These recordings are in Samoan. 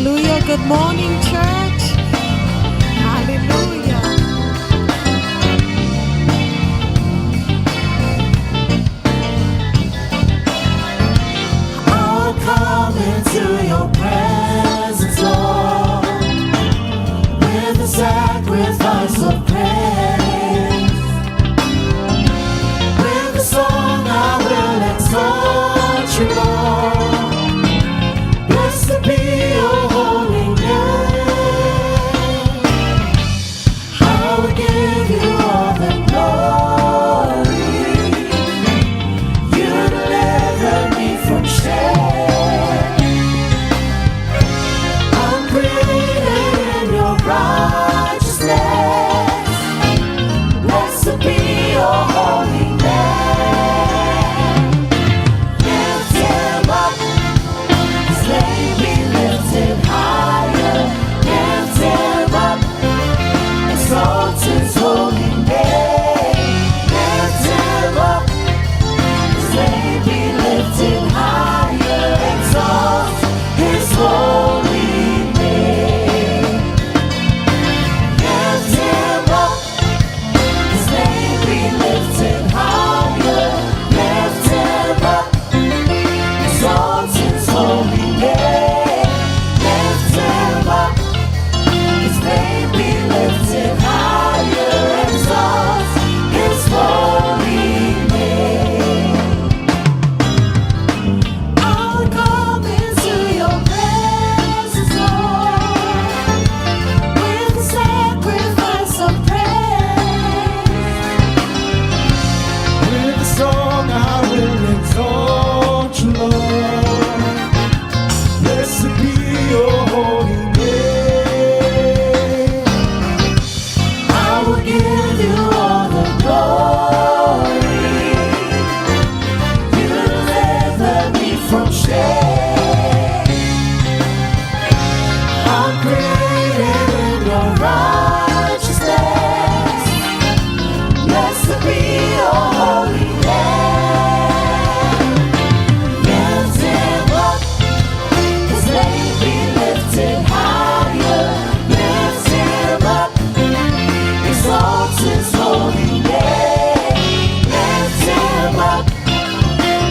Hallelujah. Good morning, church. Hallelujah. I'll come into your presence, Lord, with a sacrifice of praise. With a song I will exalt you, Lord. Blessed be your holy name. I will give you all the glory. You delivered me from shame. I'm created in your righteousness. Blessed be your holy name. Lift him up, his name be lifted higher. Lift him up, exalt his holy name. Lift him up. His name be lifted higher, exalt his holy name. Lift him up, his name be lifted higher. Lift him up, exalt his holy name. Lift him up, his name be lifted higher, exalt his holy name. I'll come into your presence, Lord, with a sacrifice of praise. With a song I will exalt you, Lord. Blessed be your holy name. I will give you all the glory. You delivered me from shame. I'm created in your righteousness. Blessed be your holy name. Lift him up, his name be lifted higher. Lift him up, exalt his holy name. Lift him up,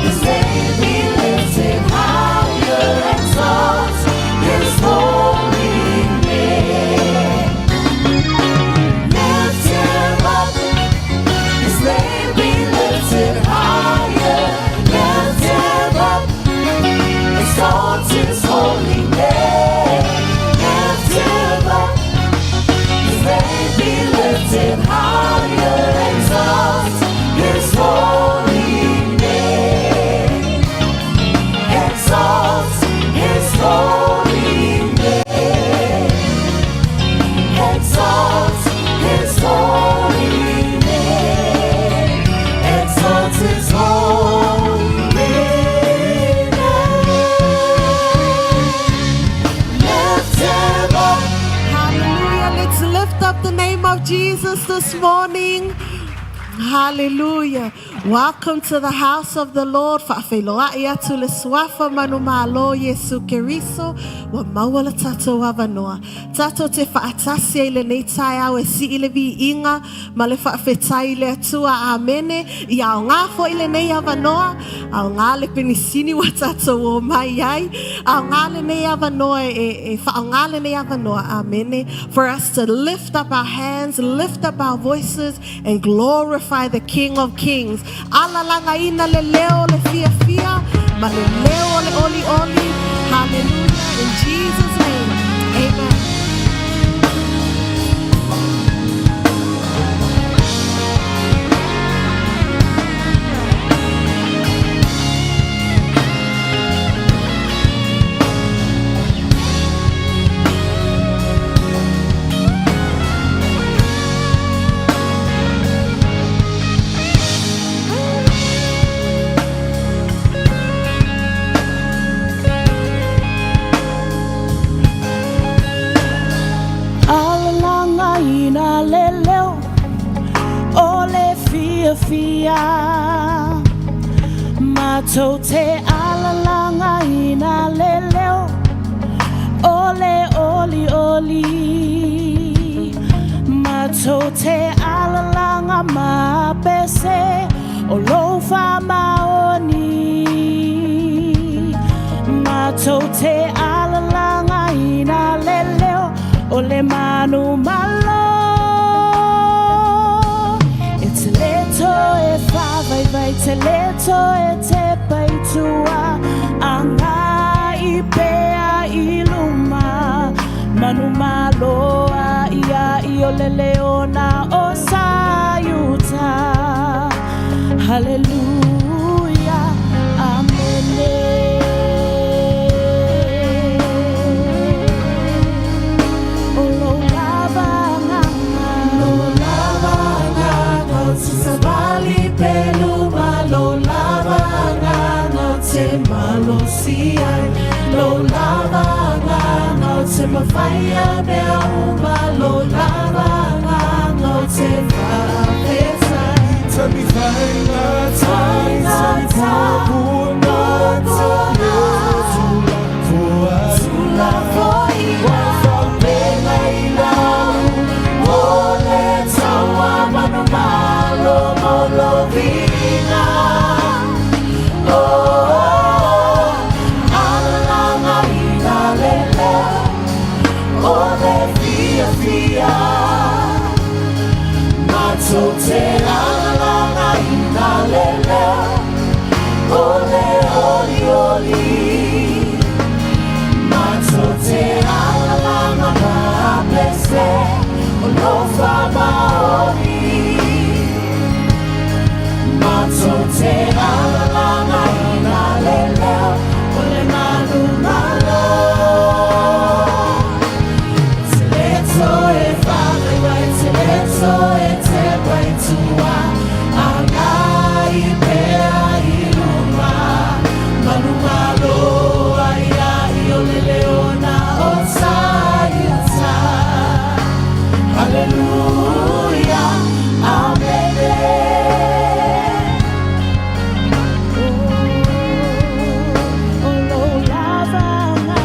his name be lifted higher. Exalt his holy name. Lift him up, his name be lifted higher. Lift him up, exalt his holy name. Lift him up, his name be lifted higher. Exalt his holy name. Exalt his holy name. Exalt his holy name. Exalt his holy name. Lift him up. Hallelujah. Let's lift up the name of Jesus this morning. Hallelujah. Welcome to the house of the Lord. Faafeiloai atu i le suafa manumalo Iesu Keriso. Ua maua le tatou avanoa. Tatou te faatasi ai i lenei taeao e sii le viiga ma le faafetai i le Atua. Amene. Ia aoga foi lenei avanoa. Aoga le penisini ua tatou omai ai. Aoga lenei avanoa e faaaoga lenei avanoa. Amene. For us to lift up our hands, lift up our voices and glorify the King of Kings. Alalagaina le leo o le fiafia ma le leo o le olioli. Hallelujah. In Jesus' name. Amen. Alalagaina le leo o le fiafia. Matou te alalagaina le leo o le Matou te alalaga ma pese o lou faamaoni. Matou te alalagaina le leo o le manumalo. E te le toe faavaivai, te le toe tepa i tua, agai pea i luma. Manumalo a ia i o le leona o Saiuta. Haleluia, amene. O lou lava agaga. Lou lava agaga o te savali peluma, lou lava agaga o te malosi ai, lou lava agaga o te mafaia mea uma, lou lava agaga o te faafetai. Tai tai Tulafoina mo le taua manumalo mo lou viiga. Oh, alalagaina le leo o le fiafia. Matou te alalagaina le leo o le olioli. Matou te alalaga ma pese o lou faamaoni. Matou te alalagaina le leo o le manumalo. Te le toe faavaivai, te le toe tepa i tua, agai pea i luma. Manumalo ai ai o le leona o Saiuta. Haleluia, amene. O lou lava agaga.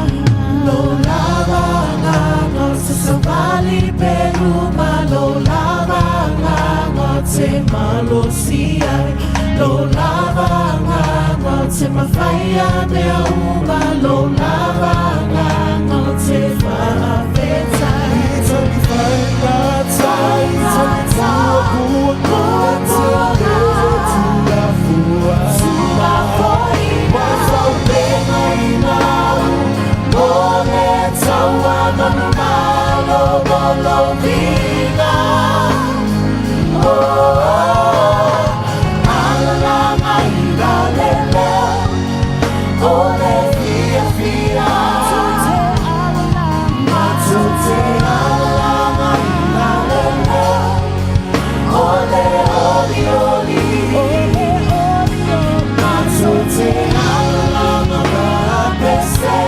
Lou lava agaga o te savali peluma, lou lava agaga o te malosi ai, lou lava agaga o te mafaia mea uma, lou lava agaga o te faafetai. Tai tai Tulafoina mo le taua manumalo mo lou viiga. Oh, alalagaina le leo o le fiafia. Matou te alalagaina le leo o le olioli. Matou te alalaga ma pese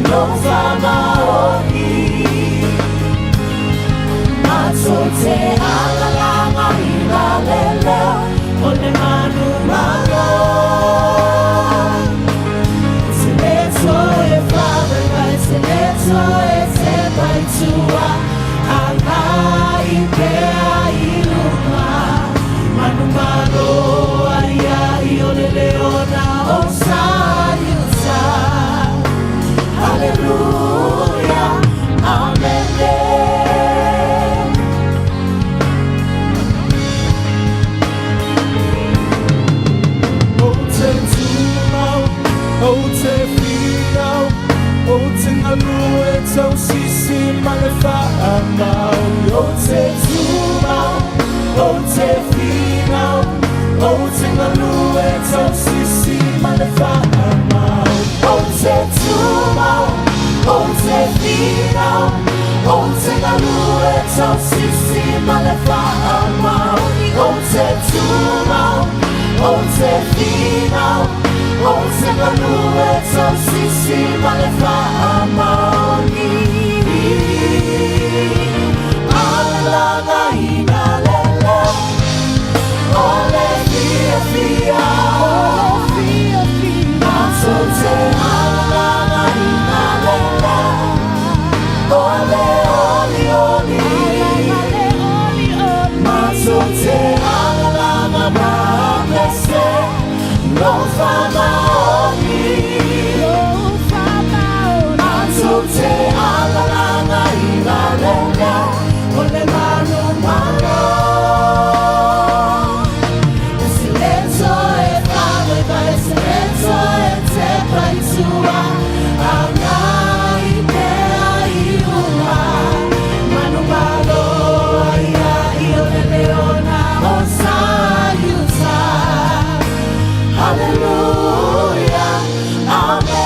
lou faamaoni. Matou te alalagaina le leo o le manumalo. Te le toe faavaivai, te le toe tepa i tua, agai pea i luma. Manumalo ai ai o le leona o Saiuta. Haleluia, amene. O te tumau, o te finau, o te galue tausisi ma le faamau. O te tumau, o te finau, o te galue tausisi ma le faamau. O te tumau, o te finau, o te galue tausisi ma le faamau. O te tumau, o te finau, o te galue tausisi ma le faamaoni. Alalagaina le leo o le fiafia. Matou te alalagaina le leo o le olioli. Tatou te alalaga i lalo o le manumalo. E se le toe faavaevae, e se le toe tepa i tua, agai pea i luma. Manumalo ai ai o le leona o Saiuta. Hallelujah, Amen.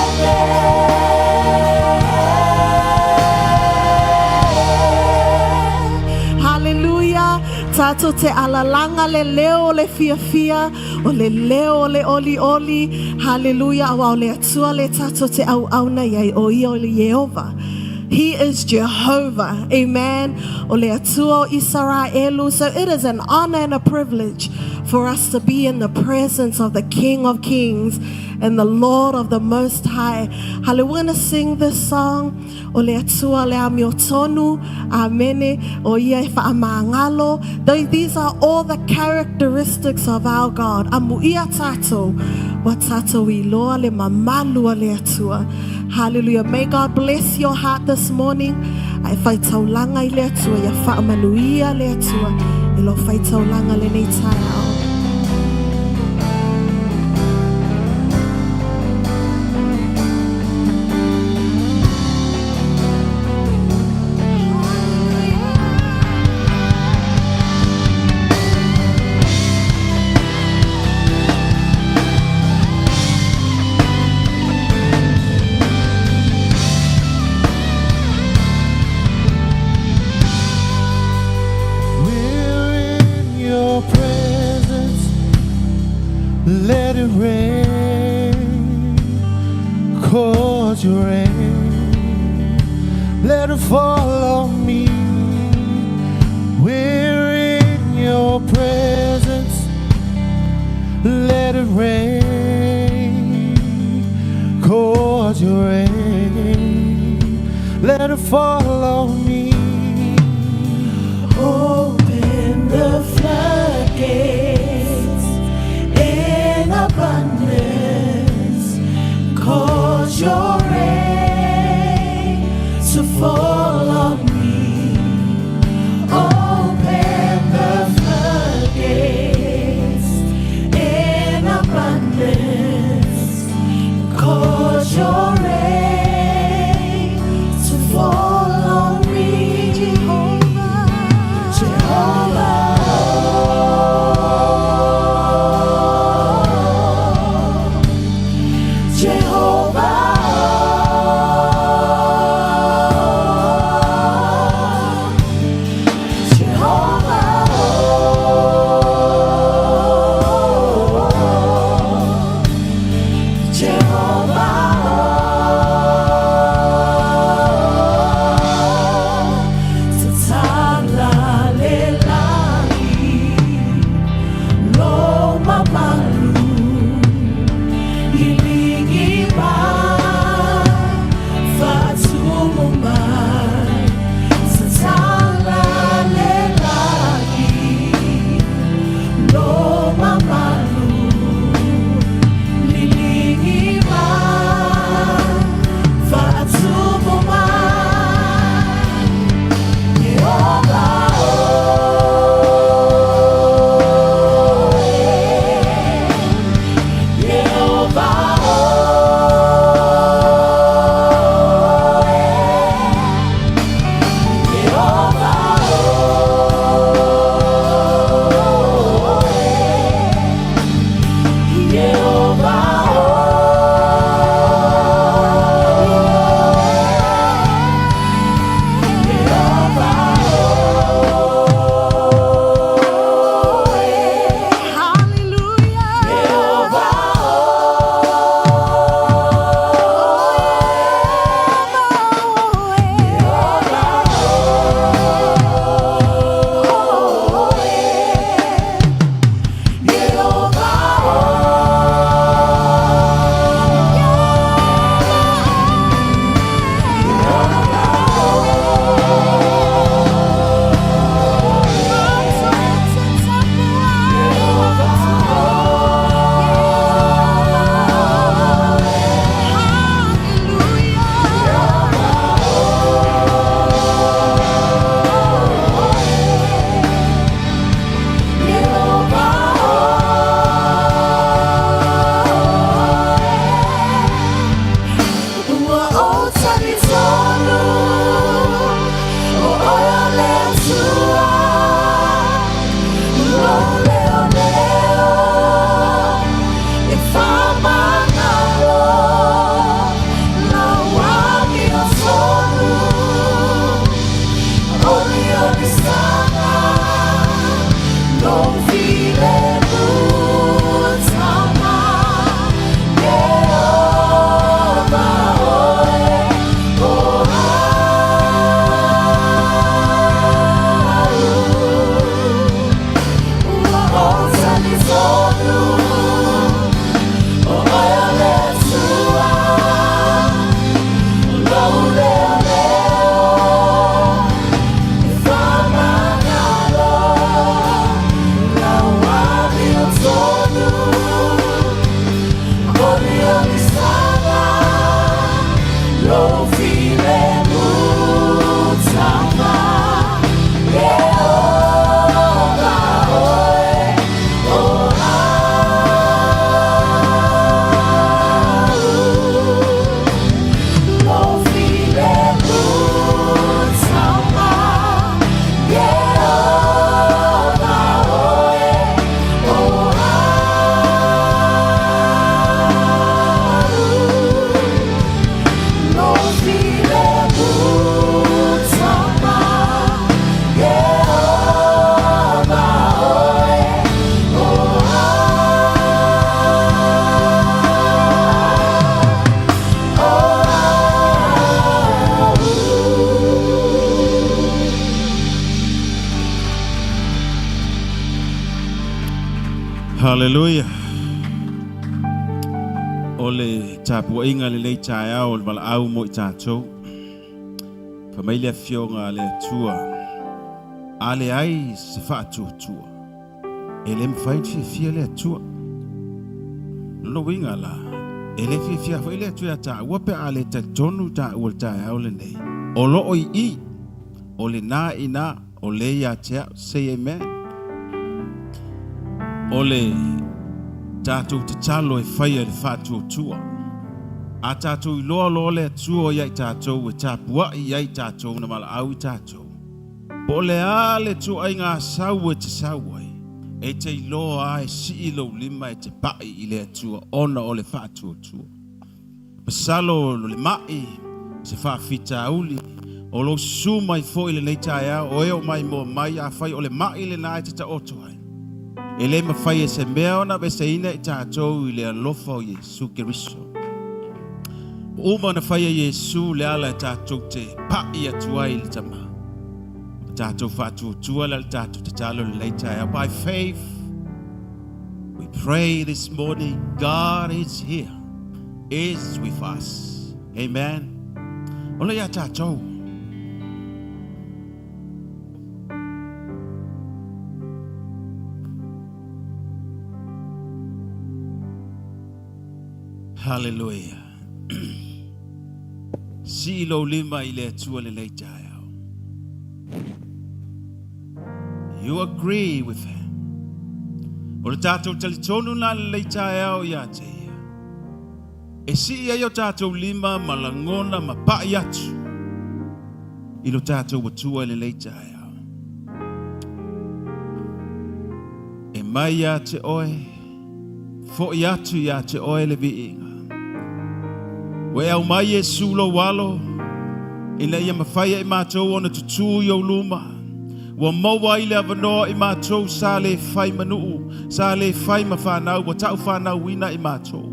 Hallelujah. Tatou te alalaga le leo o le fiafia, o le leo o le olioli. Hallelujah. Auā o le Atua le tatou te auauna i ai o ia o le Ieova. He is Jehovah. Amen. O le Atua o Isaraelu. So it is an honor and a privilege for us to be in the presence of the King of Kings and the Lord of the Most High. Hallelujah. We're going to sing this song. O le Atua le amiotonu. Amene. O ia e faamagalo. These are all the characteristics of our God. Amuia tatou. Ua tatou iloa le mamalu o le Atua. Hallelujah. May God bless your heart this morning. Ae faitaulaga i le Atua ia faamanuia le Atua i lou faitaulaga lenei taeao. We're in your presence. Let it rain. Cause your rain. Let it fall on me. We're in your presence. Let it rain. Cause your rain. Let it fall on me. Open the floodgates in abundance. Cause your rain to fall on me. Open the floodgates in abundance. Cause your rain to fall on me. Jehovah. Jehovah. Jehovah. Hallelujah. O le tapuaiga lenei taeao o le valaau mo i tatou. Fai mai le afioga a le Atua, a leai se faatuatua, e le mafai ona fiafia le Atua. Lona uiga la, e le fiafia foi le Atua ia taua pe a le talitonu taua i le taeao lenei. O lo o i i, o lena i ina, o le ia te au. Say amen. O le tatou tatalo e faia i le faatuatua. A tatou iloa loa le Atua ia i tatou e tapuai i ai tatou na valaau i tatou. Po o le a le ituaiga sau e te sau ai, e te iloa a e sii lou lima e te pai i le Atua ona o le faatuatua. Masalo o le mai se faafitauli o lou susu mai foi lenei taeao o e o maimoa mai, afai o le mai lena e te taoto ai, e le mafai e se mea ona aveseina i tatou i le alofa o Iesu Keriso. Ua uma ona fai e Iesu le ala e tatou te pai atu ai i le Tama. O tatou faatuatua la le tatou tatalo i lenei taeao. By faith, we pray this morning, God is here, is with us. Amen. Ola ia tatou. Hallelujah. Sii lou lima i le Atua lenei taeao. You agree with him. O le tatou talitonu la lenei taeao ia te ia. E sii ai o tatou lima ma lagona ma pai atu i lo tatou Atua i lenei taeao. E mai ia te oe, Foi atu ia te oe le viiga. Ua e aumai Iesu lou alo, ina ia mafai e i matou ona tutū i ou luma. Ua maua ai le avanoa i matou sa le fai ma nuu, sa le fai ma fanau, ua tau fanauina i matou.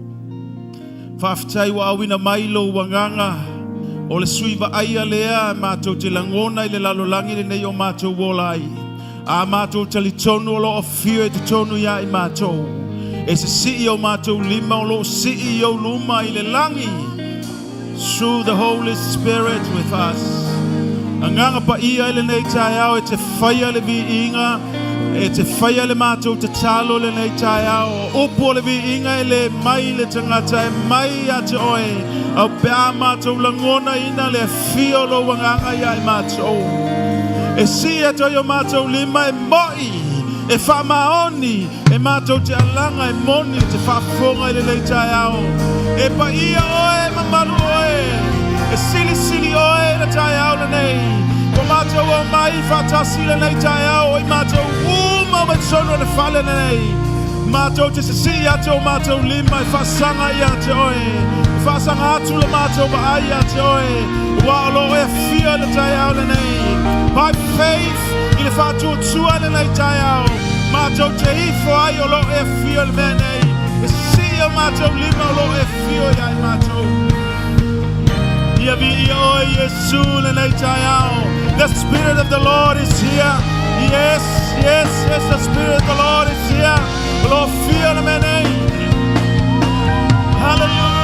Faafetai ua auina mai lou agaga o le sui vaaia lea matou te lagona i le lalolagi lenei o matou ola ai. A matou talitonu o lo o afio i totonu ia i matou. E sisii o matou lima o lo o sii i ou luma i le lagi. Through the Holy Spirit with us. Agaga paia i lenei taeao e te faia le viiga, e te faia le matou tatalo i lenei taeao. O upu o le viiga e le mai i le tagata, e mai ia te oe. Au pe a matou lagonaina le afio o lou agaga ia i matou. E sii atu ai o matou lima e moi, e faamaoni, E matou te alaga e moni te faafofoga i lenei taeao. E paia oe, mamalu oe, e silisili oe i le taeao lenei. Ua matou omai faatasi i lenei taeao o i matou uma mai totonu o le fale lenei. Matou te sisii atu o matou lima e faasaga ia te oe. E faasaga atu le matou vaai ia te oe. Ua o lo o e afio i le taeao lenei. By faith, i le faatuatua i lenei taeao, matou te ifo ai o lo o e afio i le mea nei. E sii o matou lima o lo o e afio ia i matou. Ia viia oe Iesu lenei taeao. The Spirit of the Lord is here. Yes, yes, yes, the Spirit of the Lord is here. O lo o afio le mea nei. Hallelujah.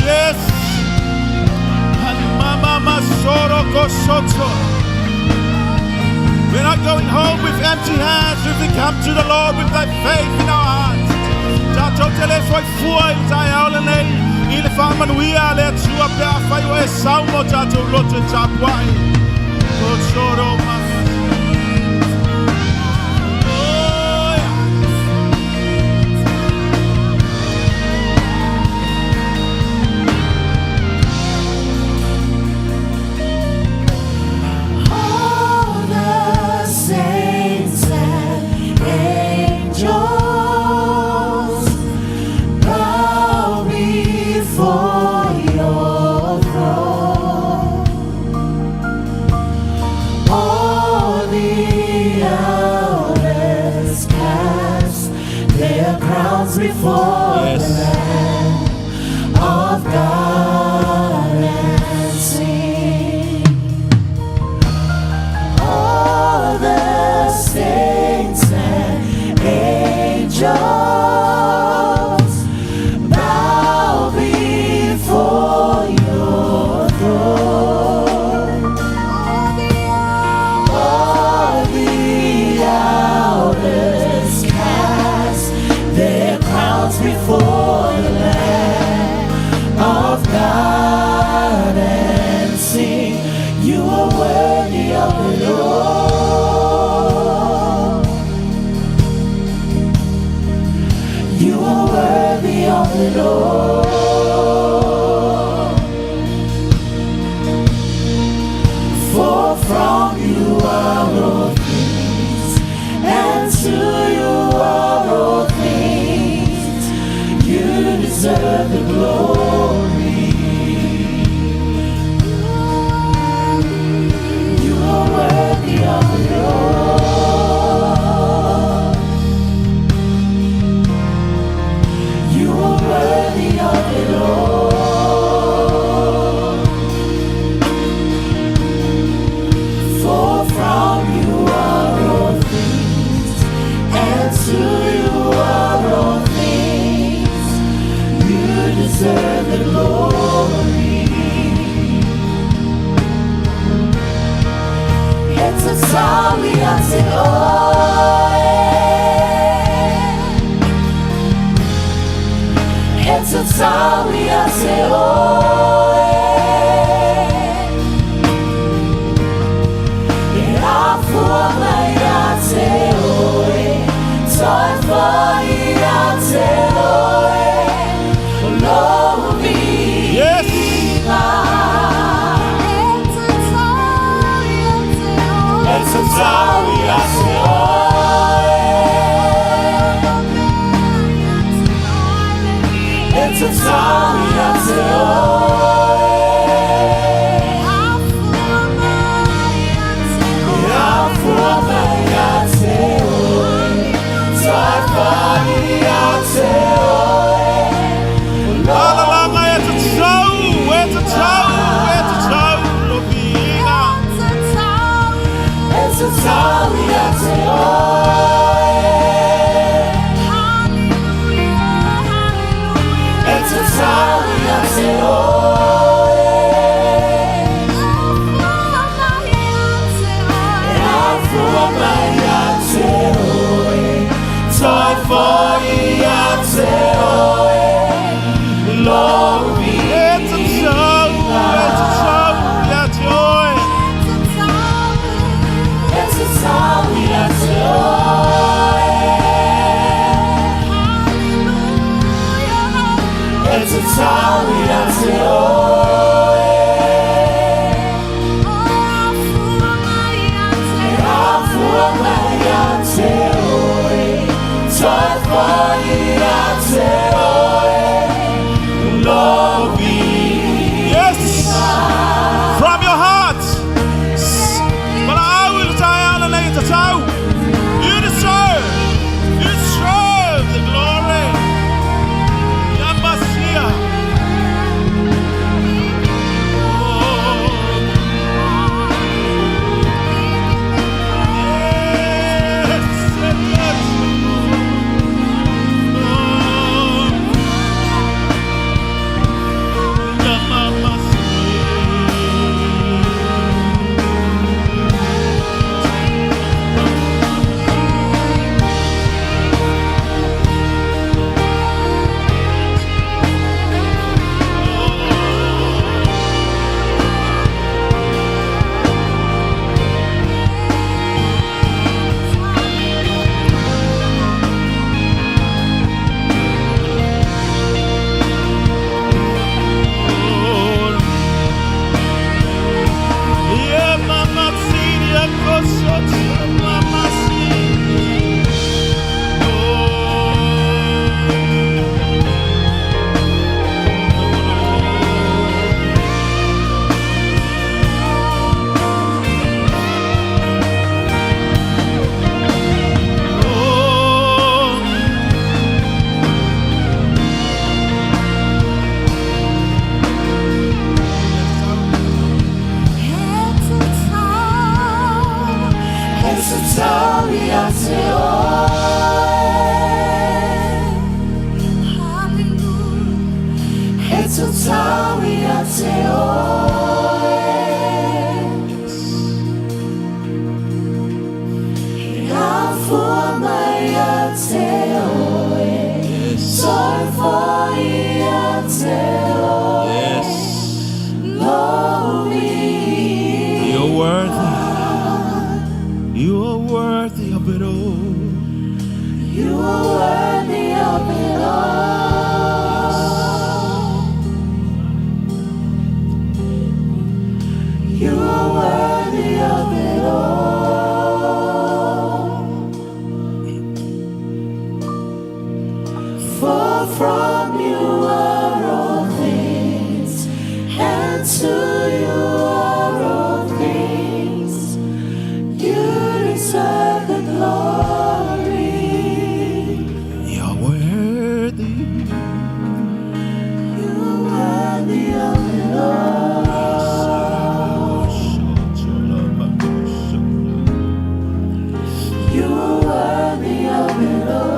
Yes. We're not going home with empty hands if we come to the Lord with thy faith in our hearts. Tatou te le foi fua i le taeao lenei i le faamanuia a le Atua pe afai ua e sau mo tatou loto e tapuai. Kotoro ma. Oh, yeah. All the saints and angels bow before your throne. And to you are all things. You deserve the glory. You're worthy. You're worthy of it all. You're worthy of it all.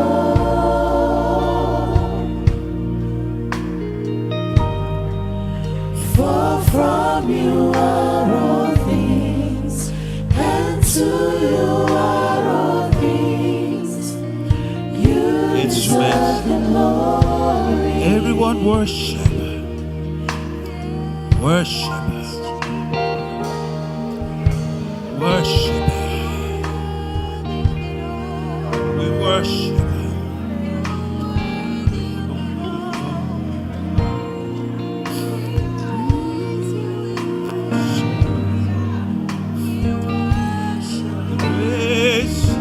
For from you are all things, and to you are all things. You Instruments. deserve the glory. Everyone worship. Worship. Worship. We worship. Praise.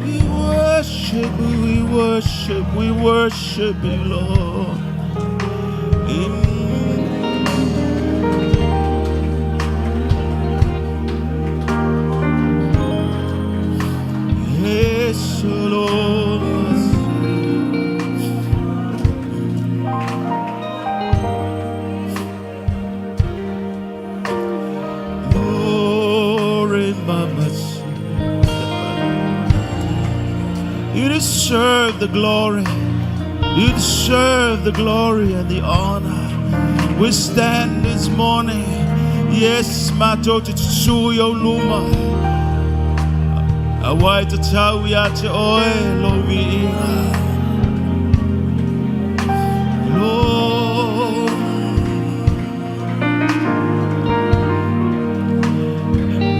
We worship, we worship, we worship you, Lord. Yes, Lord. Glory, Mama. You deserve the glory. You deserve the glory and the honor. We stand this morning. Yes, matou te susu i ou luma. Auā e tatau ia te oe lou viiga. Lord,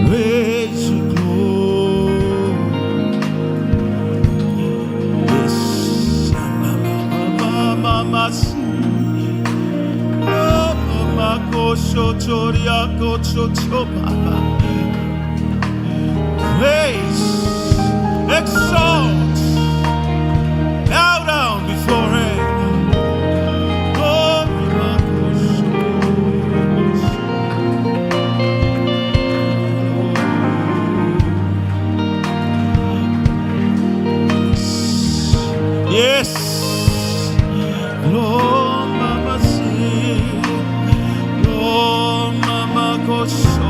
raise your glory. Yes, mama, mama, mama, Praise, exalt, bow down before him. Glory, Yes, Lord, Mama, see, Lord, Mama, go so.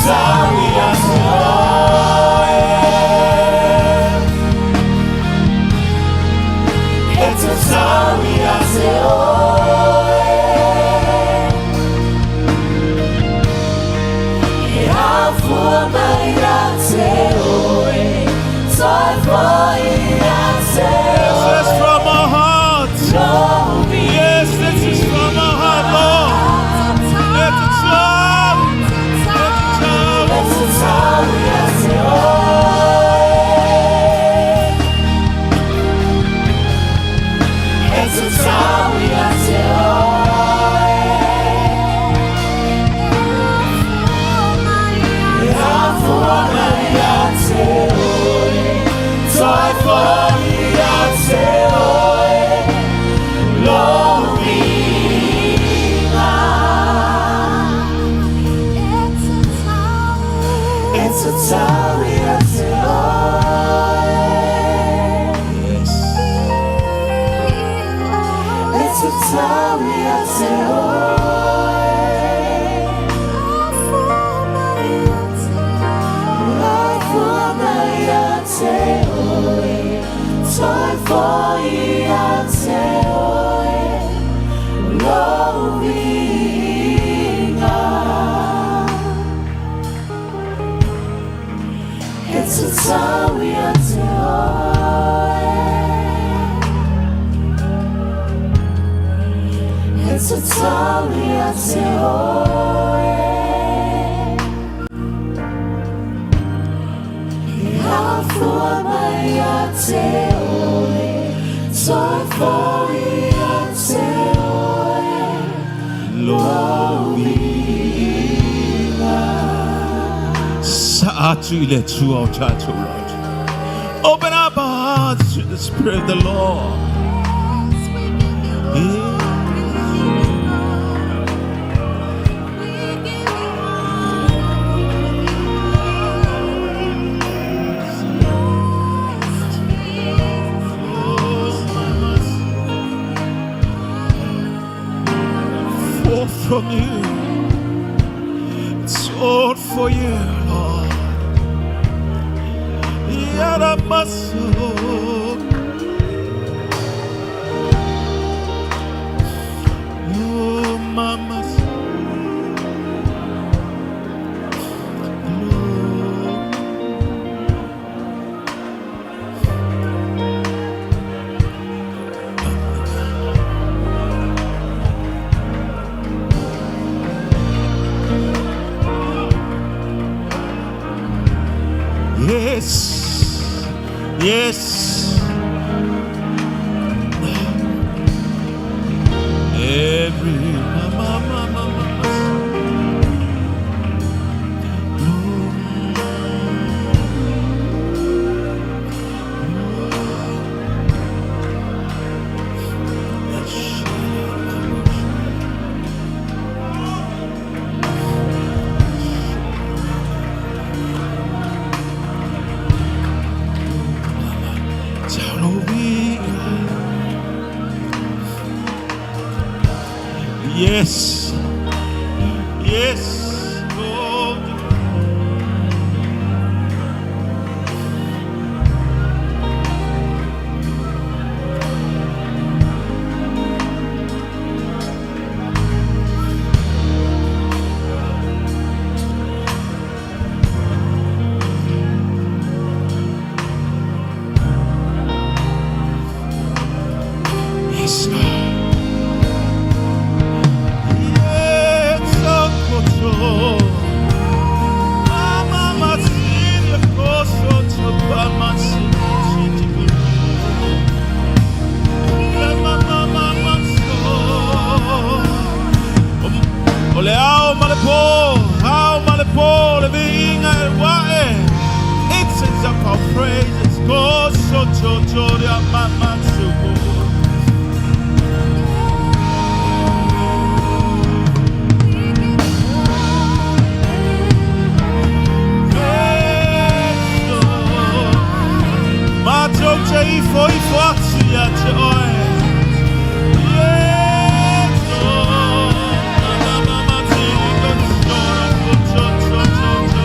tatau ia te oe. E tatau ia te oe. E afua mai ia te oe, toe foi ia te This oe. is from our hearts. Lou Yes, this is from our heart, Lord. E tatau. E tatau. E tatau ia te oe. E tatau ia te oe. E afua mai ia te oe, toe foi ia te oe, lou viiga. E tatau ia te oe. Yes. E tatau ia te oe. Afua mai ia te oe, toe foi ia te oe, lou viiga. E tatau ia te oe. E tatau ia te oe. E afua mai ia te oe, toe foi ia te oe, Lou viiga. Sa'atu i le Atua o tatou, Lord. Open up our hearts to the Spirit of the Lord. Yeah. Oh, mamas. Fall from you. It's all for you, Lord. Yaramaso. Oh, mamas. Lord. Yes. Yes. Every mama, mama, mama. Lord. Lord. Yes. Yes, Lord. Yes, Lord. Yes, oh, Mama, Masilia, Koso, Chapa, Masi, Mama, Mama, so. O le ao ma le pō, ao ma le pō, le viiga e ua'e. Incense up our praises, koso cho ria mama suko. Yeso. Matou te ifo ifo atu ia te oe. Yeso. Mama mama tiri ko cho cho cho cho.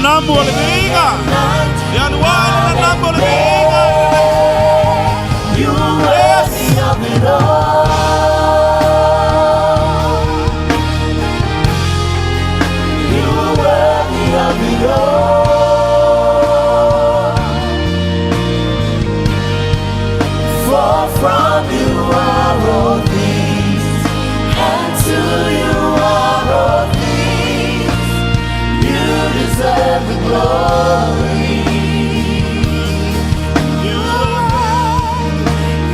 nanamu o le viiga. E alu ae le nanamu o le viiga. You are worthy of it all. You are worthy of it all. For from you are all things, and to you are all things. You deserve the glory.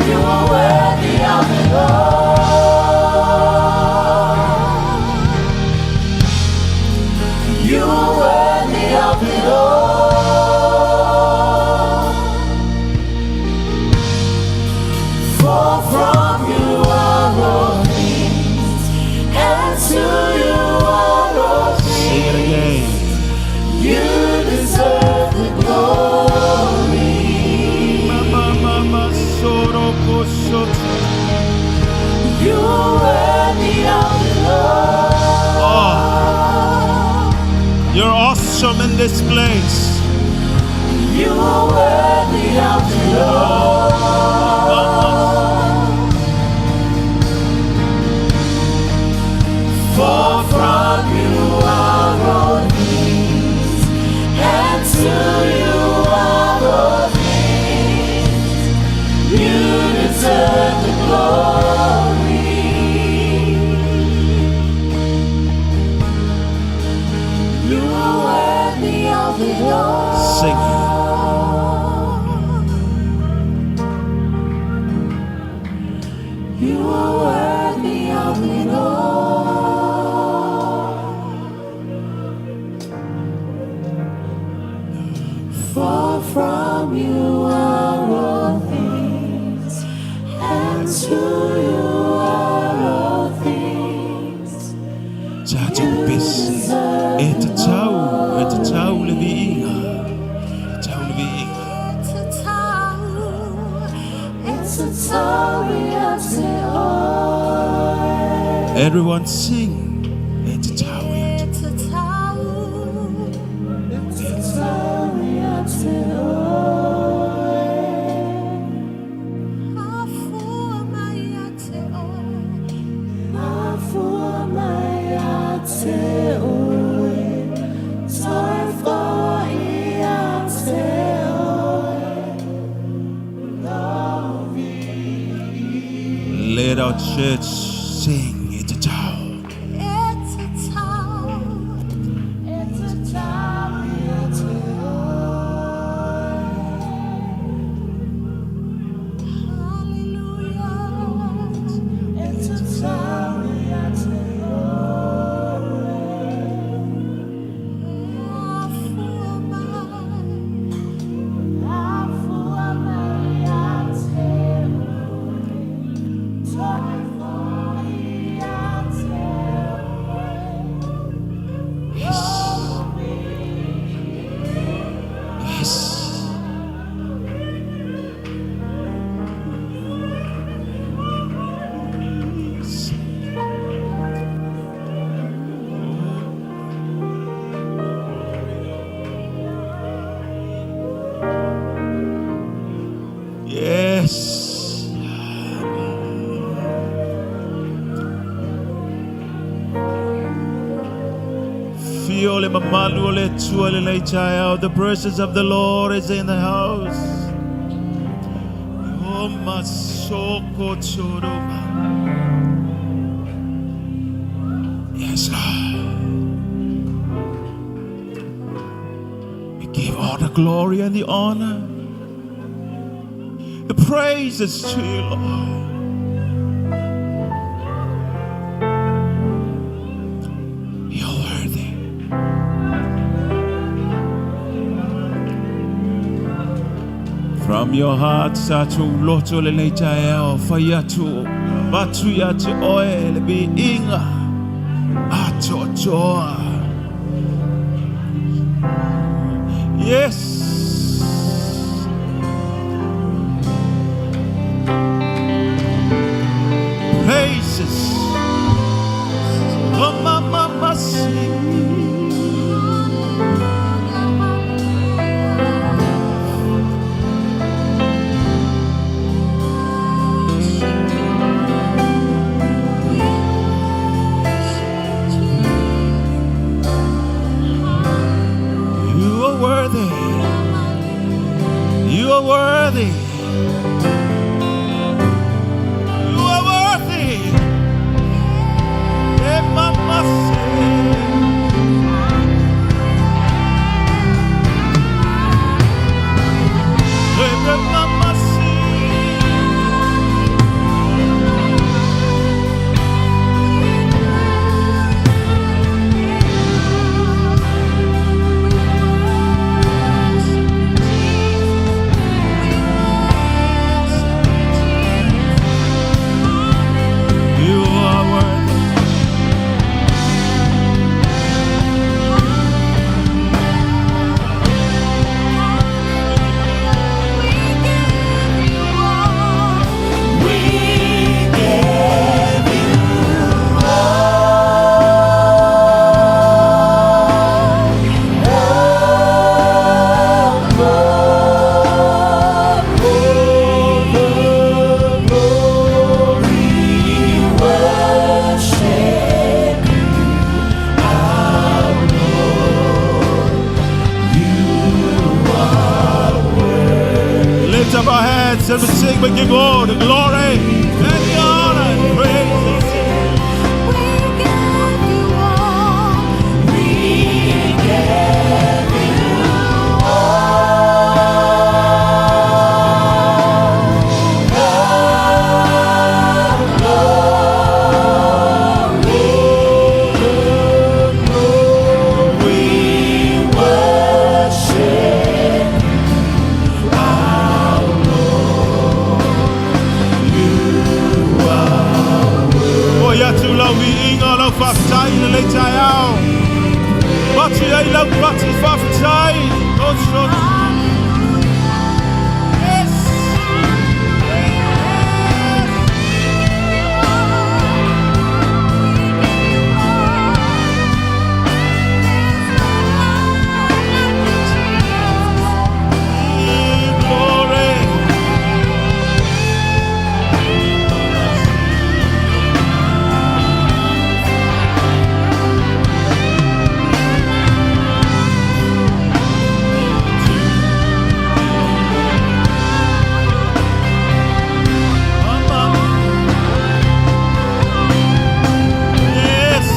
You are worthy of it all. You are worthy of it all. For from you are all things, and to you are all Sing it things. again. You deserve the glory. Mama, mama, soro, kosoto. You are worthy of it all. Oh, you're awesome in this place. You are worthy of it all. For from you are all things, and to you are all things. You deserve the glory. You are worthy of it all. Sing. You are worthy of it all. For from you are all things, and to you are all things. Tatou pese. E tatau, e tatau le viiga. Tatau le viiga. It's a tower. Everyone sing. E tatau ia te. It's a tau. It's a tower te oe. Afua mai ia te oe. Afua mai ia te oe. Toe fo'i ia te oe. Let our church sing. E tatau. It's a tau. It's a tower te oe. Hallelujah. It's a tower te oe. Afua mai. Afua mai ia te oe. Toe fo'i ia te oe. Yes. Yes. Yes. Fio le mamalu o le Atua i lenei taeao. The presence of the Lord is in the house. Oh, masoko choroma. Yes, Lord. We give all the glory and the honor. The praises to you, Lord. You're worthy. From your heart, tatou loto lenei taeao, fai atu, avatu ia te oe le viiga, atoatoa. Yes. Praises. Oh, mama, mama, and we sing, we give all the glory and the honor and praise. We give you all. We give you We worship O ia tu lau viiga lau faafetai i lenei taeao. Pati ai lau pati faafetai. O so. Yes. Yes. Glory. Yes.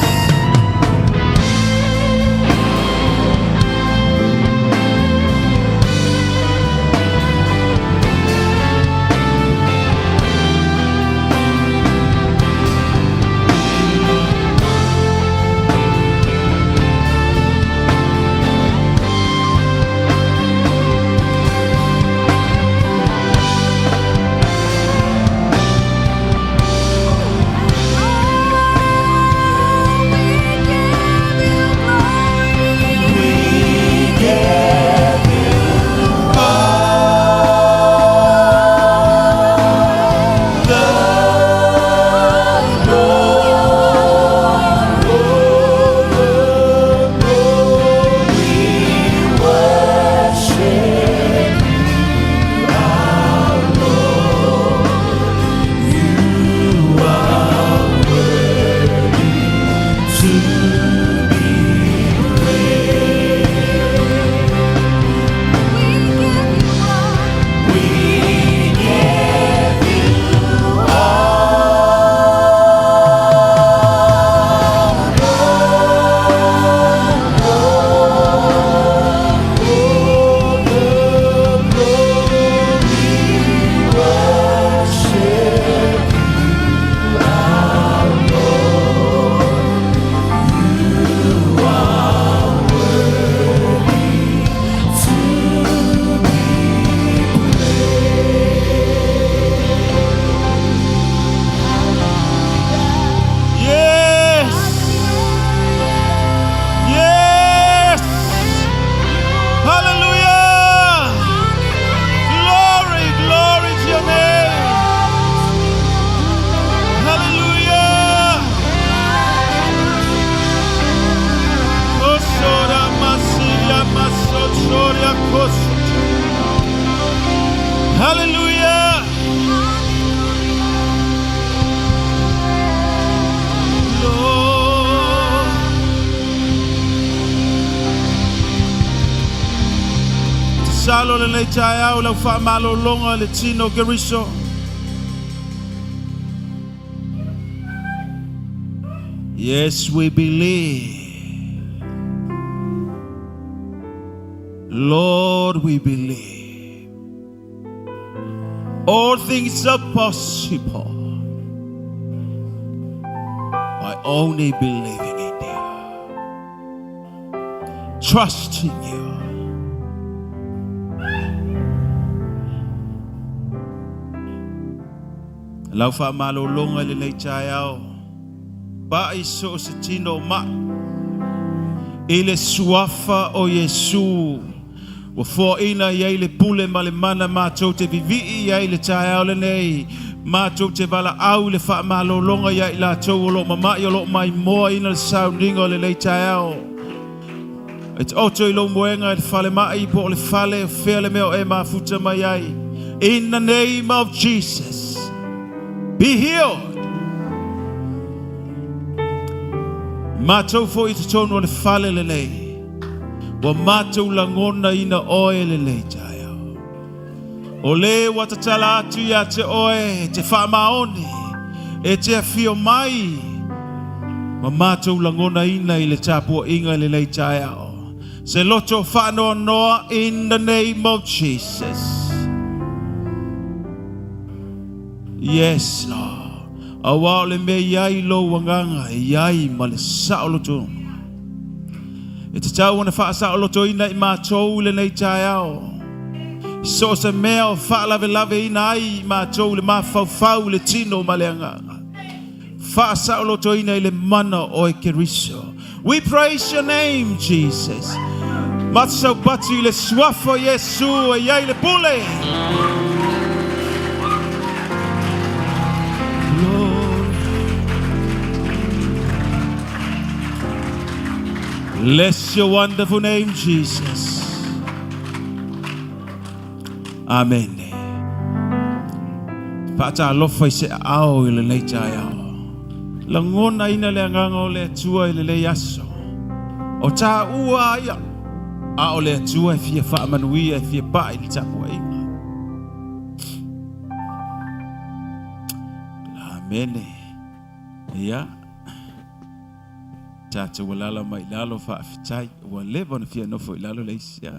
Yes. Yes. Hallelujah. Glory, glory to your name. Hallelujah. Kosora masiria masochoria kosoto. Hallelujah. Lord. Salo lenei taeao lau faamalologa le tino o Keriso. Yes, we believe. Lord, we believe. All things are possible by only believing in you, trusting you. Lau faamalologa i lenei taeao. Pai so o se tino o mai. I le suafa o Iesu. Ua foaina i ai le pule ma le mana matou te vivii i ai le taeao lenei. Matou te valaau le faamalologa ia i latou o loo mamai o loo maimoa ina le sauniga o lenei taeao. E te oto i lou moega i le fale mai po o le fale o fea le mea o e mafuta mai ai. In the name of Jesus, be healed. Matou foi i totonu o le fale lenei. Ua matou lagona ina oe lenei taeao. O lē ua tatala atu iā te oe e te faamaoni, e te afio mai ma matou lagonaina i le tapuaiga i lenei taeao. Se loto faanoanoa in the name of Jesus. Yes, Lord. Aua o le mea i ai lou agaga e i ai ma le saolotoga. E tatau ona faasaolotoina i matou i lenei taeao. So o se mea o faalavelaveina ai i matou le mafaufau i le tino ma le agaga. Faasaolotoina i le mana o oe Keriso. We praise your name, Jesus. Matsau pati i le suafa o Iesu e i ai le pule. Bless your wonderful name, Jesus. Amen. Faatalofa i se aao i lenei taeao. Lagonaina le agaga o le Atua i lenei aso. O tāua ia, a o le Atua e fia faamanuia, e fia pai i le tapuaiga. Amene. Ia. Tatou alala mai lalo faafetai. Ua leva ona fia nofo i lalo le isi.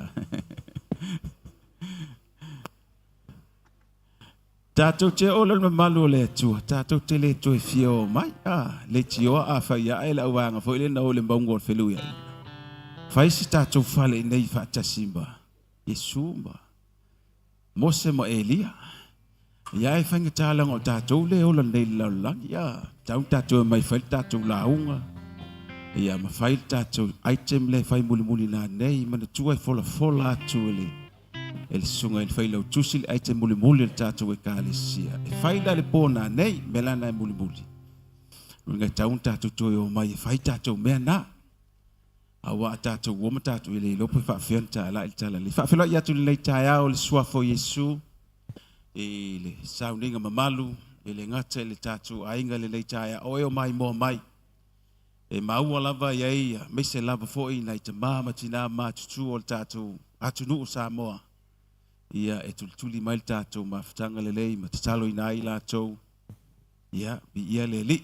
Tatou te oo le mamalu o le Atua, tatou te le toe fia o mai. Ah, le tioa a fai ae le auvaega foi le na o le mauga o le felu ia. Fai si tatou fale i nei faatasi ma Iesu ma Mose ma Elia. Ia e faigata leaga o tatou lea e ola nei i le lalolagi. Ia, tau tatou e mai fai le tatou lauga. Ia, ma fai le tatou item lea e fai mulimuli nanei. Manatua e folafola atu e le e le susuga i le failautusi le item mulimuli o le tatou ekalesia. E fai la le po nanei, mea la na e mulimuli. Uiga e tau tatou toe o mai e fai tatou mea na. Aua a tatou ua ma tatou e le iloa pe faafefea ona talai le tala lelei. Faafeiloai atu i lenei taeao i le suafa o Iesu i le sauniga mamalu e le gata i le tatou aiga i lenei taeao o e o maimoa mai. E maua lava i ai aemaise lava foi nai tama ma tina matutua o le tatou atunuu Samoa. Ia e tulituli mai le tatou mafutaga lelei ma tataloina ai latou. Ia, viia le Alii.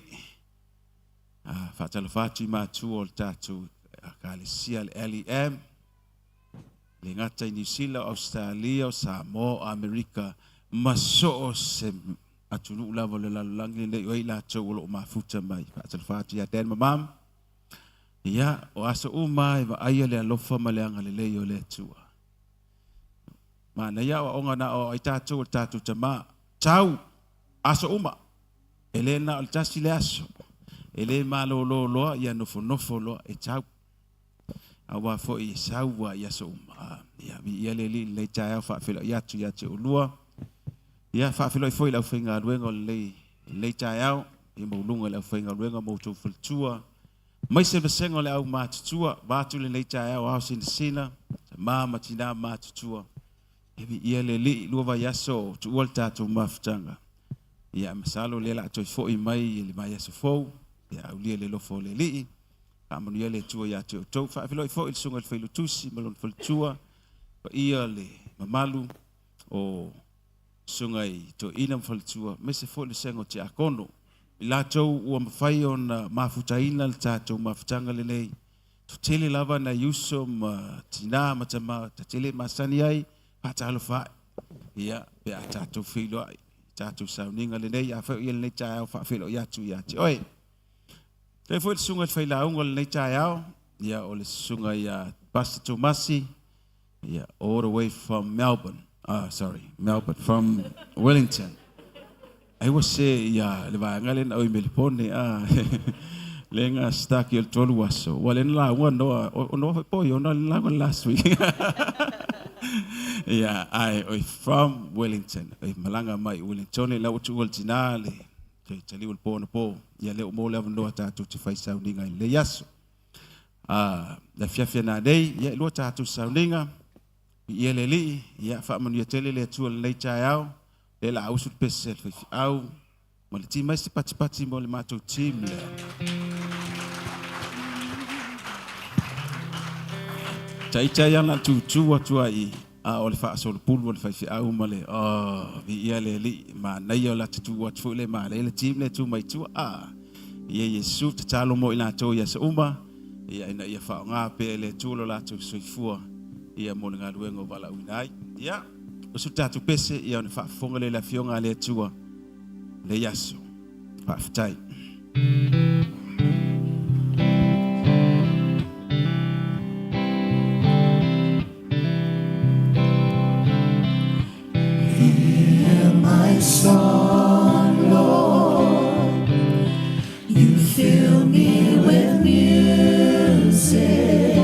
Faatalofa atu i matua o le tatou Ekalesia le LEM, le gata i Niu Sila, o Ausetalia, o Samoa, o Amerika, ma so o se atunuu lava o le lalolagi lenei o ai latou o lo o mafuta mai. Faatalofa atu ia Dan ma Mam. Ia, o aso uma e vaaia le alofa ma le agalelei o le Atua. Manaia aoaoga na aoao ai tatou e le tatou tama. Tau, aso uma. E le na o le tasi le aso. E le malolo loa, ia nofonofo loa e tau. Aua foi e sau a i aso uma. Ia, viia le Alii i lenei taeao faafeiloai atu ia te oulua. Ia, faafeiloai foi i le aufaigaluega o lenei, lenei taeao, i mauluga i le aufaigaluega ma outou faletua, aemaise le vasega o le au matutua, vaeatu lenei taeao ao sinasina, tama ma tina matutua. Ia viia le Alii, lua vaiaso o tuua le tatou mafutaga. Ia, masalo o lea o le a toe foi mai i le vaiaso fou, ia aulia le alofa o le Alii. Faamanuia le Atua ia te outou. Faafeiloai foi i le Susuga i le Failautusi ma lona faletua, paia le mamalu o Susuga i Toeaina ma faletua, aemaise foi le Vasega o Tiakono. I latou ua mafai ona mafutaina le tatou mafutaga lenei, totele lava nai uso ma tina ma tama ta te le masani ai, faatalofa ae. Ia, pe a tatou feiloai i tatou sauniga lenei, afai o ia lenei taeao faafeiloai atu ia te oe. Faafetai foi i le susuga i le failauga o lenei taeao, ia o le susuga ia Pastor Tomasi, ia all the way from Melbourne. Ah, sorry, Melbourne, from Wellington. Ai ua se ia le vaega lea na oi Melipone, ah, le nga staki o le tolu aso. Ua le na lauga noa, o noa foi po i ona le lauga last week. Ia, ai, oi from Wellington. Oi malanga mai Wellington, le lau atu ua le tina le Toe taliu le po anapo, ia lea ua maua le avanoa tatou te fai sauniga i lenei aso. A, le afiafi ana nei, ia e lua tatou sauniga, viia le Alii, ia faamanuia tele le Atua i lenei taeao, lea la a usu le pese a le faifeau, ma le team ai se patipati mo le matou team lea. Taitai ana tutu atu ai i. A o le faasolopulu o le faifeau ma le, oh, viia le Alii, manaia o le latou tu atu foi le manaia le team lea e tu mai tua. A, ia Iesu, tatalo mo i latou i aso uma, ia ina ia faaaoga pea e le Atua lo latou soifua, ia mo le galuega o valaauina ai. Ia, o se tatou pese, ia ona faafofoga lea i le Afioga a le Atua lenei aso. Faafetai. Hear my song, Lord. You fill me with music.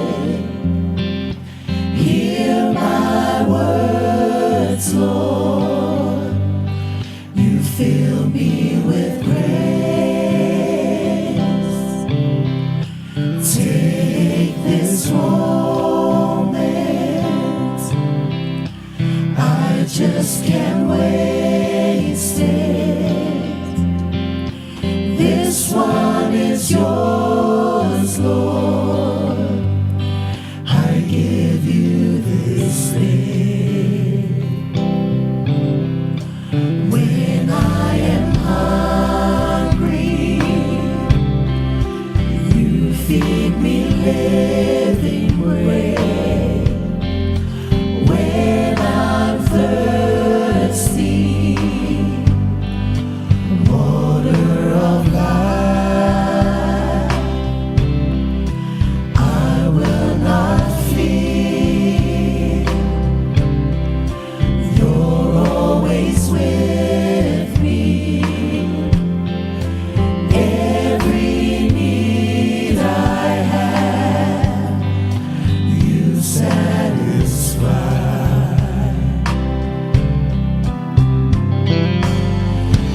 Hear my words, Lord. You fill me with grace. Take this moment. I just can't waste it. This one is yours, Lord. I give you this day. When I am hungry, you feed me living bread. When I'm thirsty, water of life, I will not fear. You're always with me. Every need I have, you satisfy.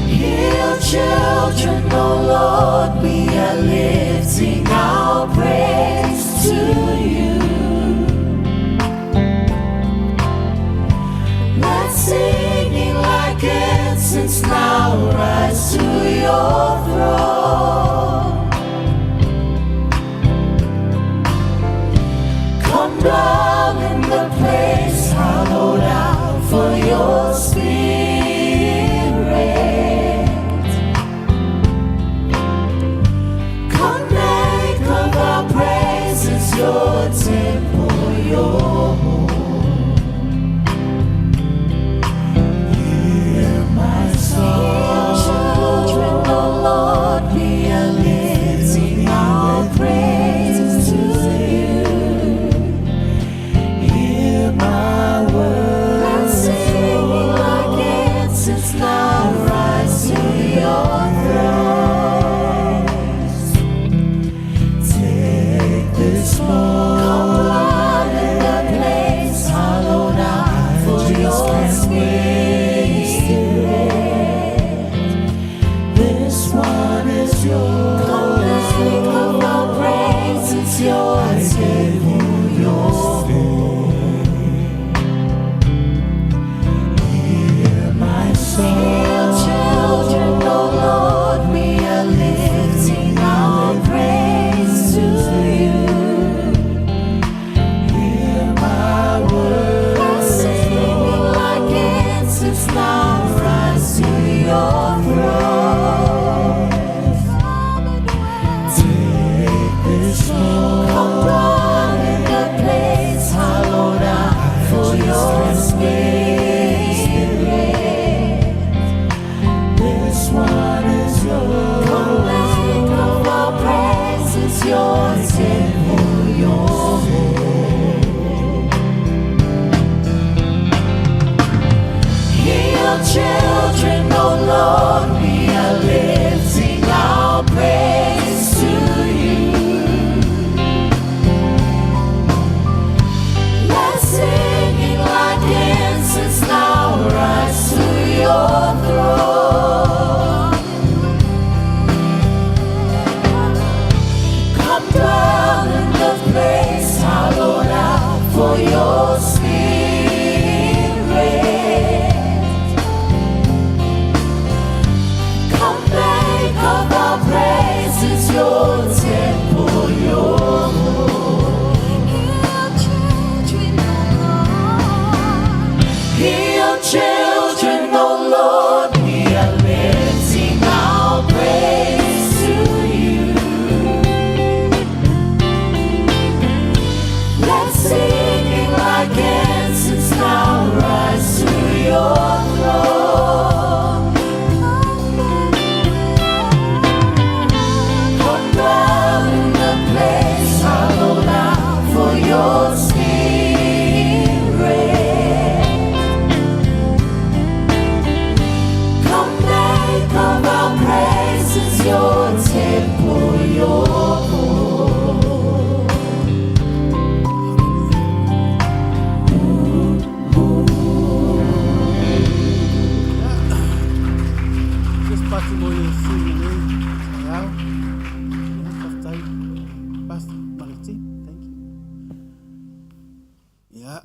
Hear children, oh Lord, we are lifting our praise to you. Let singing like incense now rise to your throne. Come dwell in the place hallowed out for your spirit. Come make of our praises your temple, your home. Hear my song. Children, oh Lord, we are lifting our praise to you. Hear my words. Let singing like incense now rise to your throne. Take this moment. Come dwell in the place hallowed out for your spirit. This one is yours. Come make of our praises your temple, your home. Hear my song. Hear children, oh Faatalofa atu mo Iesu i lenei taeao. Ia, faafetai Pastor ma le team. Thank you. Ia.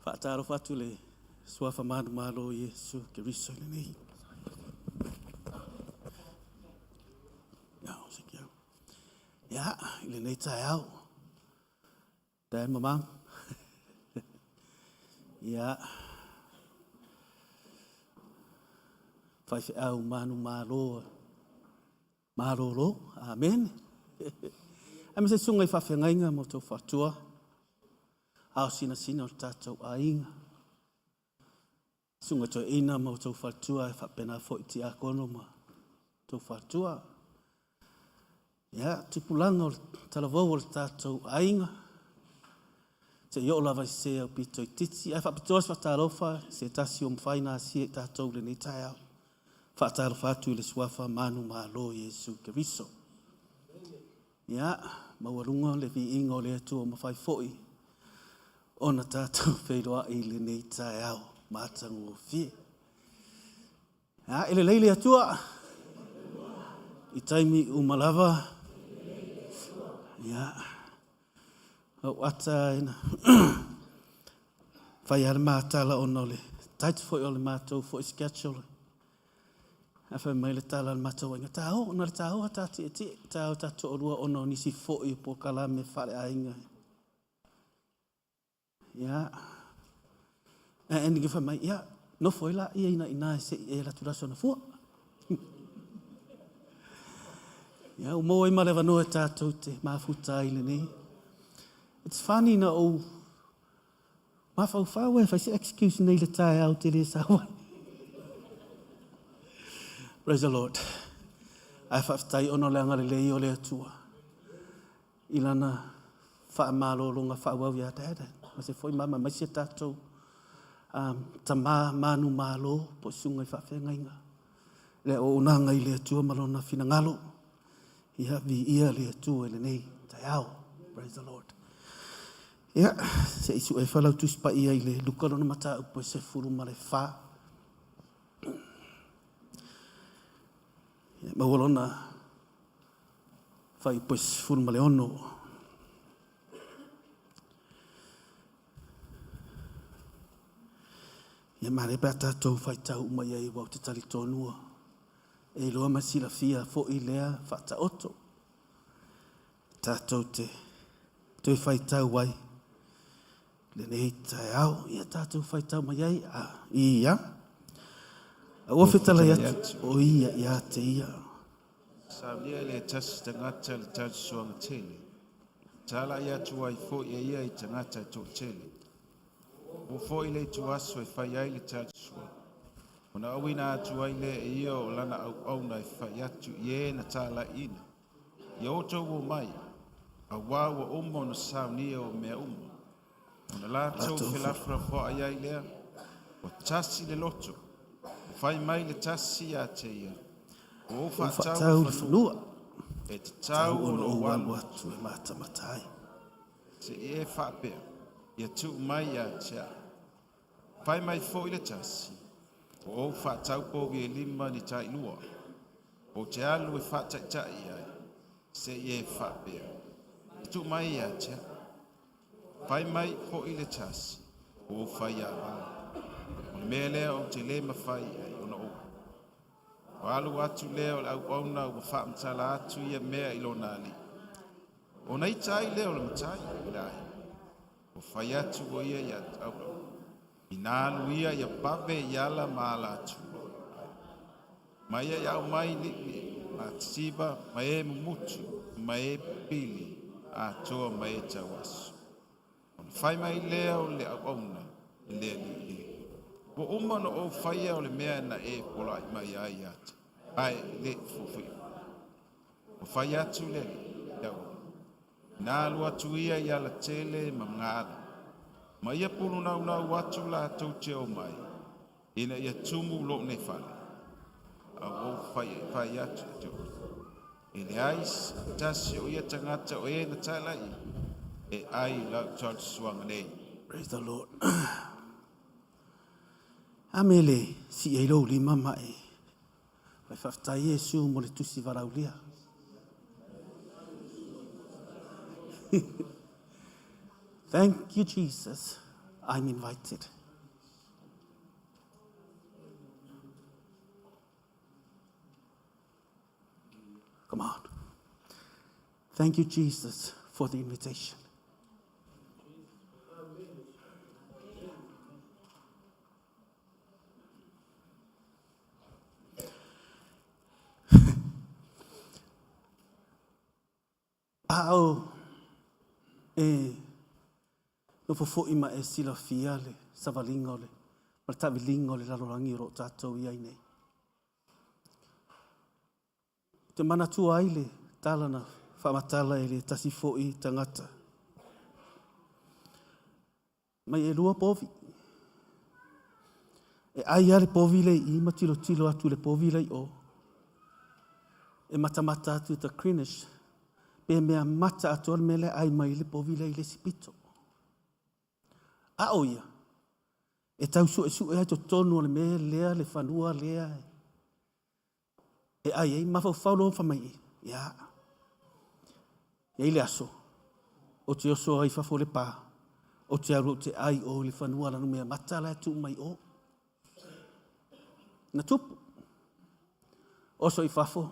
Faatalofa atu le suafa manumalo o Iesu Keriso i lenei. Ia, o se kia. Ia, i lenei taeao. Dad ma Mum. Ia. Faifeau manumalo malolo. Amen. Aemaise susuga i faafeagaiga ma outou faatua, ao sinasina o le tatou aiga. Susuga toeaina ma outou faletua e faapena foi tiakono ma outou faletua. Ia, tupulaga o le talavou o le tatou aiga, seia oo lava i se aupito itiiti. Ae faapitoa se faatalofa i se tasi o mafai ona asia i tatou i lenei taeao. Faatalofa atu i le suafa manumalo o Iesu Keriso. Ia, maualuga le viiga o le Atua ua mafai foi ona tatou feiloai i lenei taeao matagofie. Ia, e lelei le Atua i taimi uma lava. Ia, au ata ina fai lava le matala ona o le tight foi o le matou foi schedule. Ae fai mai le tala a le matou aiga, ta o, na o le ta o lava ta tietie, ta o ta toalua ona o nisi foi o polokalame faaleaiga. Ia, ae Andy fai mai, ia, nofo ai laia ina ina se i e alu atu i le Aso Gafua. Ia, ua maua ai ma le avanoa e tatou te mafuta ai i lenei. It's funny na ou mafaufau e fai se excuse nei le taeao te le sau ai. Praise the Lord. Ae faafetai ona o le agalelei o le Atua i lana faamalologa faaauau ia Dad, aemaise foi mama, aemaise tatou tama manumalo po o susuga i faafeagaiga. Le auaunaga i le Atua ma lona finagalo. Ia, viia le Atua i lenei taeao. Praise the Lord. Ia, se i sue fa lau Tusi Paia i le Luka lona mataupu e 14. Ia, maua lona fuaiupu e 16. Ia manaia pe a tatou faitau uma i ai aua ou te talitonu ua e iloa ma silafia foi lea faataoto. Tatou te toe faitau ai lenei taeao. Ia tatou faitau mai ai. A, ia. Ua fetalai atu o ia ia te ia. Saunia e le tasi tagata le tausuaga tele. Talai atu ai foi e ia i tagata e toatele. Ua foi le ituaso e fai ai le tausuaga. Ona auina atu ai lea e ia o lana auauna e fai atu i e na talaiina. Ia outou omai, auā ua uma ona saunia o mea uma. Ona latou felafolafoai ai lea, ua tasi le loto, ua fai mai le tasi ia te ia, Ua ou faatau le fanua, e tatau ona ou alu atu e matamata ai. Se i e faapea, ia tuu mai ia te au. Fai mai foi le tasi, Ua ou faatau povi e lima ni tailua, ou te alu e faataitai ai, se i e faapea, Ia tuu mai ia te au. Fai mai foi le tasi, Ua ou fai ava. O le mea lea ou te le mafai ai ona ou. Ua alu atu lea o le auauna ua faamatala atu ia mea i lona alii. Ona ita ai lea o le matai i le aiga. Ua fai atu o ia ia au. Ina alu ia ia pave i ala ma ala atua. Ma ia i au mai li'i ma tiva ma e mumutu ma e pili atoa ma e tauaso. Ona fai mai lea o le auauna i le alii e. Ua uma ona ou faia o le mea na e pola'i mai ai ia te, ae le fuafui. Ua fai atu le alii i le auauna. Na alu atu ia i alatele ma magaala, ma ia pulunaunau atu latou te omai, ina ia tumu lou nei fale. A ua ou fai, fai atu ia te outou, e leai se tasi o ia tagata o e na talai e ai i lau tausuaga nei. Praise the Lord. A mea le sii ai lou lima ma e fai faafetai Iesu mo le tusi valaulia. Thank you Jesus, I'm invited. Come on. Thank you Jesus for the invitation. A o e nofo foi ma e silafia le savaliga o le ma le taaviliga o le lalolagi o lo o tatou i ai nei. Ou te manatua ai le tala na faamatala e le tasi foi tagata. Mai e lua povi. E ai a le povi le i ma tilotilo atu le povi le i o. E matamata atu ta Greenish pe mea mata atoa le mea le ai mai le povi le i le isi pito. A o ia, e tau suesue ai totonu o le mea lea, le fanua lea, e ai ai, mafaufau loa fai mai, ia, e i ai le aso, ou te oso ai i fafo o le pa, ou te alu ou te ai o i le fanua lanu mea mata la e tuu mai o. Na tupu. Oso i fafo,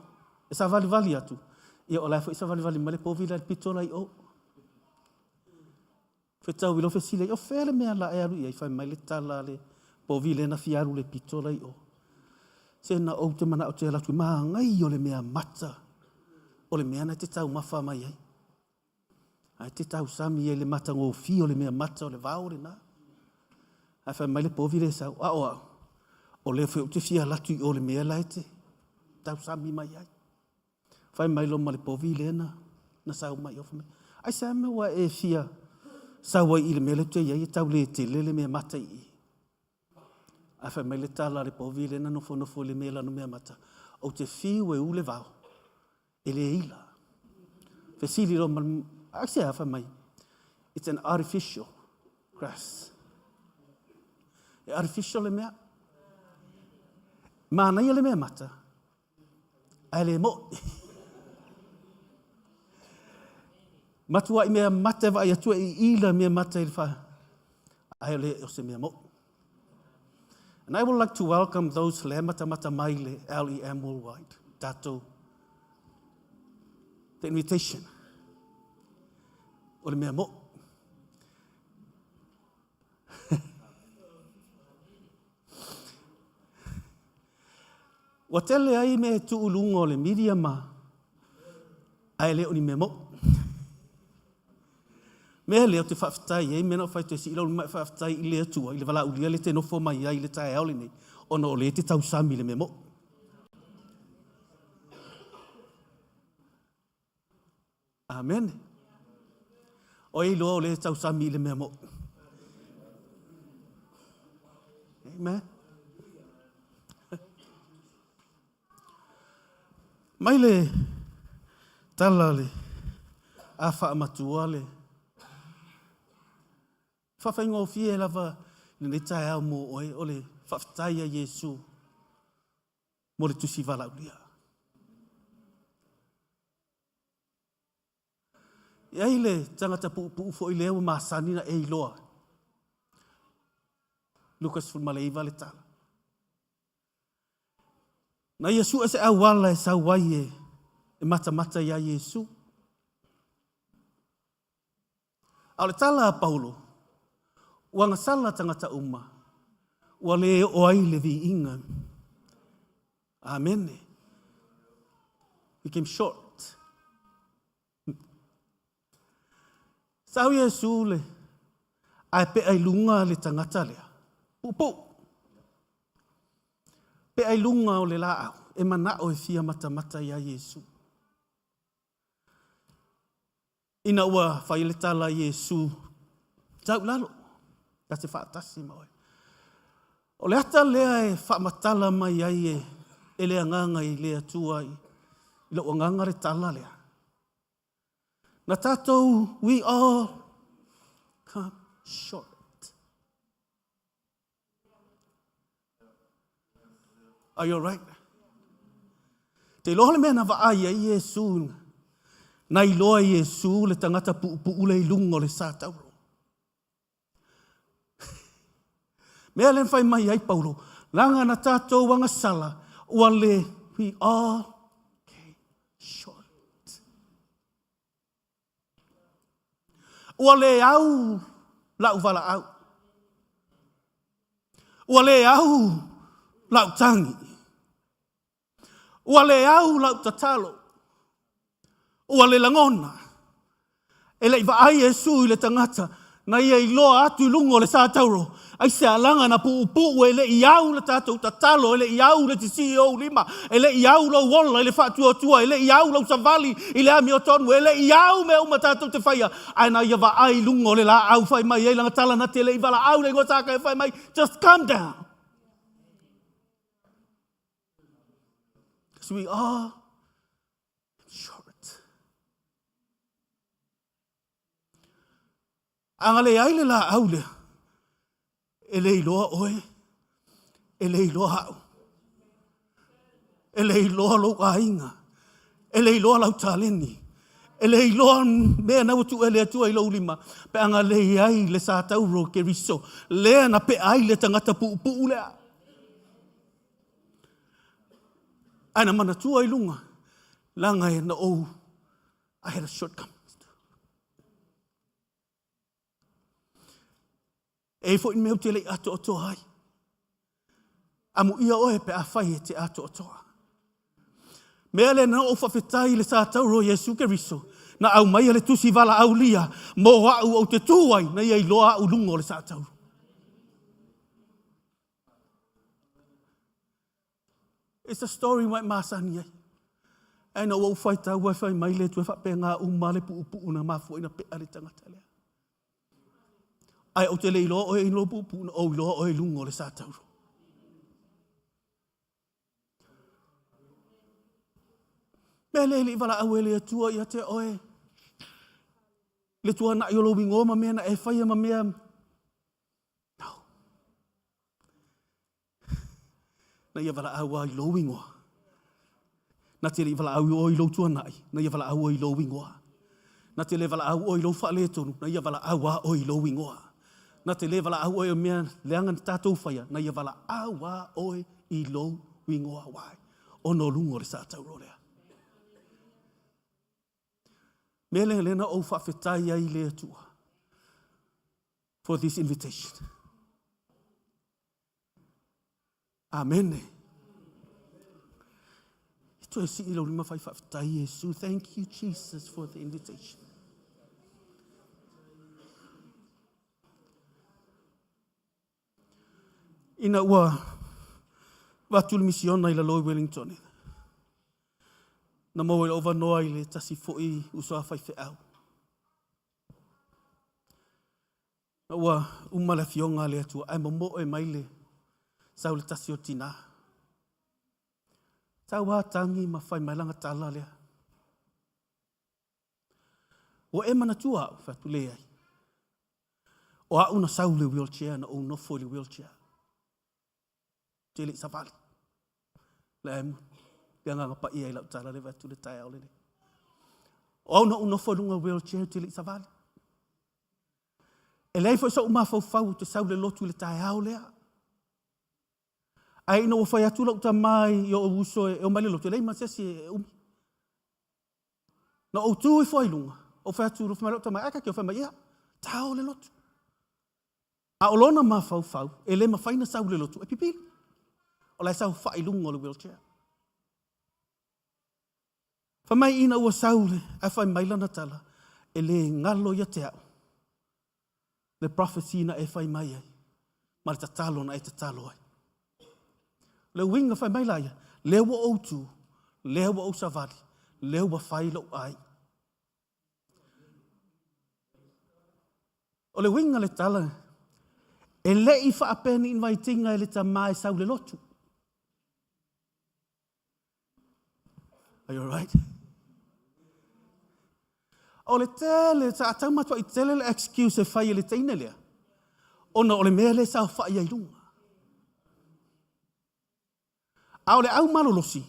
e savalivali atu, ia o la e foi savalivali mai le povi la i le pito la i o. Fetau i lou fesili ai, o fea le mea la e alu i ai? Fai mai le tala a le povi lea na fia alu i le pito la i o. Se na ou te manao te alu atu, manaia o le mea mata o le mea na e te taumafa mai ai. Ae te tausami ai i le matagofie o le mea mata o le vao lena. Ae fai mai le povi lea e sau, a o au, o lea foi ou te fia alu atu i o i le mea la e te tausami mai ai. Fai mai loa ma le povi lea na, na sau mai ofa mai. Ai se mea ua e fia sau ai i le mea lea te i ai e tau le tele le mea mata i i. Ae fai mai le tala a le povi lea na nofonofo i le mea lana mea mata, ou te fiu e u le vao, e le ila. Fesili loa ma le, ai se a fai mai, it's an artificial grass. E artificial le mea. Manaia le mea mata, Ae le mo'i. Matuai mea mata e vaai atu e iila mea mata i le fa. Ae le o se mea mo'i. And I would like to welcome those le matamata mai le LEM Worldwide. Tatou. The invitation. O le mea mo'i. Ua tele ai mea e tuu i luga o le media ma ae le o ni mea mo'i. Mea lea ou te faafetai ai, mea na ou fai atu ai, sii lau lima e faafetai i le Atua i le valaaulia lea e te nofo mai ai i le taeao lenei, ona o lea e te tausami i le mea mo'i. Amene. O ai iloa o lea e tausami i le mea mo'i. Amen. Mai le tala le a faamatua le faafaigofie lava lenei taeao mo oe o le faafetai a Iesu mo le tusi valaaulia. E ai le tagata puupuu foi lea ua masani na e iloa. Luka 19 le tala. Na ia sue se auala e sau ai e, e matamata iā Iesu. A o le tala a Paulo, ua gasala tagata uma, ua le oo ai le viiga. Amene. We came short. Sau Iesu le ae pea i luga le tagata lea. Puupuu. Pea i luga o le laau e manao e fia matamata iā Iesu. Ina ua fai le tala a Iesu, Tau i lalo, ta te faatasi ma oe. O le ata lea e faamatala mai ai e, e le Agaga i le Atua i lou agaga le tala lea. Na tatou, we all come short. Are you alright? Te iloa le mea na vaai ai Iesu, na iloa Iesu le tagata puupuu le i luga o le sa tauro. Mea le fai mai ai Paulo, langa na tatou agasala, ua le, we all came short. Ua le au lau valaau. Ua le au lau tagi. Ua le au lau tatalo. Ua le lagona. E le i vaai Iesu i le tagata na ia iloa atu i luga o le sa tauro, aisea laga na puupuu e le i au le tatou tatalo, e le i au le sisii o ou lima, e le i au lou ola i le faatuatua, e le i au lau savali i le amiotonu, e le i au mea uma tatou te faia, ae na ia vaai i luga o le laau fai mai ai lana tala na te le i valaau le igoa saka e fai mai, just come down. Because we are short. A leai le laau lea, e le iloa oe, e le iloa au, e le iloa lou aiga, e le iloa lau taleni, e le iloa mea na ua tuu e le Atua i lou lima, pe a leai le sa tauro Keriso, lea na pea ai le tagata puupuu lea. Ae na manatua i luga, laga e na ou, I had a shortcoming. E i ai foi mea ou te le i atoatoa ai. Amuia oe pe afai e te atoatoa. Mea lea na ou faafetai i le sa tauro o Iesu Keriso, na aumaia le tusi valaaulia mo au ou te tu ai, na ia iloa au luga o le sa tauro. It's a story ua e masani ai. Ae na ua ou faitau ai fai mai le Atua e faapena uma le puupuu na mafua ai na pea le tagata lea. Ae ou te le iloa oe i lou puupuu na ou iloa oe i luga o le sa tauro. Mea lea e le i valaau e le Atua ia te oe. Le tuanai o lou igoa ma mea na e faia ma mea. No. Na ia valaau a i lou igoa. Na te le i valaau oe i lou tuanai, na ia valaau oe i lou igoa. Na te le valaau oe i lou faaletonu, na ia valaau a oe i lou igoa. Na te le valaau oe o mea leaga na tatou faia, na ia valaau a oe i lou igoa. Why? Ona o luga o le sa tauro lea. Mea lea lea na ou faafetai ai i le Atua for this invitation. Amene. I toe sii lou lima fai faafetai Iesu. Thank you Jesus for the invitation. Ina ua avatu le misiona i lalo i Wellington, na maua i lou avanoa i le tasi foi uso a faifeau. Na ua uma le afioga a le Atua, ae momoe mai le sau le tasi o tinā. Tau a tagi ma fai mai lana tala lea. Ua e manatua au, fai atu, leai. O au na sau le wheelchair, na ou nofo i le wheelchair. Te le i savali. Le ae le agaga paia i lau tala le atu le taeao lenei. O au na ou nofo i luga wheelchair te le i savali. E leai foi so'u mafaufau ou te sau i le lotu i le taeao lea. Ae ina ua fai atu lou tama i o'u uso e omai i le lotu, e leai ma se isi e umi. Na ou tu ifo ai i luga, ou fai atu, fai mai lou tama, ae ta te fai mai, ia, tao le lotu. A o lona mafaufau, e le mafai na sau i le lotu e pipili. O la e saofai i luga o le wheelchair. Fai mai ina ua sau le, ae fai mai lana tala, e le galo ia te au le prophecy na e fai mai ai, ma le tatalo na e tatalo ai. Le uiga fai mai la ia, lea ua ou tu, lea ua ou savali, lea ua fai lou ai. O le uiga le tala, e le i faapea ni invite-iga e le tama e sau le lotu. Are you alright? O le tele, sa tau matuai tele le excuse e fai e le teine lea, ona o le mea lea e saofai ai i luga. A o le au malolosi,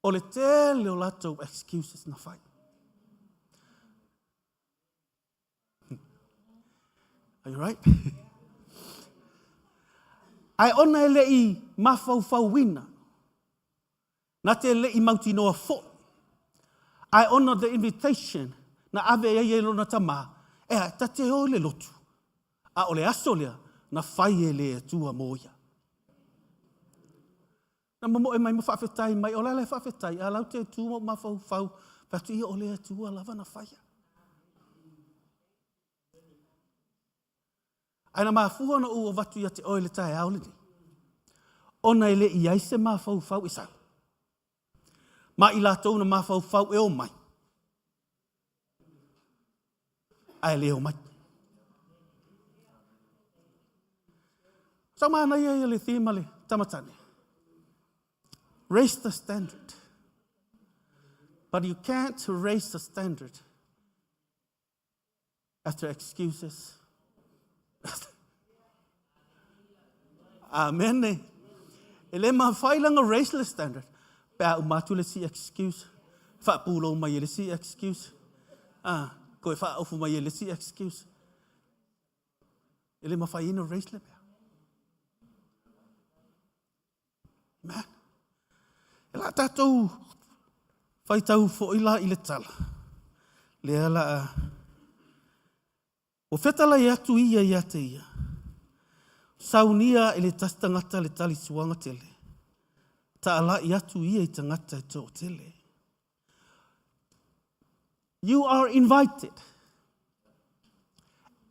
o le tele o latou excuses na fai. Are you right? Ae ona e le i mafaufauina, na te le i mautinoa foi, ae ona the invitation na ave ai e lona tama, ea, ta te o i le lotu, a o le aso lea na fai e le Atua mo ia. Na momoe mai ma faafetai mai, o le ala e faafetai, a lau te tu ma ou mafaufau, fai atu ia o le Atua lava na faia. Ae na mafua ona ou avatu ia te oe le taeao lenei, ona e le i ai se mafaufau e sau. Ma i latou na mafaufau e omai, ae le omai. Sau manaia ia le theme a le tamatane. Raise the standard. But you can't raise the standard after excuses. Amen. E le mafai langa raise le standard. Pe a uma atu le si excuse. Faapulou mai e le si excuse. Ah, koe faaofu mai e le si excuse. E le mafai ina raise le mea. Amen. E la tātou whaitau fo'i la i le tala. Lea la a... Ua fetalai atu ia ia te ia. Saunia e le tasi tagata le tali suaga tele. Taala'i atu ia i tagata e toatele. You are invited.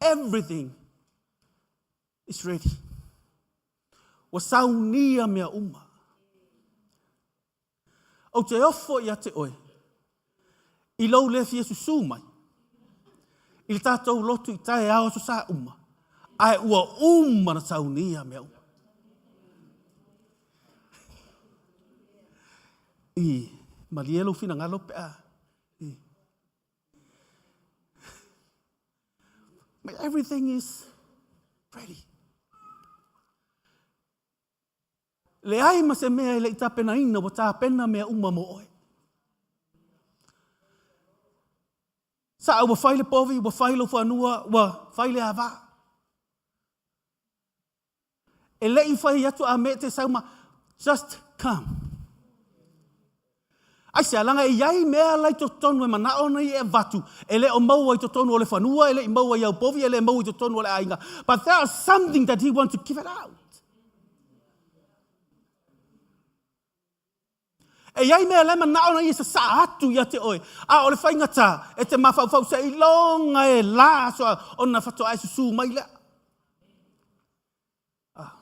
Everything is ready. Ua saunia mea uma. Ou te ofo ia te oe, i lou le fia susū mai, i le tātou lotu i taeao aso sa uma, ae ua uma na saunia mea uma. I, malie lou finagalo pe a. I. But everything is ready. Leai ma se mea e le i tapenaina, ua tapena mea uma mo oe. Sa ua fai le povi, ua fai lou fanua, ua fai le ava. E le i fai atu a me te sau ma, just come. Aisea? Leaga e i ai mea la i totonu e manao nei e avatu, e le o maua i totonu o le fanua, e le i maua i au povi, e le maua i totonu o le aiga. But there are something that he wants to give it out. E i ai mea la e manao nei e sasaa atu ia te oe, a o le faigata e te mafaufau seiloga e la aso ona faatoa e susū mai lea. Ah.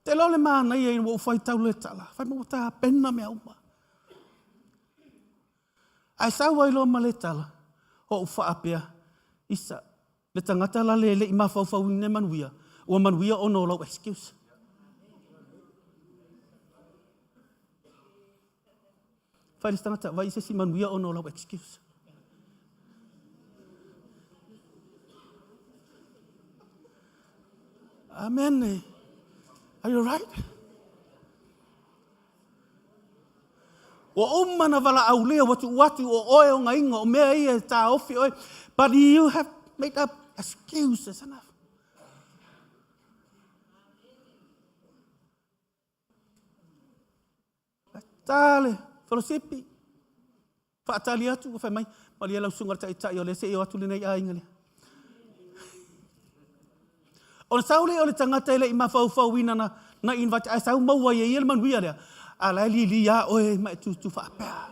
Te iloa le manaia ina ua ou faitau le tala, fai mai ua tapena mea uma. Ae sau ai loa ma le tala, o ou faapea, Isa, le tagata la le le i mafaufauina e manuia, ua manuia ona o lau excuse. Fai le isi tagata, vai se isi manuia ona o lau excuse. Amen. Are you right? Ua uma na valaaulia, ua tuu atu o oe o gaiga, o mea ia e taofi oe. But you have made up excuses enough. Ta le folosipi, faatali atu, ua fai mai, malie lau susuga le taitai o lea se i o atu lenei aiga lea. Ona sau lea o le tagata e le i mafaufauina na, na invite, ae sau maua ai e ia le manuia lea. A la e lili lava oe ma e tutu faapea.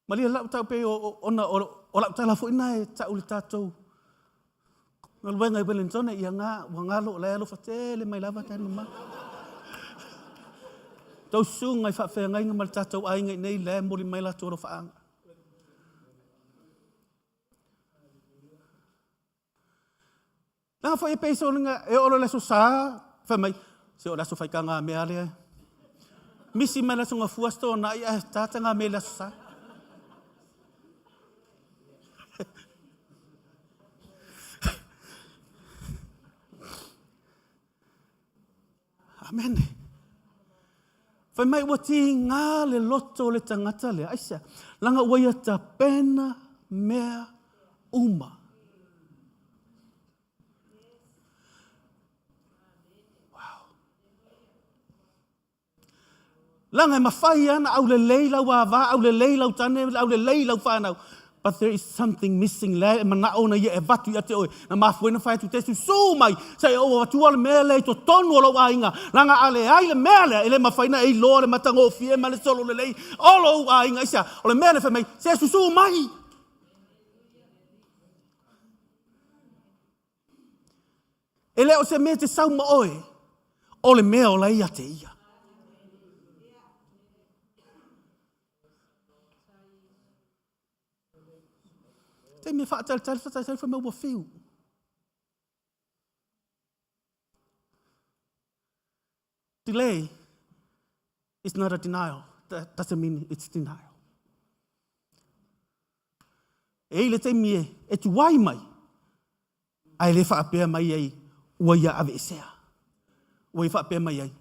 Malie lau tau pei o, ona o, o lau tala foi na e tau le tatou galuega i Wellington ia ngā, ua ngalo o la e alofa tele mai lava tani ma. Tau susuga i faafeagaiga ma le tatou aiga i nei la e moli mai latou alofaaga. Leaga foi e pei se oliga e oo loa i le aso Sa, fai mai, se o le aso faikagā mea lea. Misi mai le Aso Gafua, Aso Toonai ae tata ga mea i le Aso Sa. Amene. Fai mai ua tiga le loto o le tagata lea. Aisea? Leaga ua ia tapena mea uma. Wow. Leaga e mafai lava ona aulelei lau ava, aulelei lau tane, aulelei lau fanau. But there is something missing. La e manao na ia e avatu ia te oe. Na mafua ai na fai atu te susu mai. Sa e ou avatua le mea lea i totonu o lou aiga. Leaga a leai le mea lea, e le mafai na e iloa le matagofie ma le solo lelei o lou aiga. Aisea? O le mea lea fai mai, se susu mai. E le o se mea e te sau ma oe, o le mea o la e ia te ia. Taimi e faatalitali, faatalitali, fai mai ua fiu. Delay is not a denial. That doesn't mean it's denial. E i le taimi e, e tuai mai, ae le faapea mai ai ua ia aveesea. Ua ia faapea mai ai,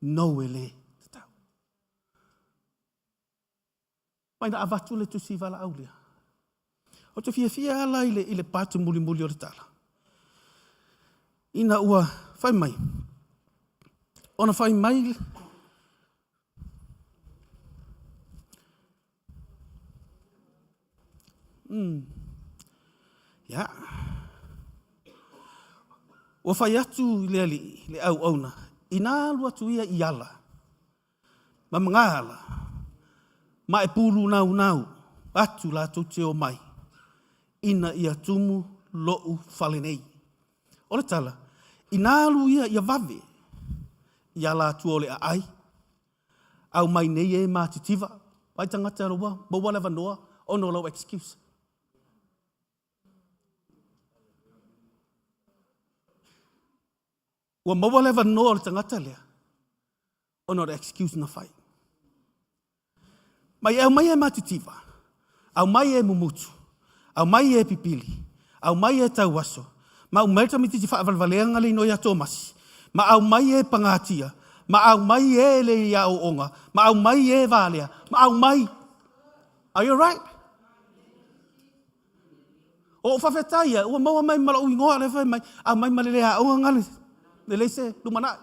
no e le tatau. Mai na avatu le tusi valaau lea. Ou te fiafia ala i le, i le patu mulimuli o le tala. Ina ua fai mai, ona fai mai Ia. Ua fai atu i le alii, le auauna, inā alu atu ia i ala, ma magaala, ma e pulunaunau atu latou te omai, ina ia tumu lo'u fale nei. O le tala, inā alu ia ia vave, i ala atu o le aai, Aumai nei e matitiva, ai tagata ua maua le avanoa ona o lau excuse. Ua maua le avanoa o le tagata lea ona o le excuse na fai. Mai e aumai e matitiva, aumai e mumutu, aumai e pipili, aumai e tauaso, ma aumai le tamaitiiti faavalevalea le inoi ia Tomasi, ma aumai e pagatia, ma aumai e le i aoaoga, ma aumai e valea, ma aumai. Are you right? O ou faafetai ia, ua maua mai ma lou igoa lea fai mai, aumai ma le le aoga gale, le leai se lumanai.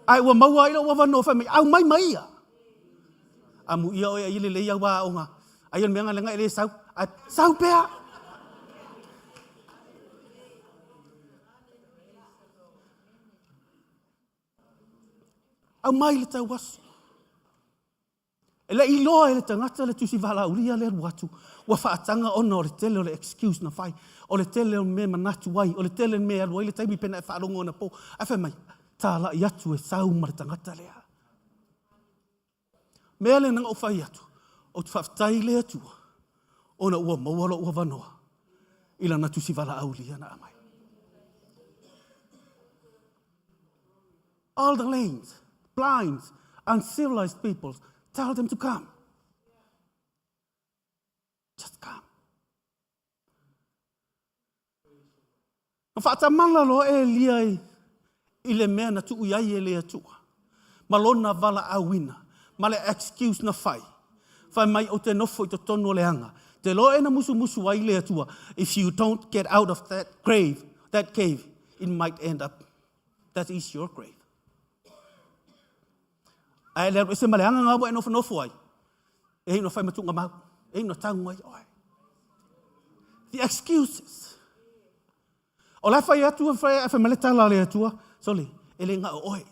Ae ua maua ai lou avanoa fai mai, aumai ma ia. Amuia oe ai lelei au aoga. Ai o le mea leaga e le sau, ae sau pea. Aumai le tauaso. E le i iloa e le tagata le tusi valaaulia lea alu atu, ua faataga ona o le tele o le excuse na fai, o le tele o mea e manatu ai, o le tele o mea e alu ai le taimi pe na e faalogo anapo. Ae fai mai, talai atu e sau ma le tagata lea. Mea lea na ou fai atu, ou te faafetai i le Atua ona ua maua lou avanoa i lana tusi valaaulia na aumai. All the lanes, blinds, uncivilized people, tell them to come. Just come. Na faatamala loa Elia i, i le mea na tuu i ai e le Atua, ma lona valaauina, ma le excuse na fai. Fai mai ou te nofo i totonu o le aga. Te loa e na musumusu ai le Atua, if you don't get out of that grave, that cave, it might end up That is your grave. Ae le alu ese ma le aga ngā ua e nofonofo ai, e ina whai matunga mau, e ina tau ai oe. The excuses. O la whai atu, whai, whai male tala le atua, sole, e le ngā o oe.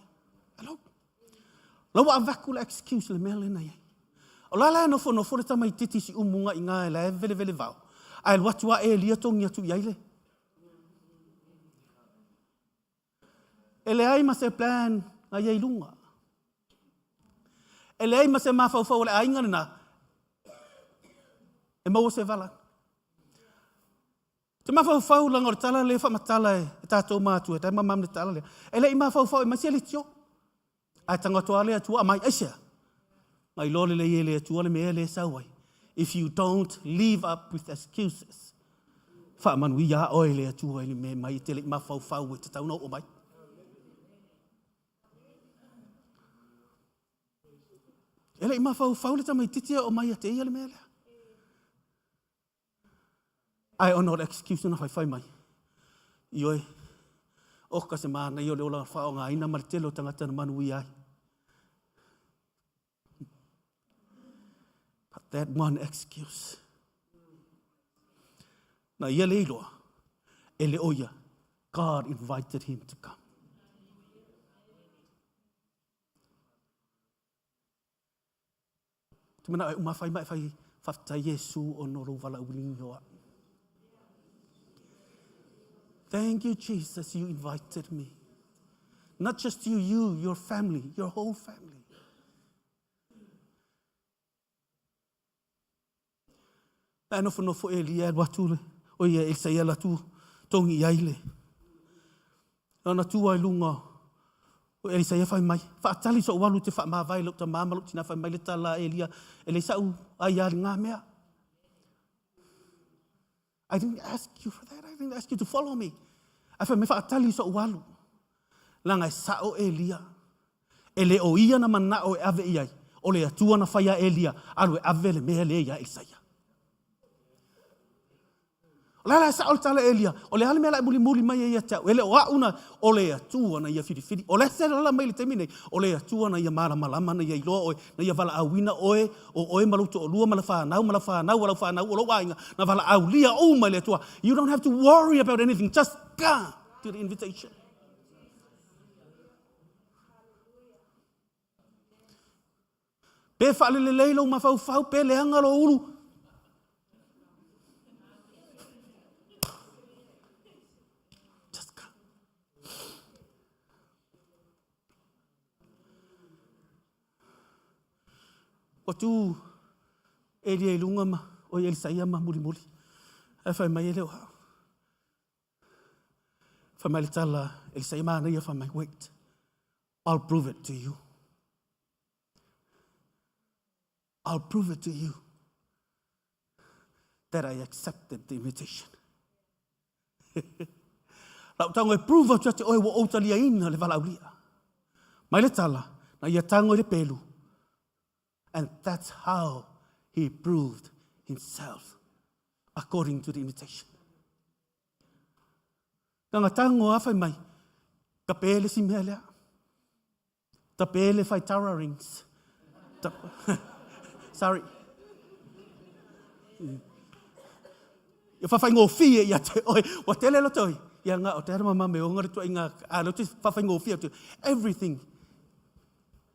Hello? La ua avaku le excuse le mea lena iai. O la la e nofonofo le tamaititi si umunga i ngā e la e vele vele vao. Ae alu atu a Elia tongi atu i ai le. E leai ma se plan na ia i luga. E leai ma se mafaufau o le aiga lena e maua se vala. Te mafaufau langa o le tala lea faamatala e tatou matua, e tai mamam le tala lea. E le i mafaufau e mai se leitio. Ae tago atu lava le Atua, aumai, aisea? Na iloa lelei e le Atua le mea lea e sau ai. If you don't leave up with excuses, faamanuia oe le Atua i le mea mai e te le i mafaufau e tatau ona oo mai. E le i mafaufau le tamaititi e oo mai ia te ia le mea lea. Ae ona o le excuse na faifai mai, ioe, oka se manaia o le ola faaaogaina ma le tele o tagata na manuia ai. But that one excuse, na ia le iloa, e le o ia, God invited him to come. Te manao e uma whai mai whai whaftai Iesu o no lou valaauina o a'u. Thank you, Jesus, you invited me. Not just you, you, your family, your whole family. Ae nofonofo Elia e alu atu le, o ia Elisa e alu atu togi i ai le. Ona tua i luga o Elisa ia fai mai, faatali sou alu te faamavae lou tama ma lou tina fai mai le tala a Elia, e leai sa'u aia i lena mea. I didn't ask you for that. I didn't ask you to follow me. Ae fai mai faatali sou alu. Leaga e sa'o Elia. E le o ia na mana'o e ave i ai, o le Atua na fai a Elia, alu e ave le mea lea iā Elisaia. O le ala e sa'o le tala a Elia, o le a le mea la e mulimuli mai ai ia te au? E le o a'u na, o le Atua na ia filifili. O le se lala mai le taimi nei, o le Atua na ia malamalama, na ia iloa oe, na ia valaauina oe, o oe ma lou toalua ma lau fanau ma lau fanau a lau fanau, o lou aiga, na valaaulia uma e le Atua. You don't have to worry about anything, just come to the invitation. Pe faalelelei lou mafaufau, pe leaga lou ulu. Just come. Ua tu Elia i luga ma, oi Elisaia ma mulimuli. Ae fai mai e le o au. Fai mai le tala, Elisaia manaia fai mai, wait, I'll prove it to you. I'll prove it to you that I accepted the invitation. Lau tago e prove atu ia te oe ua ou taliaina le valaaulia. Mai le tala, na ia tago i le pelu. And that's how he proved himself according to the invitation. Tanga tango a fai mai, ka pē le si mea lea. Ta pē le whai tara rings. Ta, sorry. Ia whawhaingōfie ia te oe. Ua tele lo toi. Ia ngā o te ara mama me o ngā tua i ngā a lo te whawhaingōfie atu. Everything.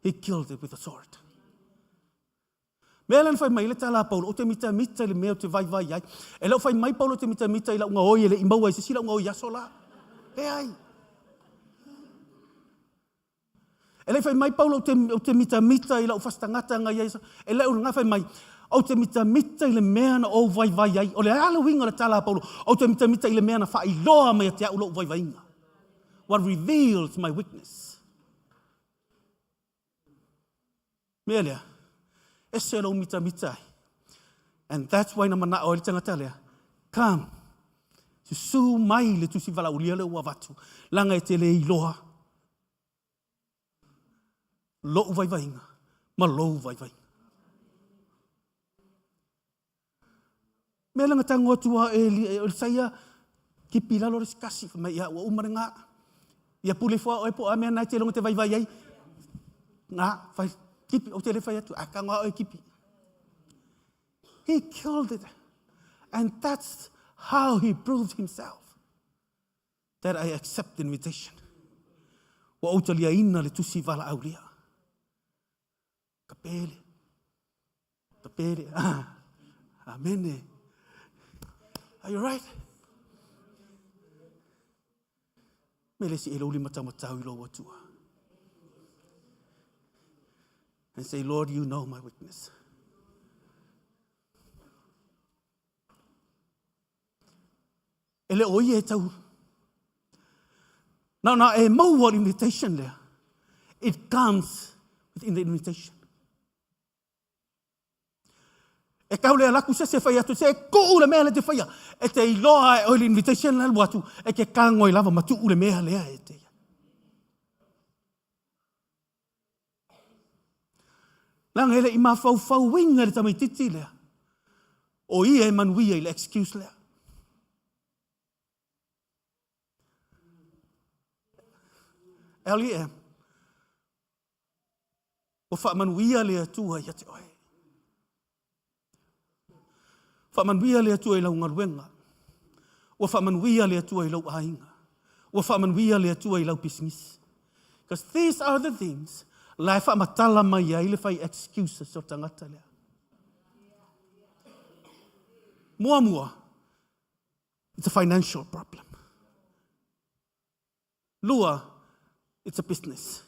He killed it with a sword. Mea lea na fai mai ai le tala a Paulo, ou te mitamita i le mea ou te vaivai ai. E le o fai mai Paulo ou te mitamita i lau gaoi e le i maua ai se isi lau gaoi i aso la. Leai. E le i fai mai Paulo ou te, ou te mitamita i lau fasi tagata na i ai. E le o lena fai mai, ou te mitamita i le mea na ou vaivai ai. O le a le uiga o le tala a Paulo, ou te mitamita i le mea na faailoa mai ia te au lou vaivaiga. What reveals my weakness. Mea lea, ese lou mitamita ai. And that's why na manao ai le tagata lea, come, susu mai le tusi valaaulia lea ua avatu, leaga e te le iloa lou vaivaiga ma lou vaivaiga. Mea lea na tago atu a e Elisaia, kipi i lalo le isi kasi, fai mai, ia, ua uma lena. Ia pule ifo a oe po o a mea na e te iloa na te vaivai ai. Na, fai, kipi, ou te le fai atu, a tago a oe kipi. He killed it. And that's how he proved himself that I accept the invitation. Ua ou taliaina le tusi valaaulia. Ka pele. Ka pele. Ah. Amene. Are you right? Me le si e lou lima taumatau i lou Atua. And say, Lord, you know my weakness. E le o ia e tau. Na ona e maua le invitation lea. It comes within the invitation. E kau le alaku se se fai atu se kuu le mea le te faia. E te iloa e oi le invitation le alu atu e ke kangoi lava ma tuu le mea lea e te ia. Leaga e le i mafaufauina e le tamaititi lea o ia e manuia i le excuse lea. LEM, ua faamanuia le Atua ia te oe. Faamanuia le Atua i lau galuega. Ua faamanuia le Atua i lou aiga. Ua faamanuia le Atua i lau pisinisi. Because these are the things la e faamatala mai ai le fai excuses o tagata lea. Muamua, it's a financial problem. Lua, it's a business.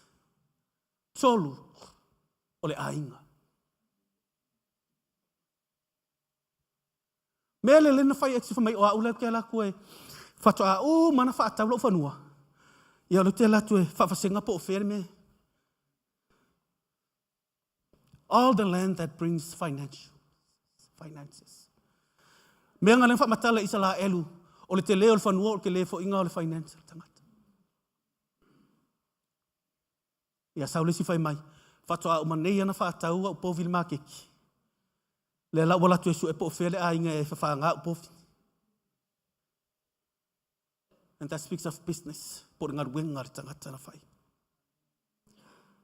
Tolu, o le aiga. Mea le lena fai e mai o au lea ke ala atu e faatoa uma na faatau lou fanua. Ia o le te ala atu e faafasega po o fea le mea. All the land that brings financial, finances. Mea nga lea faamatala i Isalaelu, o le tele o le fanua o le tele foiga o le finance o le tagata. Ia sau le isi fai mai, faatoa uma nei ana faatau au povi i le maketi. Lea la ua alu atu e sue po o fea le aiga e fafaga au povi. And that speaks of business, po o le galuega a le tagata na fai.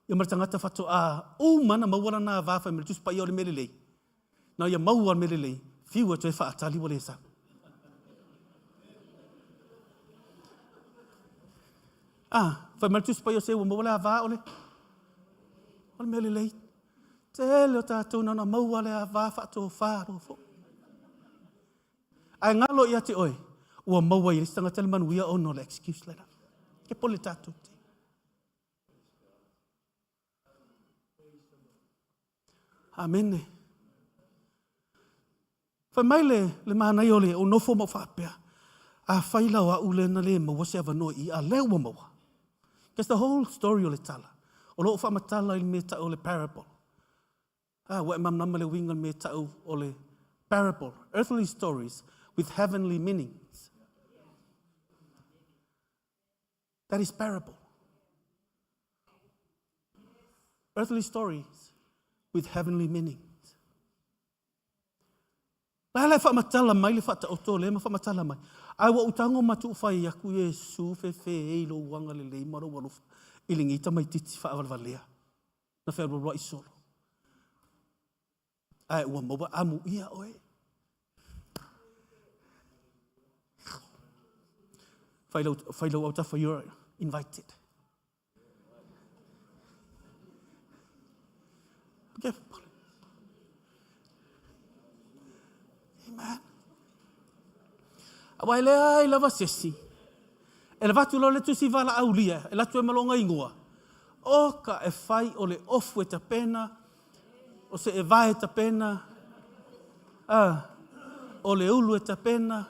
Ia ma le tagata faatoa uma na maua lana ava fai mai le Tusi Paia o le mea lelei. Na ia maua le mea lelei, fiu e toe faatali ua le sau. Ah, fai mai le Tusi Paia o se ua maua le ava o le, o le mea lelei. Tele o tatou na ona maua le ava faatofa loa foi. Ae galo ia te oe, ua maua i le isi tagata le manuia ona o le excuse lena. Ke pole tatou te. Amene. Fai mai le, le manaia o le o nofo ma o faapea, a fai la o au lea na le maua se avanoa i a lea ua maua. Because the whole story o le tala, o lo o faamatala i le mea tau o le parable. Ah, ua e malamalama le uiga o le mea tau o le parable, earthly stories with heavenly meanings. That is parable. Earthly stories with heavenly meanings. La la e faamatala mai le faataoto lea ma faamatala mai. Ae ua ou tago ma tuufai aku Iesu fefe e i lou agalelei ma lou alofa i lenei tamaititi faavalevalea na fealualuai solo. Ae ua maua amuia oe. Fai lau, fai lau autafa, you're invited. Okay. Amen. Aua e leai lava se isi. E lavatu loa le tusi valaaulia, e latu e ma lona igoa. O ka e fai o le ofu e tapena, o se e vae tapena, a, o le ulu e tapena.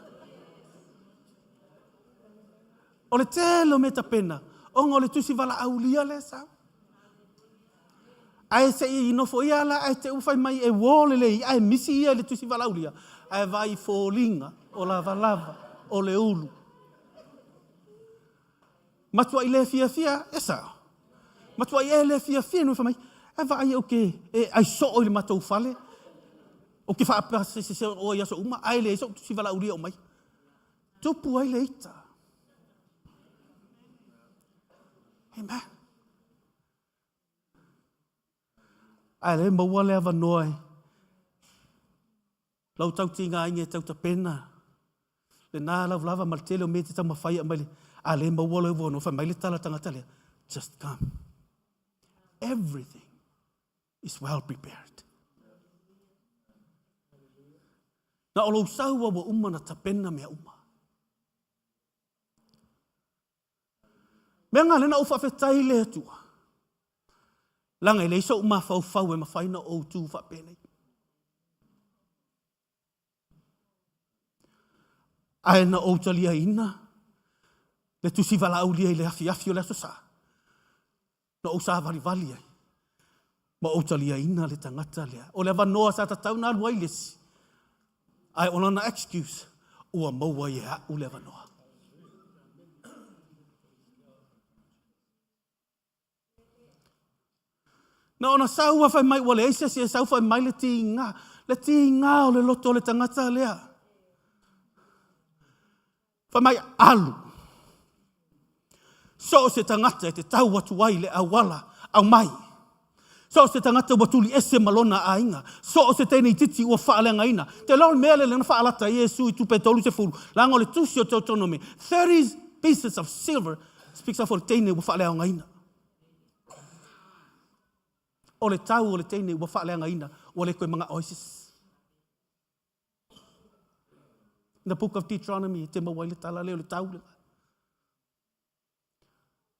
O le tele o mea tapena, ona o le tusi valaaulia lea sau. Ae se i nofoia la ae te ua fai mai e uō lelei ae misi ia i le tusi valaaulia, ae vaai i foliga o lavalava o le ulu. Matuai le fiafia, e sao. Matuai e le fiafia no fai mai, e vaai ou te e ai soo i le matou fale, ou te faapea se se o i aso uma, ae leai sou tusi valaaulia o mai. Tupu ai le ita. Amen. Ae le maua le avanoa e lau tautigaina e tautapena lena lavalava ma le tele o mea e te taumafai e aumai le a le maua lou avanoa fai mai le tala tagata lea just come. Everything is well prepared. Na o lou sau ua uma na tapena mea uma. Mea nga lea na ou faafetai i le Atua, leaga e leai sou mafaufau e mafai na ou tu faapenei. Ae na ou taliaina le tusi valaaulia i le afiafi o le Aso Sa. Na ou savalivali ai ma ou taliaina le tagata lea. O le avanoa sa tatau na alu ai le isi, ae o lana excuse, ua maua e a'u le avanoa. Na ona sau a fai mai ua leai se isi e sau fai mai le tiga, le tiga o le loto o le tagata lea. Fai mai, alu. So o se tagata e te tau atu ai le auala, aumai. So o se tagata ua tuli ese ma lona aiga. So o se teine itiiti ua faaleagaina. Te iloa o le mea lea na faalata ai Iesu i tupe 30, leaga o le tusi o Deuteronomy, 30 pieces of silver speaks of o le teine ua faaleaogaina. O le tau o le teine ua faaleagaina, ua le toe manao ai se isi. In the book of Deuteronomy, e te maua ai le tala lea o le tau lena.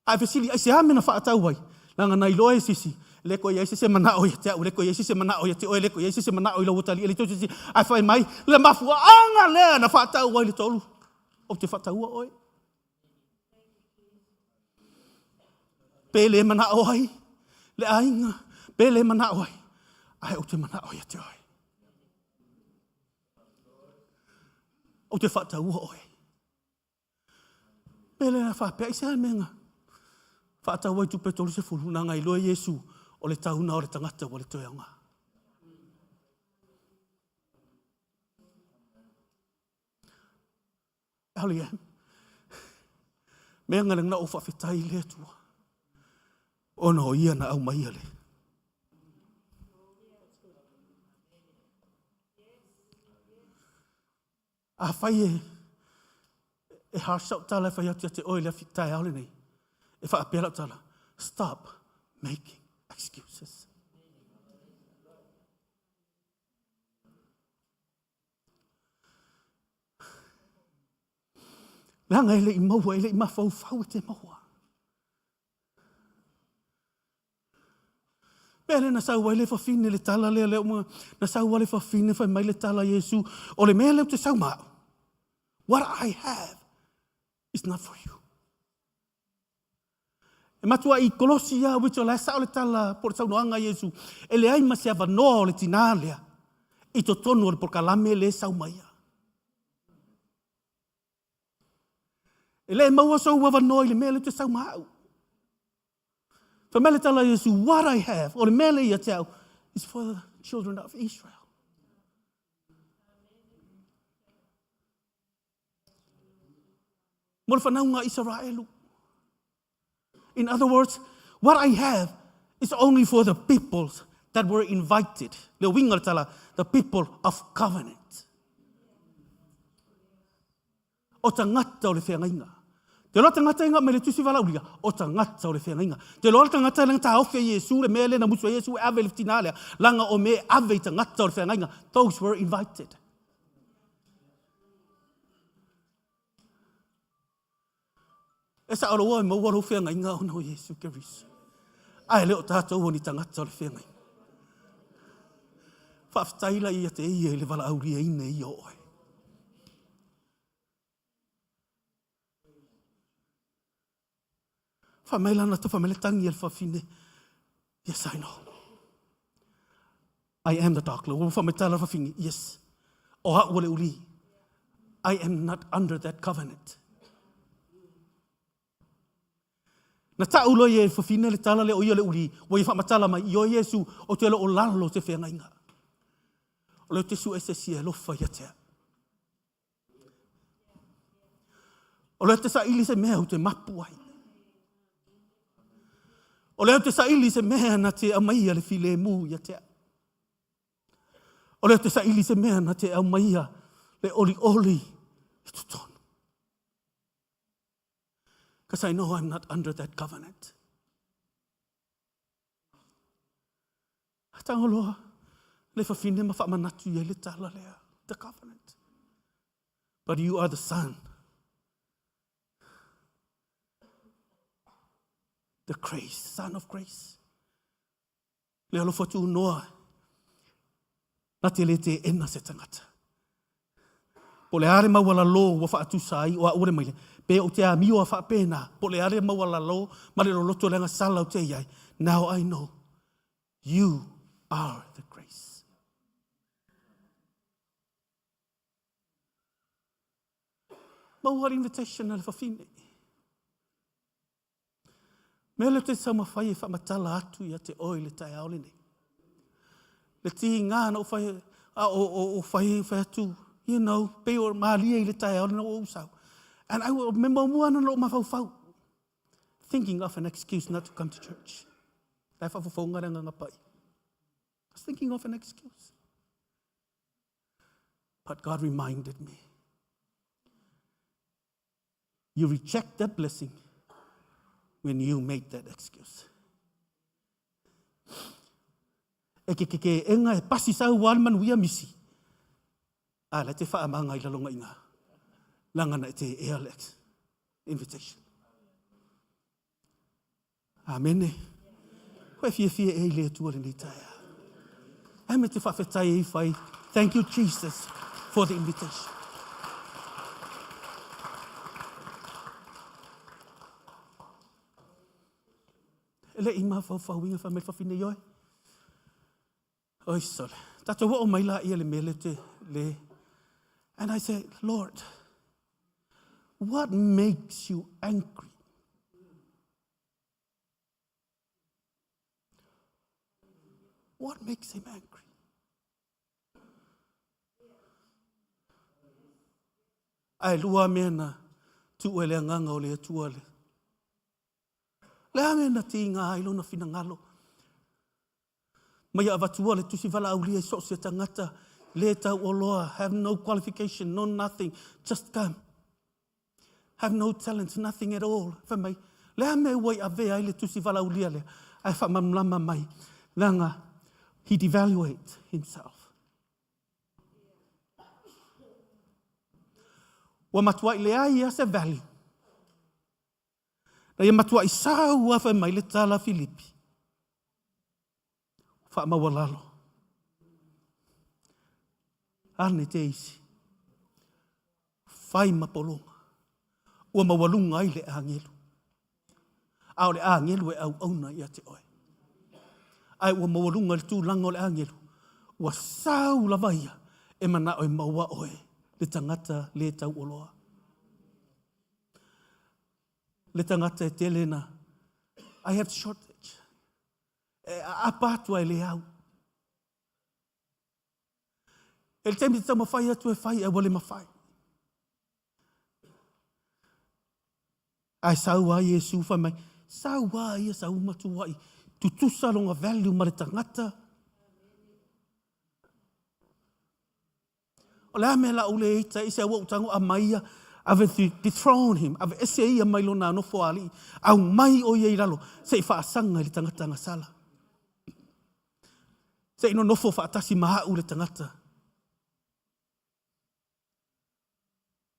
Ae fesili, aisea mea na faatau ai? Leaga na iloa e se isi, le koe i ai se isi e manao ia te au, le koe i ai se isi e manao ia te oe, le koe i ai se isi e manao i lau atalii, e le toe se isi. Ae fai mai, le mafuaaga lea na faatau ai le tolu, ou te faataua oe. Pe le manao ai le aiga, pe le manao ai, ae ou te manao ia te oe. Ou te faataua oe. Pe le faapea, aisea le mea na faatau ai tupe 30, na na iloa Iesu o le tauna o le tagata ua le toe aoga. LEM. Mea nga na ou faafetai i le Atua, ona o ia na aumaia le. Afai e, e harsh sau tala e fai atu ia te oe i le afi taeao lenei, e faapea lau tala, stop making excuses. Leaga e le i maua, e le i mafaufau e te maua. Mea lea na sau ai le fafine le tala lea lea uma, na sau ai le fafine fai mai le tala Iesu, o le mea lea ou te sau ma au. What I have is not for you. E matuai kolosi lava which o la e sao le tala po o le saunoaga a Iesu, e leai ma se avanoa o le tinā lea i totonu o le polokalame lea e sau mai ai. E le maua sou avanoa i le mea lea ou te sau ma au. Fai mai le tala a Iesu, what I have, o le mea lea ia te au, is for the children of Israel. Mo le whanaunga Isaraelu. In other words, what I have is only for the peoples that were invited. Le uiga o le tala, the people of covenant. O tagata o le feagaiga. Te loa tagata i ngā mai le tusi valaulia, o tagata o le feagaiga. Te loa le tagata e taofi e Iesu le mea lea na musu ai Iesu e ave i le tinā lea, langa o mea e ave i tagata o le feagaiga. Those were invited. E sao loa e maua lou feagaiga ona o Iesu Keriso. Ae le o tatou o ni tagata o le feagaiga. Faafetai la ia te ia i le valaauliaina e ia o oe. Fai mai lana, fai mai le tangi a le fafine. Yes, I know. I am the dark Lord. Ua fai mai tala le fafine. Yes. O a'u o le uli. I am not under that covenant. Na ta'u loa ia e le fafine le tala lea o ia le uli, ua ia faamatala mai, ioe Iesu, ou te le o lalo o se feagaiga. O lea ou te sue se isi e alofa ia te au. O lea ou te saili se mea ou te mapu ai. O lea ou te saili se mea na te aumaia le filemu ia te au. O lea ou te saili se mea na te aumaia le olioli i totonu. Because I know I'm not under that covenant. Tangoloa, le fafine ma faamanatu i ai le tala lea, the covenant. But you are the son. The grace, son of grace. Le alofa tunoa, na te le teena se tagata. Po o le a le maualalo ua faatusa ai o a'u le maile, Pe ou te amio a faapena, po o le a le maualalo ma le loloto o le agasala ou te i ai, now I know you are the grace. Maua le invitation a le fafine. Mea lea ou te taumafai e faamatala atu ia te oe i le taeao lenei. Le tiga na ou fai, a o, o, o fai, fai atu, you know, pei o malie i le taeao lena ua ou sau. And I me muamua ana lou mafaufau, thinking of an excuse not to come to church. La e faafofoga le Agaga Paia. I was thinking of an excuse. But God reminded me. You reject that blessing when you make that excuse. E ke ke ke enga e pasi sau wa le manuia misi. A la te whaamanga i lalonga inga. Langa na e te ea le invitation. Amene. Koe fiafia e i le Atua lenei taeao. Ai me te whawhetai e i whai. Thank you, Jesus, for the invitation. E le i mafaufauina wha mai whawhine i oe. Oi sole. Tatou oo mai la ia le mele te le. And I said, Lord, what makes you angry? What makes him angry? Ae lua mea na tuu e le agaga o le Atua le. Le a mea na tiga ai lona finagalo Mai avatua le tusi valaaulia i so o se tagata le tauoloa, have no qualification, no nothing, just come. Have no talent, nothing at all. Fai mai, le a mea ua i avea ai le tusi valaaulia lea? Ae faamalamalama mai, leaga he devaluate himself. Ua matuai leai ia se value. Na ia matuai sau lava fai mai le tala a Filipi, faamaualalo. Ane te isi, fai ma pologa, ua maualuga ai le agelu. A o le agelu e auauna ia te oe. Ae ua maualuga i le tulaga o le agelu, ua sau lava ia e manao e maua oe le tagata le tauoloa. Le tagata e tele na, I have shortage. E aapa atu ai le au. E le taimi te taumafai atu e fai, ae ua le mafai. Ae sau a Iesu fai mai, sau a ia sau matuai, tutusa lona value ma le tagata. O le a mea la ou le ita i se ua ou tago aumai ia, ave dethrone him, ave ese ia mai lona nofo alii, aumai o ia i lalo, se i faasaga i le tagata agasala. Se i nonofo faatasi ma au le tagata.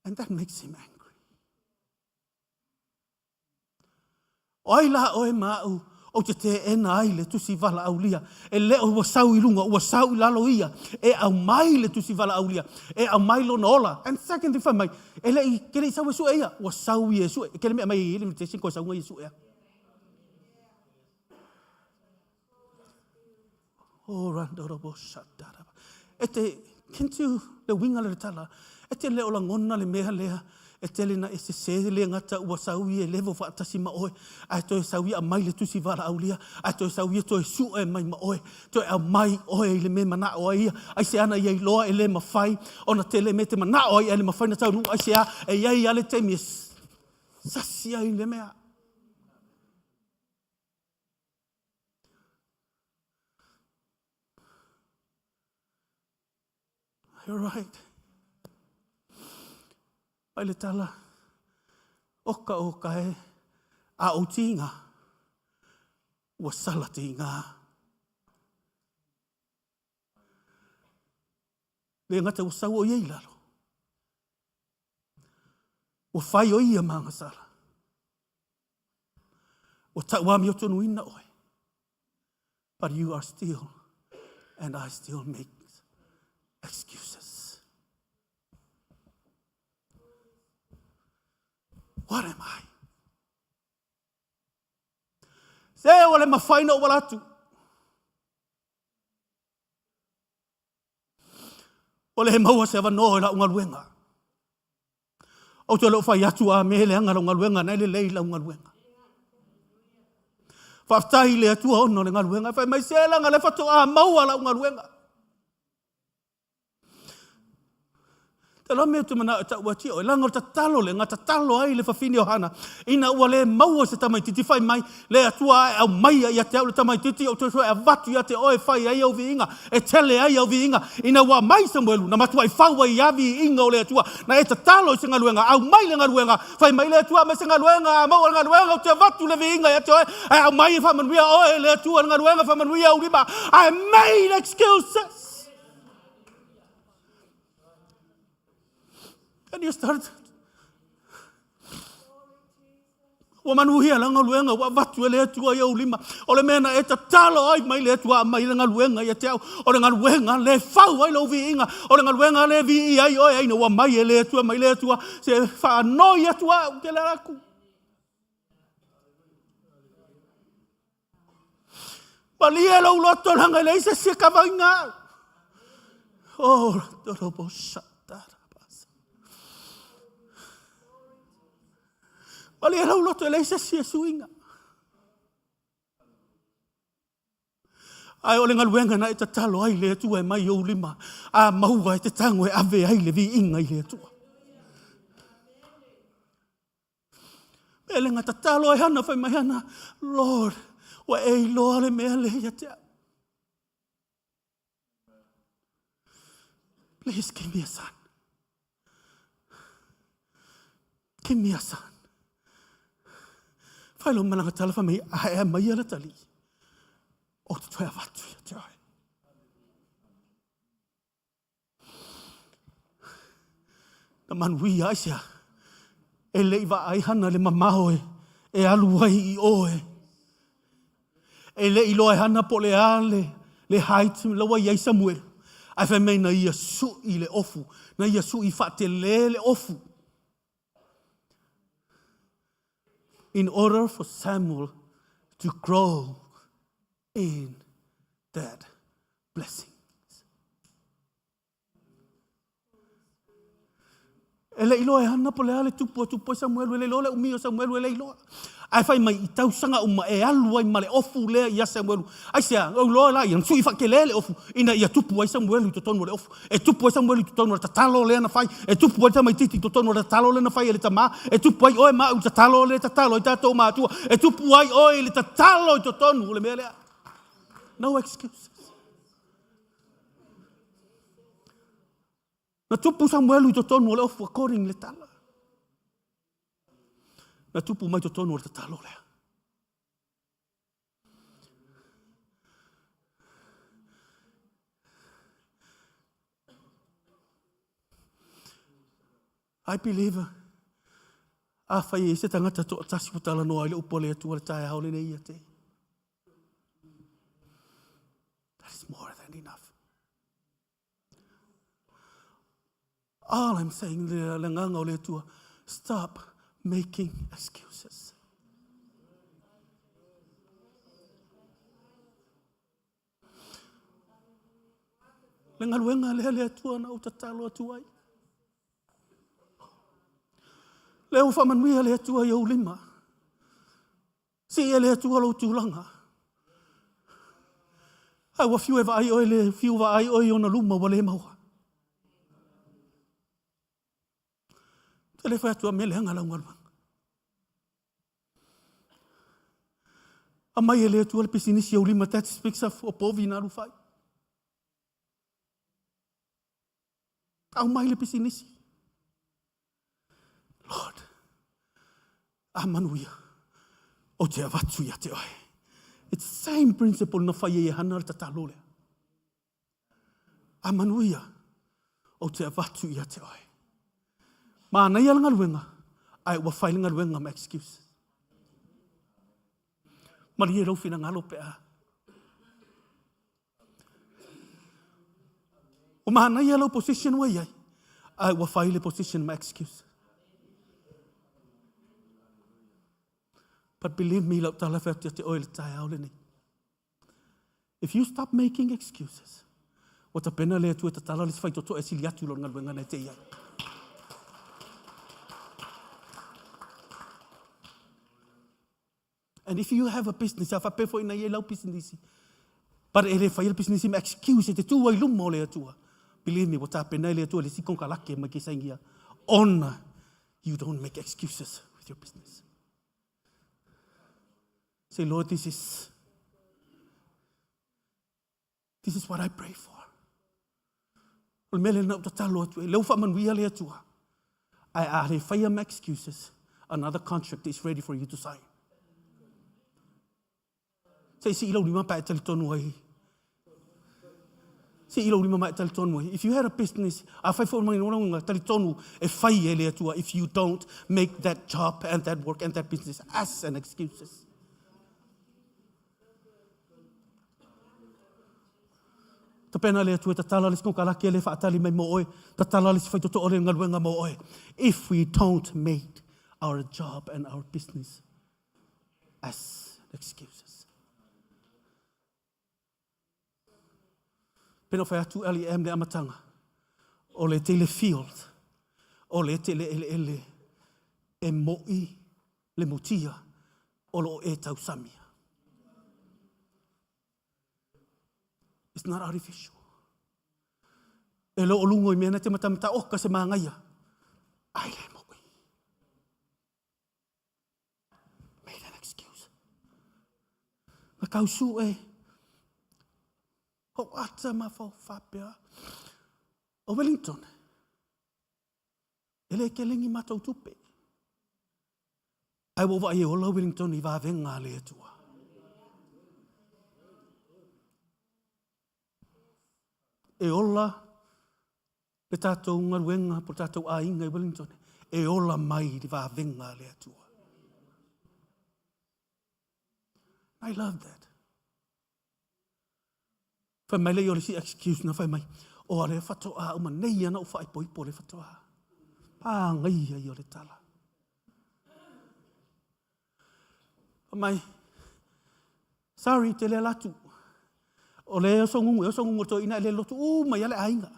And that makes him angry. O ai la oe ma aʻu ou te teena ai le tusi valaaulia? E le o ua sau i luga, ua sau i lalo ia, e aumai le tusi valaaulia, e aumai lona ola. And secondly, fai mai, e le i, ke le i sau e sue ia, ua sau ia e sue. Ke le mea mai e i le invitation, koe sauga ia sue a. Oh, randorobo shataraba. E te, can't you, le uiga le tala, e te le o lagona le mea lea, e tele na e sese le gata ua sau ia e level faatasi ma oe, ae toe sau ia aumai le tusi valaaulia, ae toe sau ia toe sue mai ma oe, toe aumai oe i le mea manao ai ia, aisea ana ia iloa e le mafai ona tele mea e te manao ai ae le mafai ona taunuu, aisea e i ai lava le taimi e sasi ai le mea. You're right. Mai le tala, oka o ka e a o tinga, ua sala tinga. Le gata ua sau o ia i lalo. Ua fai o ia ma agasala. Ua tauamiotonuina oe. But you are still, and I still make excuses. What am I? Se ua le mafai na ou ala atu. Ua le maua se avanoa i lau galuega. Ou te le o fai atu a me leaga lau galuega, na e lelei lau galuega. Faafetai i le Atua ona o le galuega. Fai mai se leaga le faatoa maua lau galuega. Te loa mea te manao e tau atu oe, leaga o le tatalo lea, na tatalo ai le fafine o Hana, ina ua le maua se tamaititi, fai mai, le Atua a e aumaia ia te au le tamaititi, ou te toe avatu ia te oe e fai ai au viiga, e tele ai au viiga. Ina ua aumai Samuelu, na matuai fau ai lava viiga o le Atua. Na e tatalo i se galuega, aumai le galuega, fai mai le Atua, aumai se galuega, a maua le galuega, ou te avatu le viiga ia te oe, ae aumai e faamanuia oe e le Atua le galuega, faamanuia ou lima. I made excuses. And you start Ua manuia la galuega ua avatu e le Atua i ou lima. O le mea na e tatalo ai mai le Atua aumai le galuega ia te au. O le galuega le fau ai lou viiga. O le galuega le viia ai oe aina ua mai e le Atua mai le Atua se faanoi atu au te le aku. Malie lou loto leaga e leai se isi e kavaina au. Oh, torobo shatarabasa. Malie lou loto e leai se isi e suiga. Ae o le galuega na e tatalo ai le Atua e mai ou lima, a maua e te tago e ave ai le viiga i le Atua. Pele tatalo ai Hana, fai mai Hana, Lord, ua e iloa le mea lea ia te au. Please give me a son. Give me a son. Fai lo malaga tala fai mai, a e mai ala tali. O te toe avatu ia te oe. Na manuia aisea? E le i vaai Hana le mamao e, e alu ai i o e. E le i loa e Hana po o le a le, le height la ua i ai Samuelu. Ae fai mai na ia suʻi le ofu, na ia suʻi faatele le ofu. In order for Samuel to grow in that blessing. E le i loa e Hana po o le a le tupu a tupu ai Samuelu, e le iloa le umi o Samuelu, e le iloa. Ae fai mai i tausaga uma e alu ai ma le ofu lea ia Samuelu. Aisea, ou iloa la ia, na sui faatele le ofu ina ia tupu ai Samuelu i totonu o le ofu. E tupu ai Samuelu i totonu o le tatalo lea na fai. E tupu ai le tamaitiiti i totonu o le tatalo lea na fai e le tamā. E tupu ai oe ma au i le tatalo lea e tatalo ai tatou matua. E tupu ai oe i le tatalo i totonu o le mea lea. No excuses. Na tupu Samuelu i totonu o le ofu according le tala. Na tupu mai totonu o le tatalo lea. I believe afai e i se tagata toatasi ua talanoa ai le upu a le Atua le taeao lenei ia te. That is more than enough. All I'm saying, le agaga o le Atua, stop making excuses. Le galuega lea le Atua na ou tatalo atu ai. Lea ua faamanuia le Atua i ou lima. Sii e le Atua lou tulaga. Ae ua fiu e vaai oe le fiu vaai oe i ona luma ua le maua. Te le fai atu a mea leaga lau galuega. Aumai e le Atua le pisinisi ou lima, that speaks of o povi na alu fai. Aumai le pisinisi. Lord, a manuia, ou te avatu ia te oe. It's the same principle na fai ai e Hana le tatalo lea. A manuia, ou te avatu ia te oe. Manaia le galuega, ae ua fai le galuega ma excuse. Malie lou finagalo pe a. Ua manaia lau position ua i ai, ae ua fai le position ma excuse. But believe me, lau tala fai atu ia te oe le taeao lenei. If you stop making excuses, ua tapena le Atua e tatala le isi faitotoa e sili atu i lona galuega na e te i ai. And if you have a business, a faapea foi na i ai lau pisinisi, but e le faia le pisinisi ma excuse e te tū ai luma o le Atua. Believe me, ua tapena e le Atua le isi konekarake mai ke sainia ona you don't make excuses with your business. Say, Lord, this is this is what I pray for. O le mea lea na ou tatalo atu ai, lea ua faamanuia le Atua. Ae a le faia ma excuses, another contract is ready for you to sign. Se i sii lau lima pa e talitonu ai. Sii lou lima ma e talitonu ai. If you had a business, a fai foi mai nona unga, talitonu e fai e le Atua if you don't make that job and that work and that business as an excuses. Tapena le Atua, tatala le isi konekarake le faatali mai mo oe, tatala le isi faitotoa le galuega mo oe. If we don't make our job and our business as excuses. Pena whai atu LEM le amatanga, o le tele field, o le tele eleele e mo'i le mutia o loo e tausamia. It's not artificial. E lo o lungo i mea na te matamata oka se māngaia. Ai le mo'i. Made an excuse. Na kau su e. Ho ata ma fau whapea. O Wellington. E le kelengi matou tupe. Ai ua vaai e ola Wellington i vavenga a le Atua. E ola le tatou galuega po o le tatou aiga i Wellington, e ola mai i le vavenga a le Atua. I love that. Fai mai le i o le isi excuse na fai mai, o a le whatoa uma nei ana o whaipoipo le whatoa. Pāngai ai o le tala. Fai mai, sorry, te le alatu. O le oso ngungu, e oso ngungu to ina e le lotu u mai ale ainga.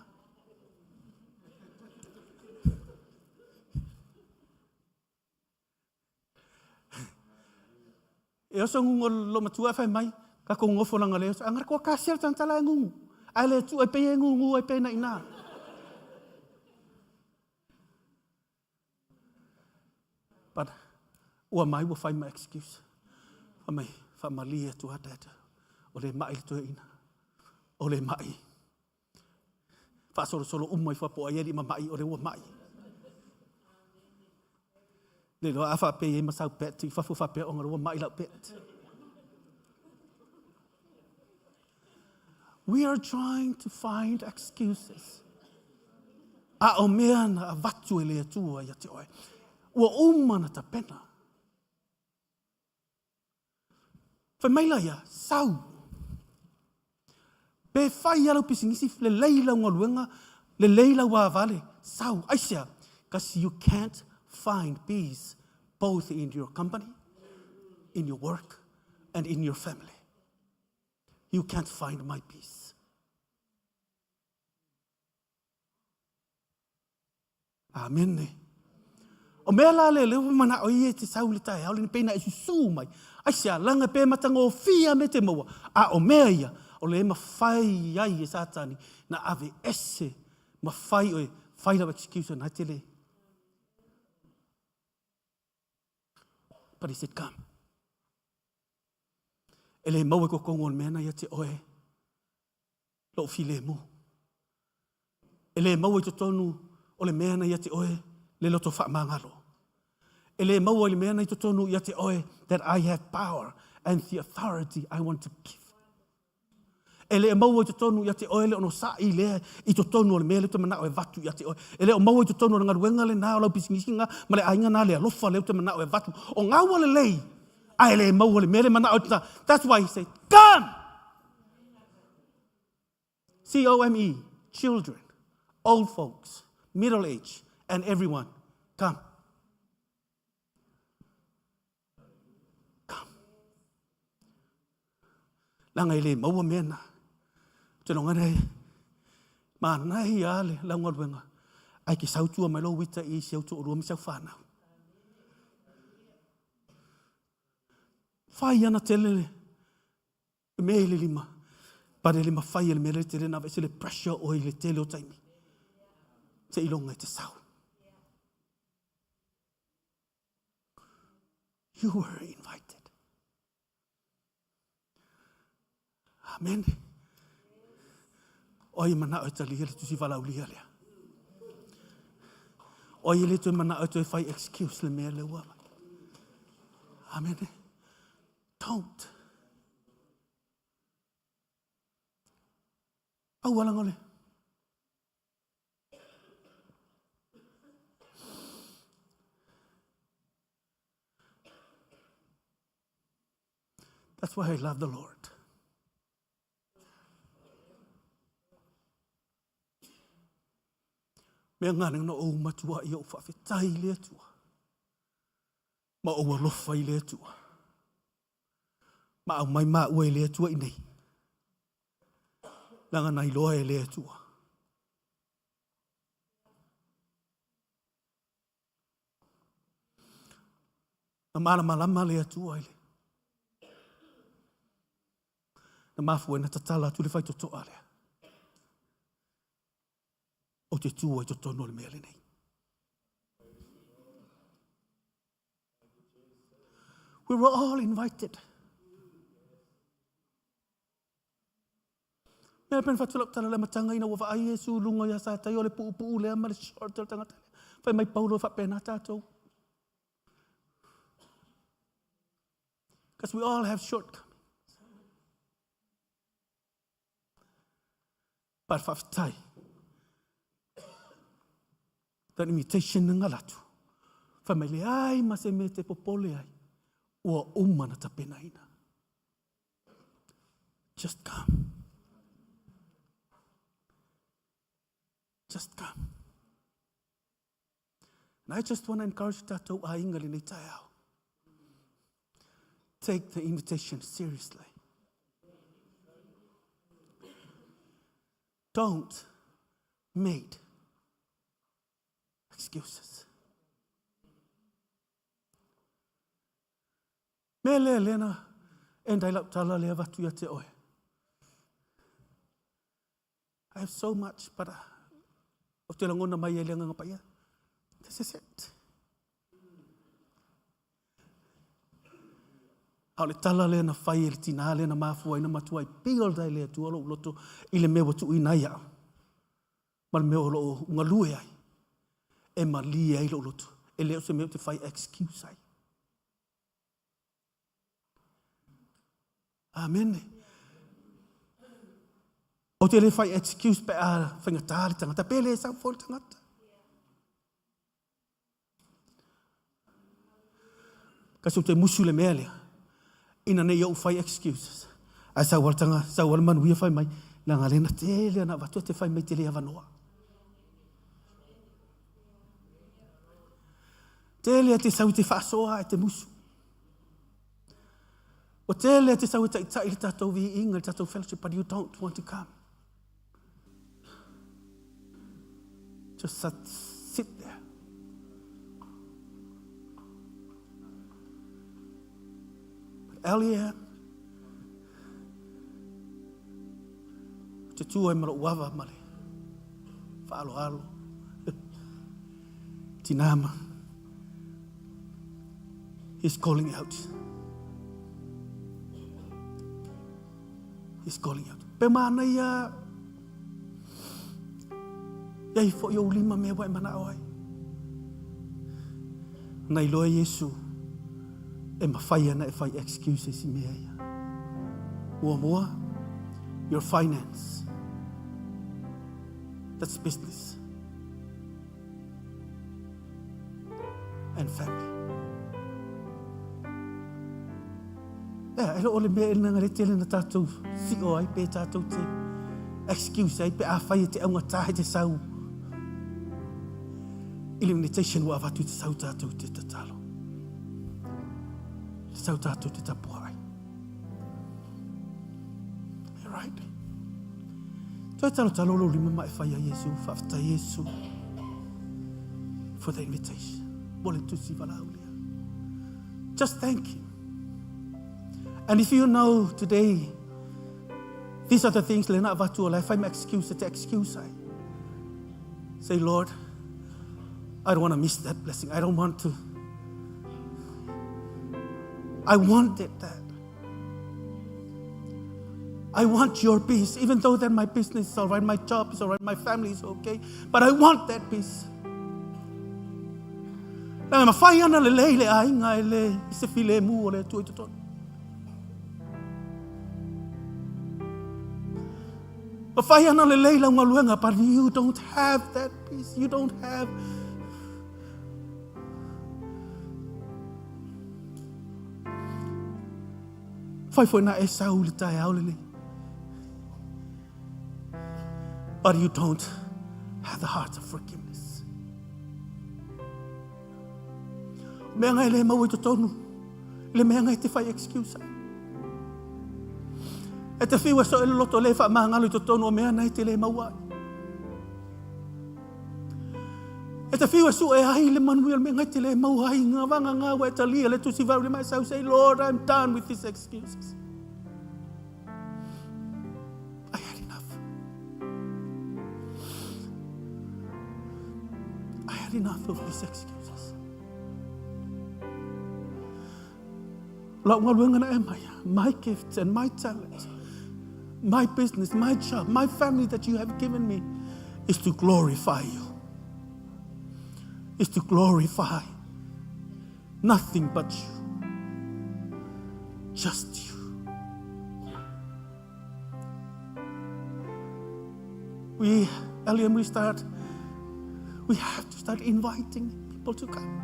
E oso ngungu lo matua fai mai, ka ko ngofo langa le oso, angara kua kasel tantala e ngungu. Ai le tu e pe e ngungu e pe na ina. But ua mai ua fai ma excuse. Fai mai, faamalie atu a dad. O le mai le toeaina. O le mai. Faasolosolo uma ifo po ai alii ma mai o le ua mai. Le loa a faapea i ai ma sau pet i fafo faapea ona ua mai lau pet. We are trying to find excuses. A o mea na avatu e le Atua ia te oe. Ua uma na tapena. Fai mai la ia, sau. Pe fai ia lau pisinisi, lelei lau galuega, lelei lau avale, sau. Aisea? Because you can't find peace both in your company, in your work, and in your family. You can't find my peace. Amene. O mea la le leo manao i e te sau le taeao le pei na e susū mai. Aisea, langa pe matagofie me te maua. A o mea ia, o le mawhai ai e Satani na ave ese ma fai oe, fai lau excuse na te le. But he said, come. E le maua i kokonga o le mea na ia te oe, lou filemu. E le maua i totonu o le mea na ia te oe le loto faamagalo. E le maua i le mea na i totonu ia te oe that I have power and the authority I want to give. E le maua i totonu ia te oe le onosai lea i totonu o le mea lea ou te manao e avatu ia te oe. E le o maua i totonu o le galuega lenā o lau pisinisi na ma le aiga nā le alofa lea ou te manao e avatu. O gaua lelei, ae le maua le mea lea manao e That's why he said, come! C-O-M-E, children, old folks, middle age, and everyone, come. Leaga e le maua mea na. Ou te logona e manaia lava le lau galuega, ae te sau tua mai lou uita i si ou toalua ma si au fanau. Fai ana tele le mea i le lima, but e le mafai e le mea lea tele ona aveese le pressure o oe i le tele o taimi, seiloga e te sau. You were invited. Amen. O ai e manao e talia le tusi valaulia lea? O ai e le toe manao e toe fai excuse le mea lea ua Amen. Don't. Aua langa o le That's why I love the Lord. Mea ngā na ou matua i ou whawhetai i le Atua. Ma ou alofa i le Atua. Ma au mai ma ua i le Atua i nei. Langa nai loa e le Atua. Na malamalama le Atua i le. Na mafua ai na tatala atu le faitotoa lea. Ou te tu ai totonu o le mea lenei. We were all invited. Mea pena whatu lau tala le matanga ina ua vaai Iesu lunga ia sa tai o le puupuu lea ma le short o le tangata lea. Whai mai Paulo whapena tātou. Because we all have shortcomings. But whawhetai, the invitation na ngalatu. Whai mai le ai ma se me te popole ai. Ua uma na tapenaina. Just come. Just come. And I just want to encourage tātou āinga lenei taeao. Take the invitation seriously. Don't make excuses. Mea lea lena enda i lau tala lea avatu ia te oe. I have so much, but o te lagona mai e le Agaga Paia. This is it. A o le tala lea na fai e le tinā lea na mafua ai na matua ai build ai le Atua lou loto i le mea ua tuuina ai au ma le mea o loo galue ai e malie ai lou loto. E le o se mea ou te fai excuse ai. Amene. Ou te le fai excuse pe a whaingatā le tangata, pe le sau fo le tangata. Kasi ou te musu le mea lea, ina nei ou fai excuses. Ai sau al tanga, sau al manuia fai mai, na ngā lena te lea na vatu te fai mai te lea vanoa. Tele te sau i te faasoa e te musu. Ua tele te sau e taitai le tatou viiga, le tatou fellowship, but you don't want to come. Just sit there. But Eliab, te tū ai ma lou ava ma le faaaloalo. Tinā ma. He's calling out. He's calling out. Pe mana ia ia i fo i ou lima mea wa e manao ai. Na iloa Iesu e mafai ana e fai excuses i mea ia. Muamua, your finance. That's business. And family. Ea, e loo le mea e nanga le tele na tātou sio ai pe tātou te excuse ai pe a whai e te aunga tāhe te sau i le invitation ua avatu i te sau tātou te tatalo. Te sau tātou te tapua ai. Toe talotalo lou lima ma e fai ai Iesu. Faafetai Iesu for the invitation. Mo le tusi valaau lea. Just thank him. And if you know today, these are the things le na avatu o la e fai ma excuse, te excuse ai. Say, Lord, I don't want to miss that blessing. I don't want to. I wanted that. I want your peace, even though that my business is all right, my job is all right, my family is okay, but I want that peace. Leaga e mafai ana lelei le aiga e le i se filemu o le Atua i totonu. Mafai ana lelei lau galuega, but you don't have that peace. You don't have Fai foi na e sau le taeao lenei. But you don't have the heart of forgiveness. Mea ngai le mau i totonu, le mea ngai te whai excuse ai. E te whiua so e loto le wha māngalo i totonu o mea nei te le mau ai. E te whiua su e ai le manuia le mea ngai te le mau ai ngā wanga ngā wa e talia le tusi vau le mai sau say Lord I'm done with these excuses. I had enough. I had enough of these excuses. Lau galuega na e mai, my gifts and my talents, my business, my job, my family that you have given me is to glorify you. Is to glorify nothing but you. Just you. We, Eliam, we start, we have to start inviting people to come.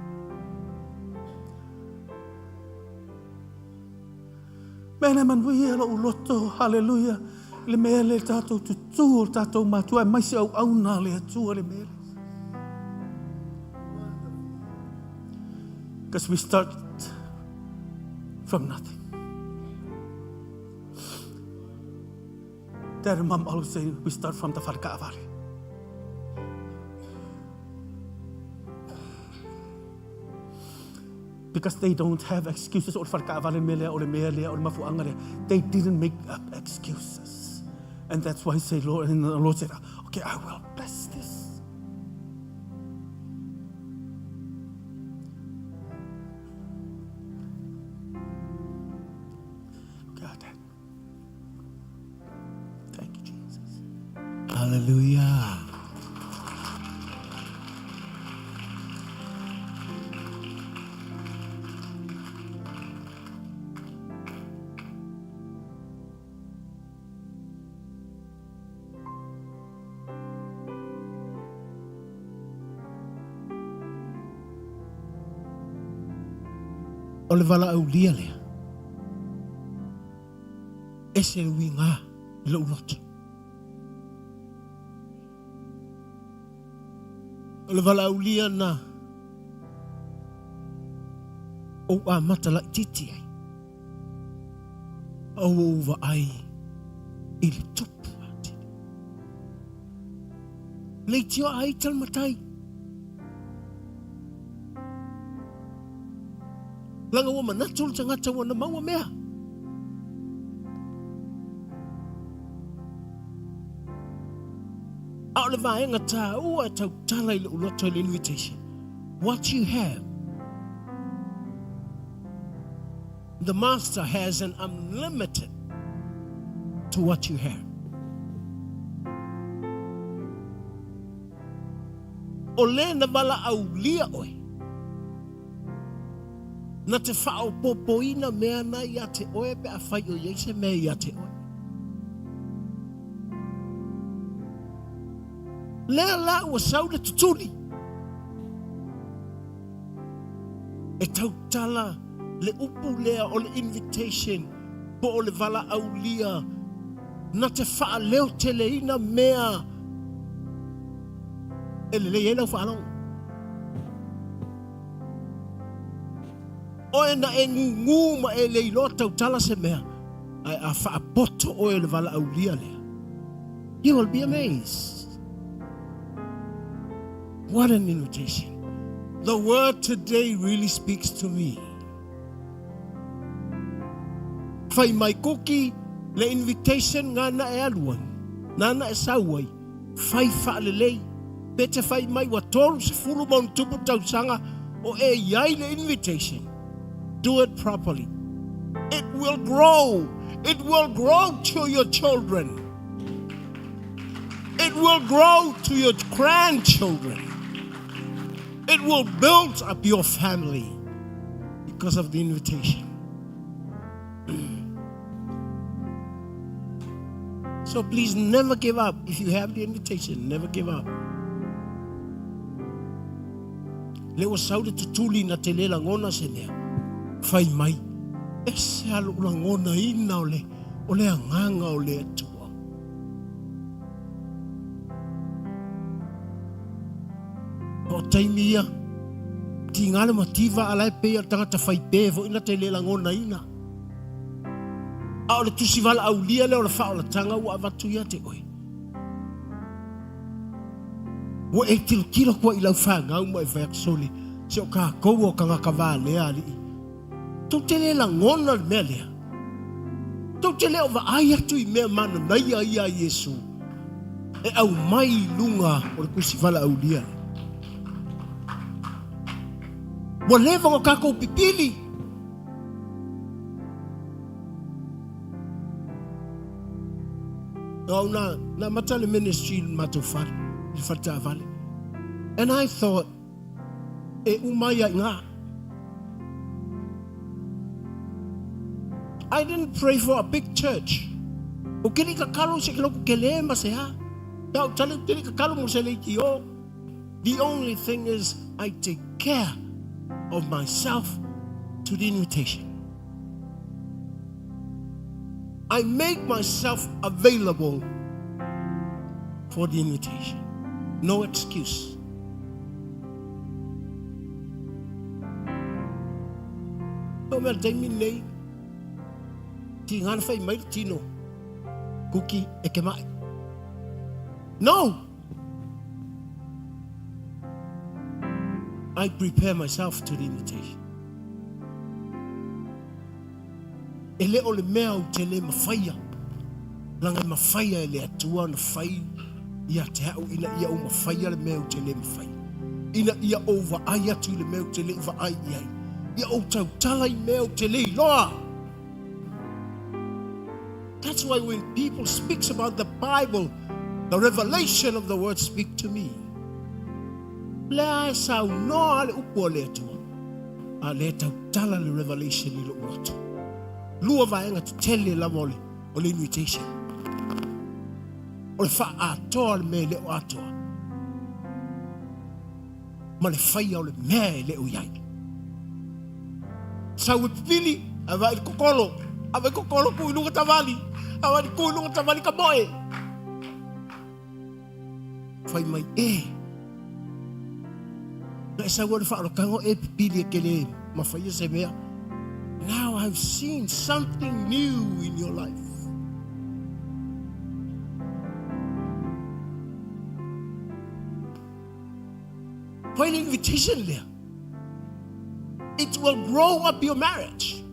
Mea manuia lou loto, hallelujah, le mea le tātou tutū o tātou matua, e mai se au au nā le Atua le mea. Because we start from nothing. Dad and Mum always say we start from the whareka'avale. Because they don't have excuses. O le whareka'avale mea lea, o le mea lea, o le mafuanga lea. They didn't make up excuses. And that's why I say, Lord, and the Lord said, okay, I will bless this. God. Thank you, Jesus. Hallelujah. O le valaaulia lea, ese le uiga i lou loto. O le valaaulia na ou amata laitiiti ai, a ua ou vaai i le tupu atili. Leitioa ai ta le matai. Leaga ua manatu le tagata ua na maua mea. A o le vaega tāua e tautala i lou loto i le invitation. What you have, the master has an unlimited to what you have. O le na valaaulia oe, na te faaopoopoina mea na ia te oe pe afai o i ai se mea ia te oe. Lea la ua sau le tutuli e tautala le upu lea o le invitation po o le valaaulia na te faaleoteleina mea e lelei ai lau faalogo. Oe na e gūgū ma e le iloa tautala se mea, ae a faapoto oe i le valaaulia lea, You will be amazed. What an invitation. The word today really speaks to me. Fai mai kuki le invitation ngana e alu ai, nana e sau ai, fai faalelei, pe te fai mai ua 30 ma ona tupu tausaga o e i ai le invitation. Do it properly. It will grow. It will grow to your children. It will grow to your grandchildren. It will build up your family because of the invitation. So please never give up. If you have the invitation, never give up. Le ua sau le tutuli na te le lagona se mea. Fai mai, e se a lou lagonaina o le, o le agaga o le Atua. O taimi ia, tiga le mativa a la e pei o le tagata faipe foi na te le lagonaina. A o le tusi valaaulia lea o le faaolataga ua avatu ia te oe. Ua e tilotilo koa i lau fanau ma e fai atu sole, se o kākou o tagata valea alii. Tou te le lagona le mea lea. Tou te le o vaai atu i mea mananaia ia a Iesu e aumai i luga o le tusi valaaulia lea. Ua leva ona kākou pipili. O au na, na amata le ministry i le matou fale, i le fale taavale. And I thought, e uma ai i ina. I didn't pray for a big church. O ke li tatalo se ke loku kele ma se ha. Pe au tale te li tatalo mo se leitio. The only thing is I take care of myself to the invitation. I make myself available for the invitation. No excuse. O mea taimi nei, ti ngana whai mai tino, kuki e ke mai. No! I prepare myself to the invitation. E le o le mea ou te le mafaia, leaga e mafaia e le Atua ona fai ia te au ina ia ou mafaia le mea ou te le mafaia, ina ia ou vaai atu i le mea ou te le i vaai i ai, ia ou tautala i mea ou te le iloa. That's why when people speaks about the Bible, the revelation of the word speak to me. Lea e saunoa le upu a le Atua, a lea e tautala le revelation i lou loto. Lua vaega tetele lava o le, o le invitation. O le faaatoa le mea e le o atoa. Ma le faia o le mea e le o i ai. Sau e pipili, a vai kokolo, a vai kokolo ku i luga tavali, a vai ku i luga tavali ka moe. Fai mai e. Na e sau le whaalotaga e pipili e kele mawhaia se mea. Now I've seen something new in your life. Fai le invitation lea. It will grow up your marriage.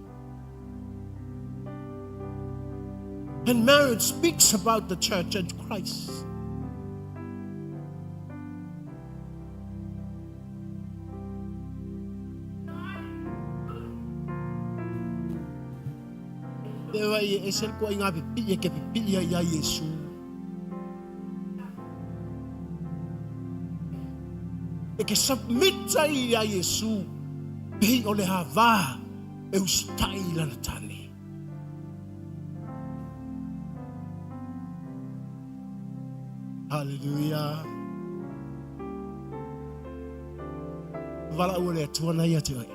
And marriage speaks about the church and Christ. Te wai e ese koa i ngā pipi e ke pipi ia i a Iesu. E ke submit ai i a Iesu, pei o le hāwā e usitai i lana tane. Hallelujah. Valaau o le Atua na ia te oe.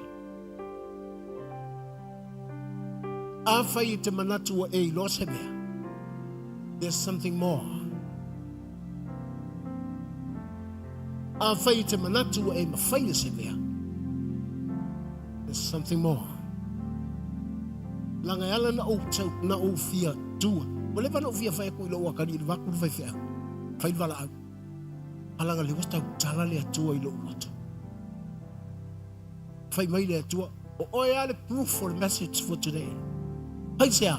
Afai i te manatu ua e iloa se mea, there's something more. Afai i te manatu ua e mawhaia se mea, there's something more. Langa e ala na ou tau, na ou fia tua. Ua leva ona ou fia fai atu i lou atalii i le vaku le faifeau, fai le valaau. A laga lea ua tautala le Atua i lou loto. Fai mai le Atua, o oe lava le proof o le message for today. Aisea?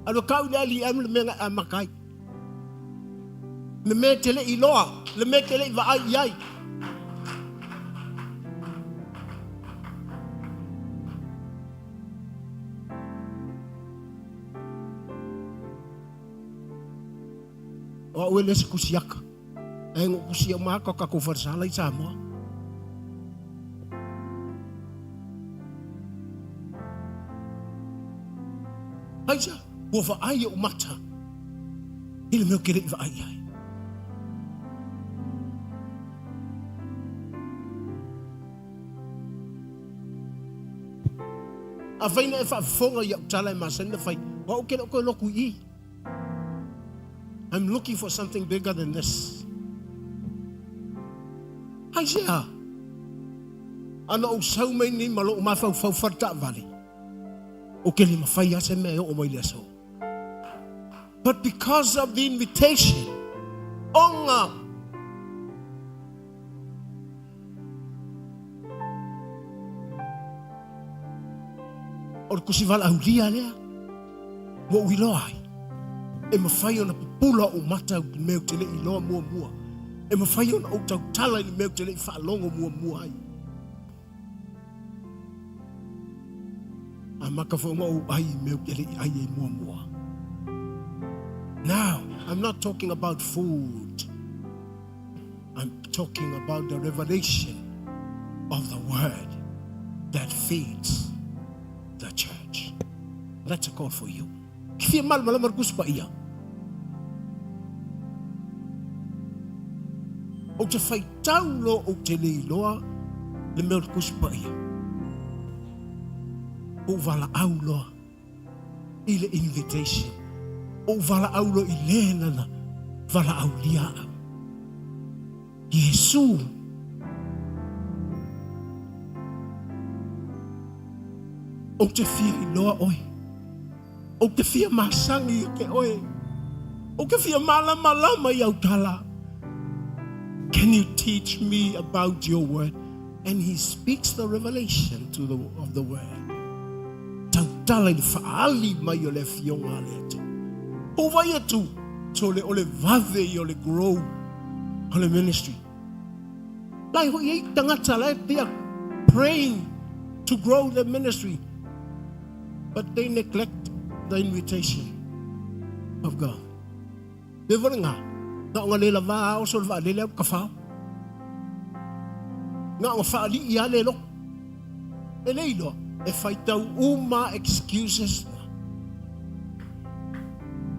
Alu e kau i le LEM le mea na e amata ai. Le mea e te le i iloa, le mea e te le i vaai i ai. O au e le se kusiaka. Ae na ou kusia uma atu a tatou falesala i Samoa. Aisea? Ua vaai ou mata i le mea ou te le i vaai i ai. Afai na e faafofoga i au tala e masani ona fai, o au ke le o toe lotu i i. I'm looking for something bigger than this. Aisea? Ana ou sau mai nei ma lou mafaufau faletaavale, ou te le mafai lava se mea e oo mai le aso. But because of the invitation, ona O le tusi valaaulia lea ua ou iloa ai, e mafai ona pupula ou mata i le mea ou te le i iloa muamua. E mafai ona ou tautala i le mea ou te le i faalogo muamua ai. Amata foi ona ou ai i mea ou te le i ai ai muamua. Now, I'm not talking about food. I'm talking about the revelation of the word that feeds the church. That's a call for you. Ki fia malamalama le Tusi Paia. Ou te faitau loa ou te le iloa le mea o le Tusi Paia. Ou valaau loa i le invitation. Ou valaau loa i le nana valaaulia au. Iesu. Ou te fia iloa oe. Ou te fia masani ia te oe. Ou te fia malamalama i au tala. Can you teach me about your word? And he speaks the revelation to the, of the word. Tautala i le faaali mai o le afioga a le Atua. Ou vai atu, so le o le vave i o le grow o le ministry. Lai hoi ei tangata lai they are praying to grow the ministry, but they neglect the invitation of God. Le vale ngā, na o ngā le lava a oso le vaalele au ka whao. Na o ngā whaalii a le loko. E le iloa, e whaitau uma excuses na.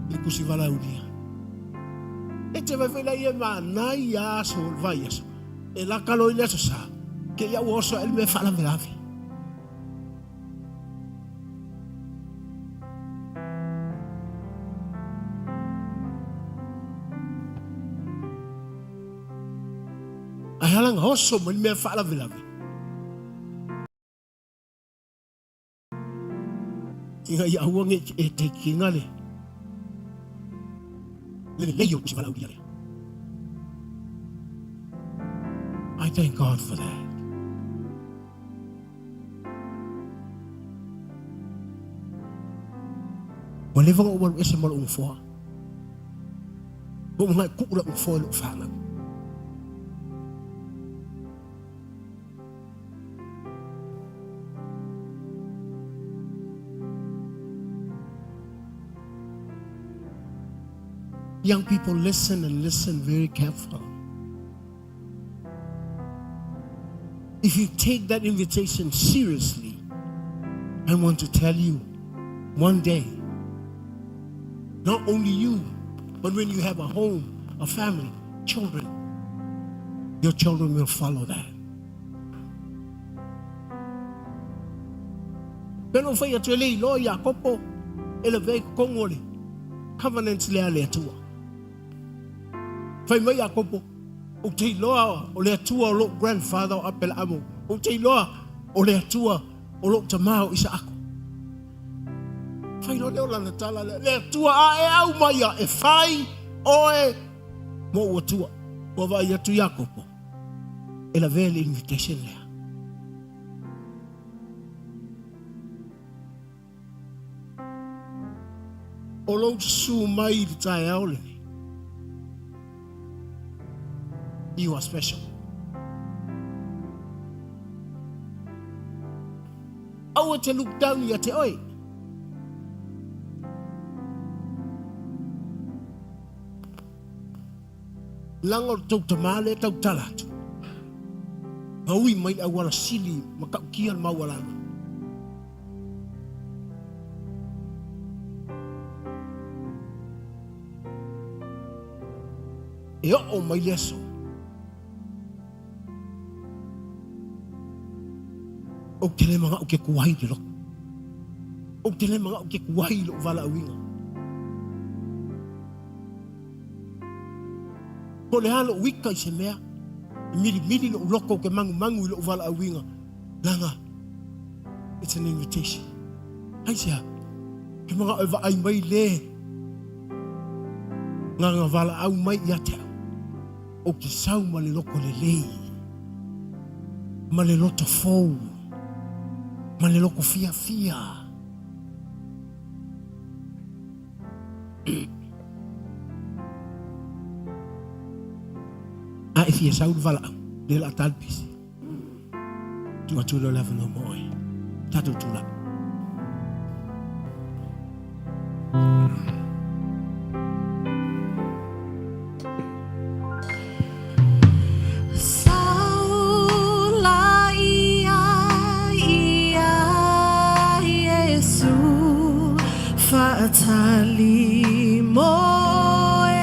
I le kusi valaulia. E te vai vai lai e mānai a aso o le vai aso. E laka loa i le aso sa, ke ia ua oso ae le mea faalavelave. Ae hala nga oso mai le mea faalavelave. Ina ia aua ne i e te kinga le le lelei o le valaaulia lea. I thank God for that. Ua leva ona ou alu ese ma lou nofoa. Ua ou manao e tuu lau nofoa i lou fanau. Young people, listen and listen very careful. If you take that invitation seriously, I want to tell you one day, not only you, but when you have a home, a family, children, your children will follow that. Pena o fai atu e le iloa Iakopo e lavea i totonu o le covenant lea a le Atua. Fai mai Iakopo, ou te iloa o le Atua o lou grandfather o Apelaamo, ou te iloa o le Atua o lou tamā o Isaako. Fai loa lea o lana tala lea, Le Atua a e aumaia e fai oe mo ou Atua. Ua vaai atu Iakopo, e lavea le invitation lea. O lou susu mai i le taeao lenei, you are special. Aua te look down ia te oe. Leaga o le tou tama lea e tautala atu. Gaui mai le auala sili ma tautia le maualalo. E oo mai le aso. Ou te le manao ke kuai le loko. Ou te le manao ke kuai lou valaauina. Po o le a lou ika i se mea, e milimili lou loko ou te magumagu i lou valaauina, leaga it's an invitation. Aisea? Ke manao e vaai mai le na valaau mai ia te au. Ou te sau ma le loko lelei, ma le loto fou, ma le loko fiafia. A e fia sau le valaau, lea o le a ta le pese. Tuu atu lea o le avanoa mo oe. Tatou tulai. Saula ia ia Iesu faatali moe.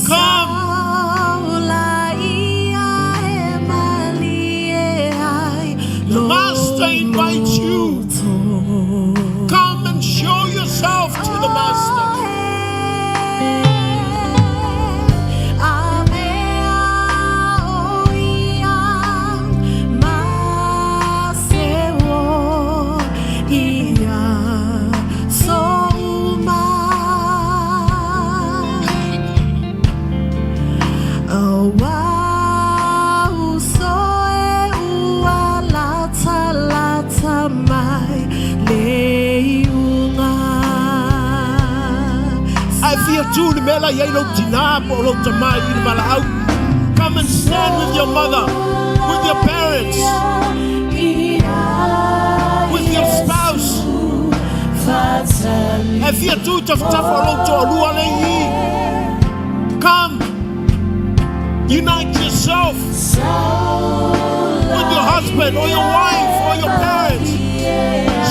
Come! Saula ia e malie ai The Master invites you. loto. Come and show yourself to the Master. Mai le iuga. Ae fia tu le mea la i ai lou tinā po o lou tamā i le valaau. Come and stand with your mother, with your parents, with your spouse. E fia tu tafatafa o lou toalua le i. Come, unite yourself with your husband or your wife or your parents.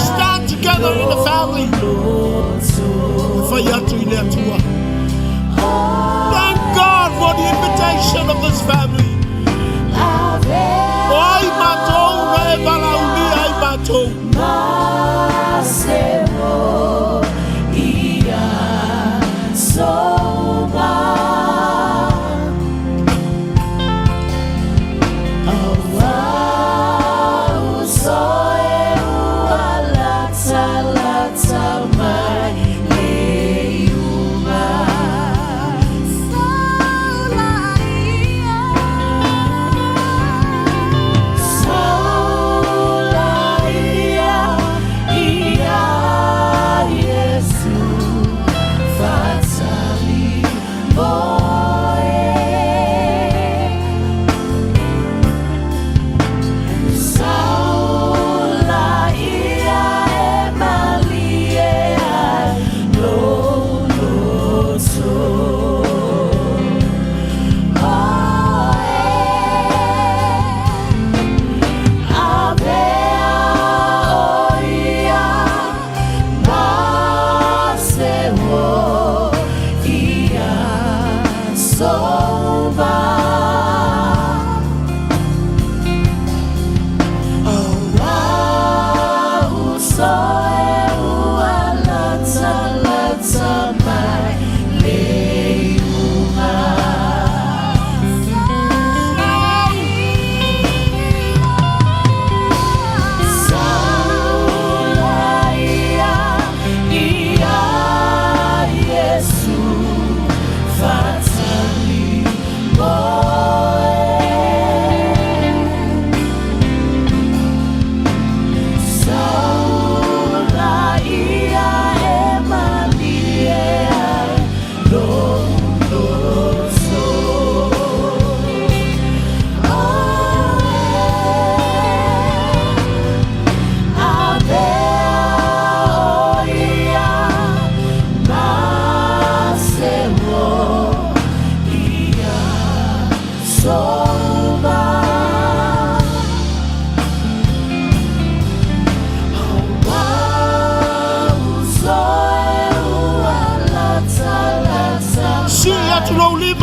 Stand together in the family. E fai atu i le Atua. Thank God for the invitation of this family. O ai matou na e valaaulia ai matou. Maseo ia soma. Aua soe ua lata lata mai le iuga. Saula ia. Saula ia ia Iesu faatali moe. Saula ia e malie ai.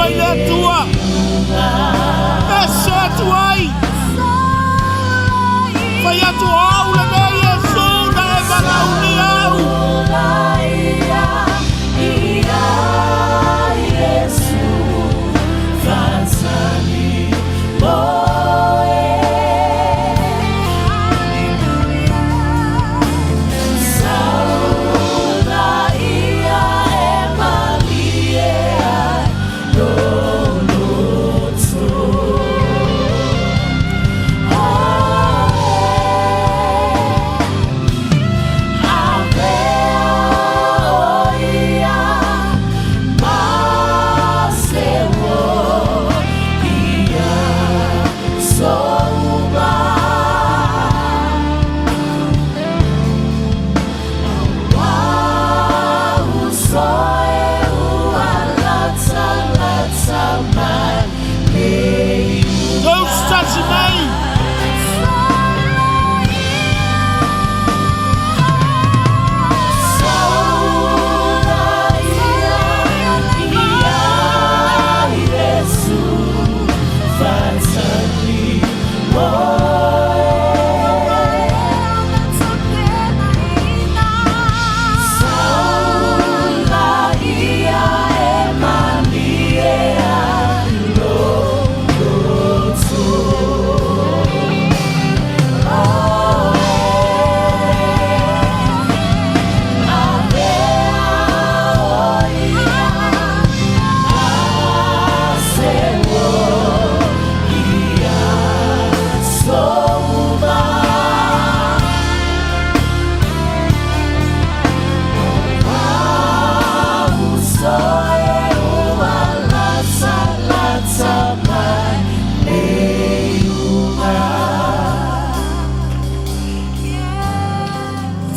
mai le Atua. Pese atu ai. Fai atu o au lenei Iesu na e valaaulia au. Deus tasi mai.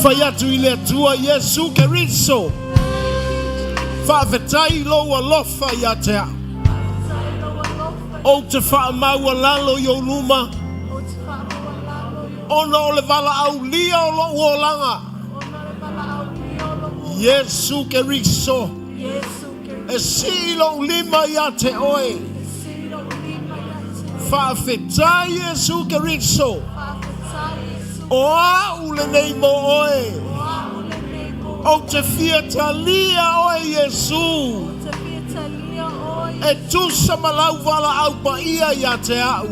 Fai atu i le Atua Iesu Keriso. Faafetai lou alofa ia te au. Ou te faamaualalo i ou luma. Ona o le valaaulia o lou olaga. Iesu Keriso. E sii lou lima ia te oe. Faafetai Iesu Keriso. O au lenei mo oe. Ou te fia talia oe Iesu. E tusa ma lau valaau paia ia te au.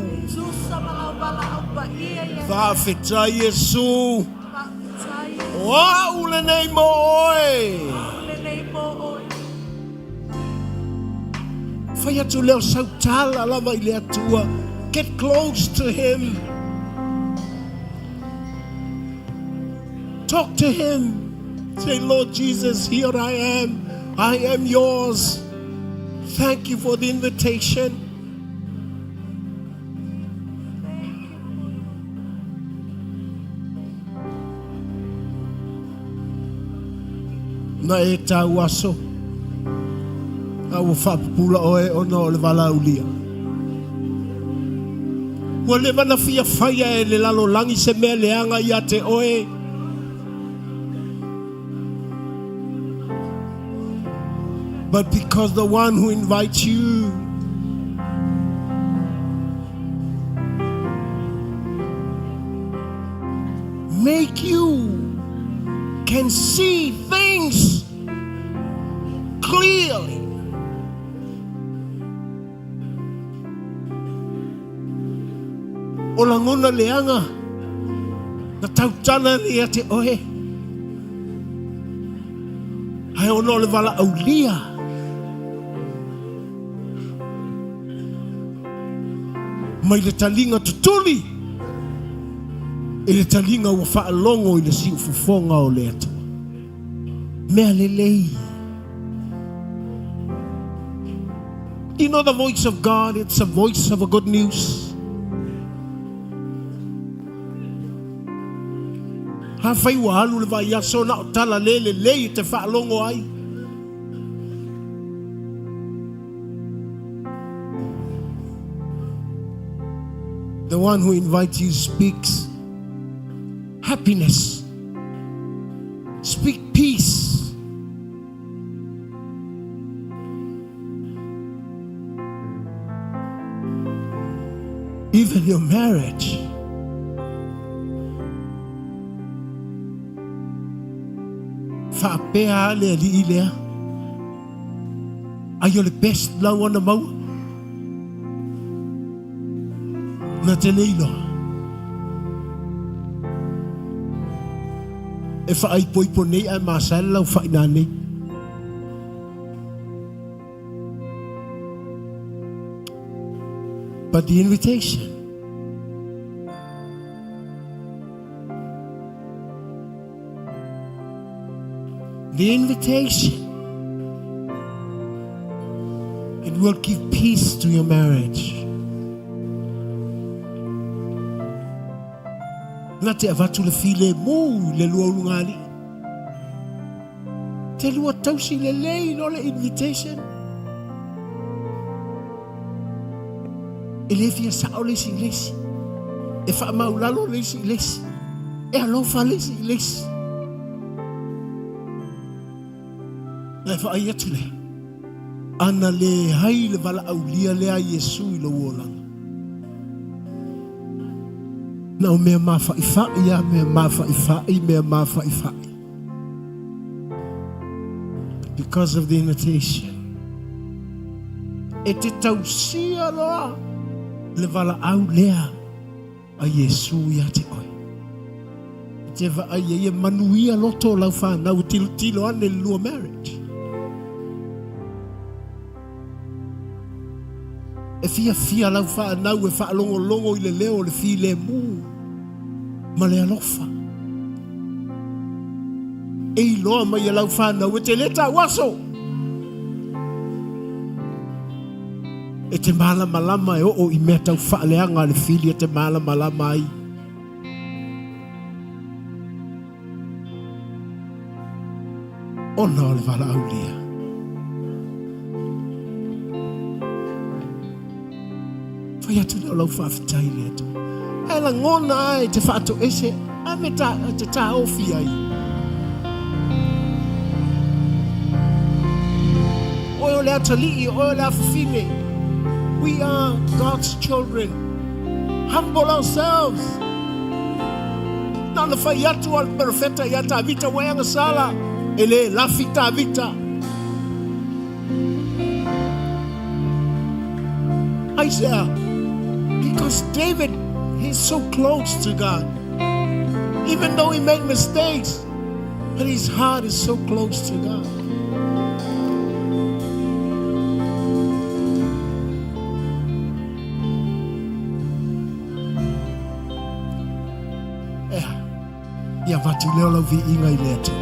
Faafetai Iesu. O au lenei mo oe. Fai atu lea o sau tala lava i le Atua. Get close to him. Talk to him. Say, Lord Jesus, here I am. I am yours. Thank you for the invitation. Na e tau aso. A ua faapupula oe ona o le valaaulia. Ua leva na fia faia e le lalolagi se mea leaga ia te oe. But because the one who invites you make you can see things clearly. O lagona leaga na tautala ia te oe. Ae ona o le valaaulia. Mai le taliga tutuli i le taliga ua faalogo i le siufofoga o le Atua. Mea lelei. Do you know the voice of God? It's a voice of a good news. Afai ua alu le vaiaso na o tala le lelei e te faalogo ai. The one who invites you speaks happiness. Speak peace. Even your marriage. Faapea a le alii lea. Ai o le best lau ona maua. Na te le iloa. E faaipoipo nei ae masani lau faina nei. But the invitation The invitation it will give peace to your marriage. Na te avatu le file mu le lua ulungali. Te lua tausi lelei no le invitation. E le fia sao le isi i le isi. E faamaulalo le isi i le isi. E alofa le isi i le isi. Na e faai atu lea. Ana le hai le valaaulia lea a Iesu i lou olaga. Na o mea mafa'ifa'i a mea mafa'ifa'i mea mafa'ifa'i. Because of the invitation. E te tausia loa le valaau lea a Iesu ia te oe. E te vaai ai e manuia loto o lau whanau e tilotilo ane le lua marriage. E fiafia lau whanau e whaalongolongo i le leo o le filemu ma le alofa. E iloa mai e lau whanau e te le tauaso. E te malamalama e oo i mea tau whaaleanga a le fili e te malamalama ai. Ona o le valaaulia. Fai atu lea o lau faafetai le Atua. Ae lagona ai te faatoese a me ta, te tāofi ai. Oe o le atalii, oe o le afafine. We are God's children. Humble ourselves. Na ona fai atu a le perofeta ia Tavita ua e agasala, e le lafi Tavita. Isaiah, because David, he's so close to God. Even though he made mistakes, but his heart is so close to God. Ea, ia avatu lea o lau viiga i le Atua.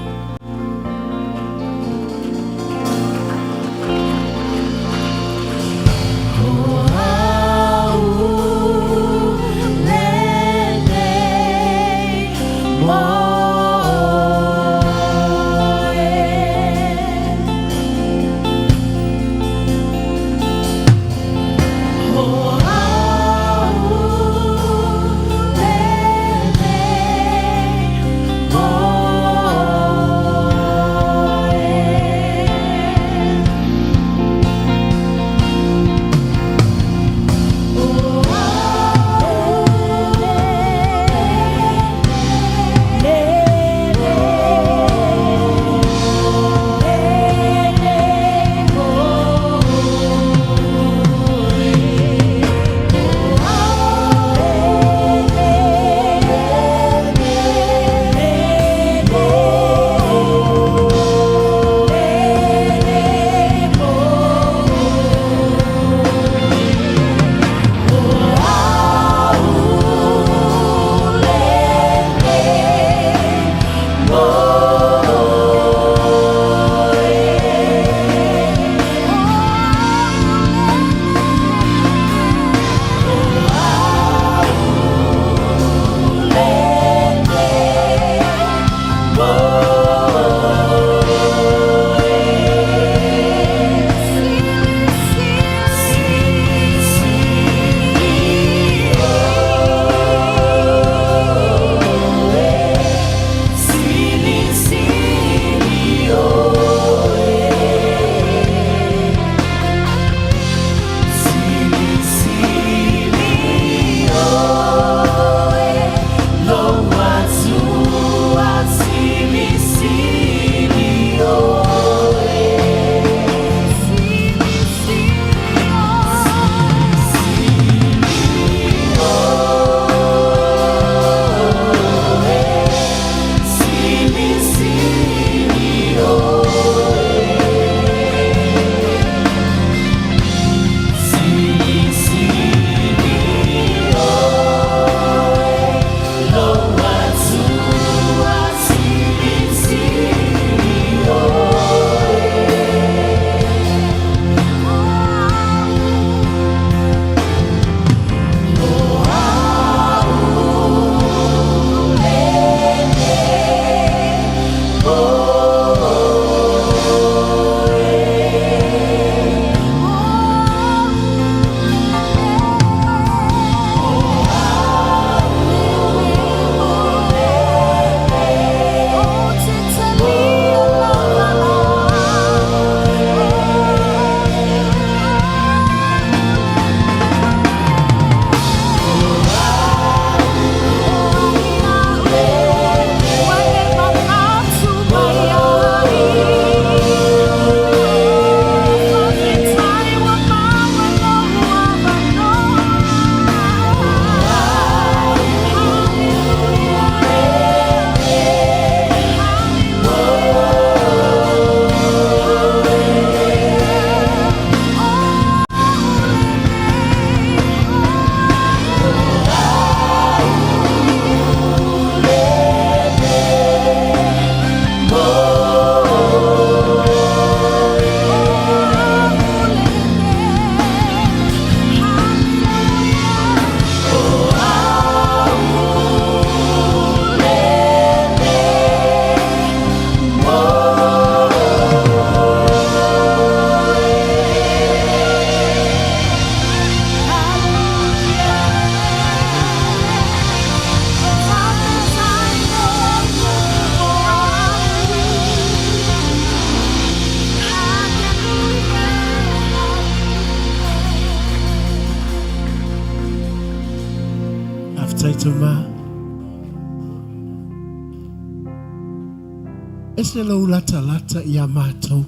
Tamā. Ese lou latalata iā matou.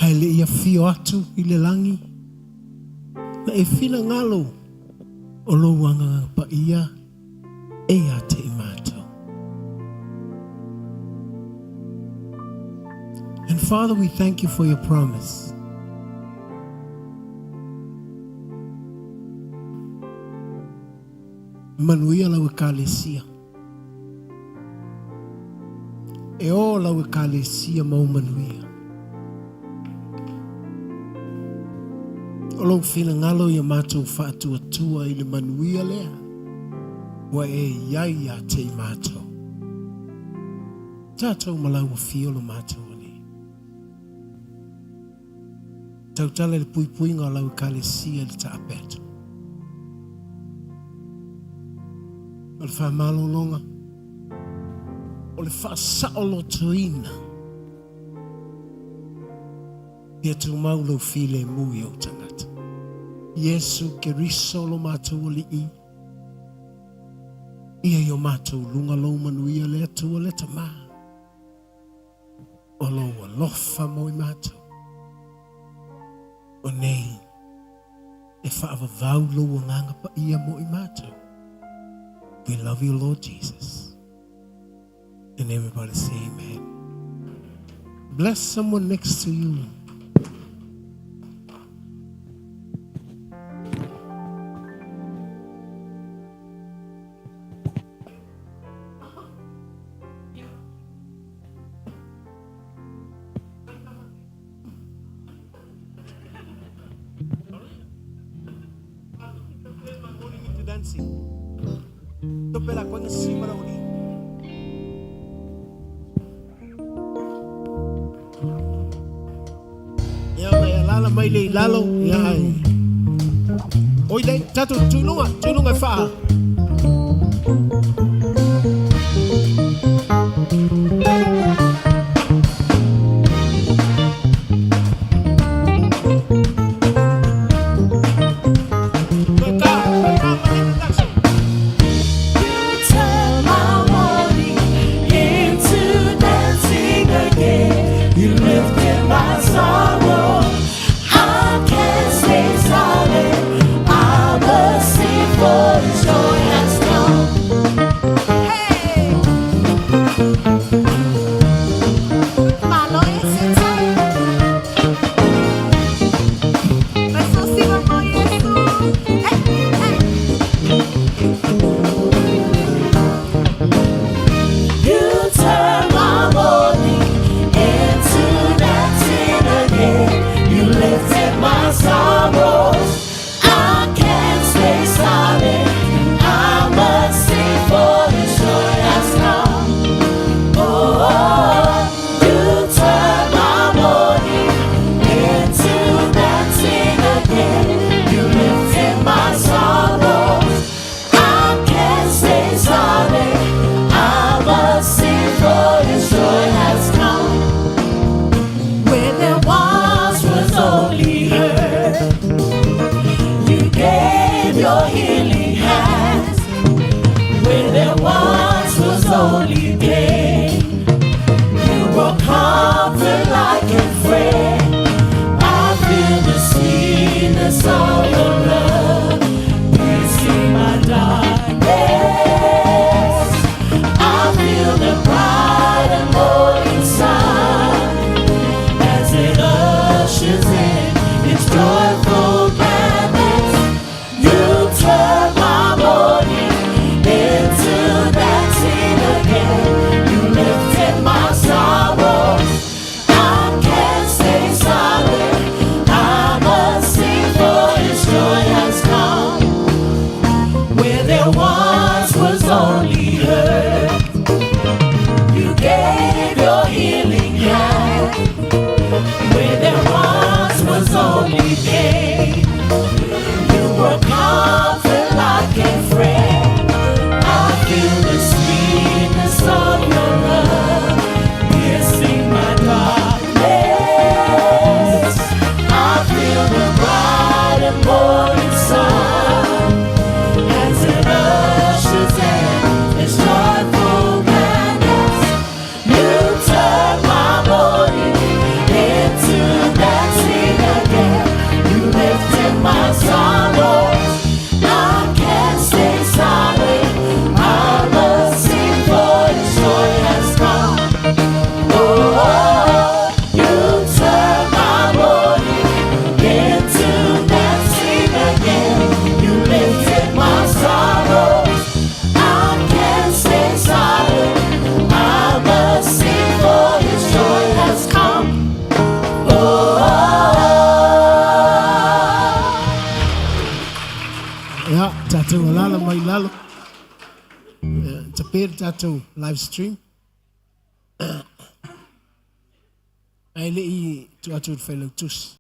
Ae le i afio atu i le lagi, na e finagalo o lou Agaga Paia e ia te i matou. And Father, we thank you for your promise. Manuia lau Ekalesia. E ō lau Ekalesia ma ou manuia. O lou finagalo ia matou faatuatua i le manuia lea ua e i ai ia te i matou. Tatou ma lau afio lo matou Alii. Tautala i le puipuiga o lau Ekalesia i le taape atu. O le faamalologa, o le faasaolotoina, ia tumau lou filemu i ou tagata. Iesu Keriso lo matou Alii, ia i o matou luga lou manuia le Atua le Tama. O lou alofa mo i matou. O nei e faavavau lou Agaga Paia mo i matou. We love you, Lord Jesus. And everybody say amen. Bless someone next to you. Ia mai le i lalo, ia ai. Oi le, tatou tulunga, tulunga e whaa. Ia, tatou alala mai lalo. Ia, tape le tatou live stream. Ae le i tuu atu i le failautusi.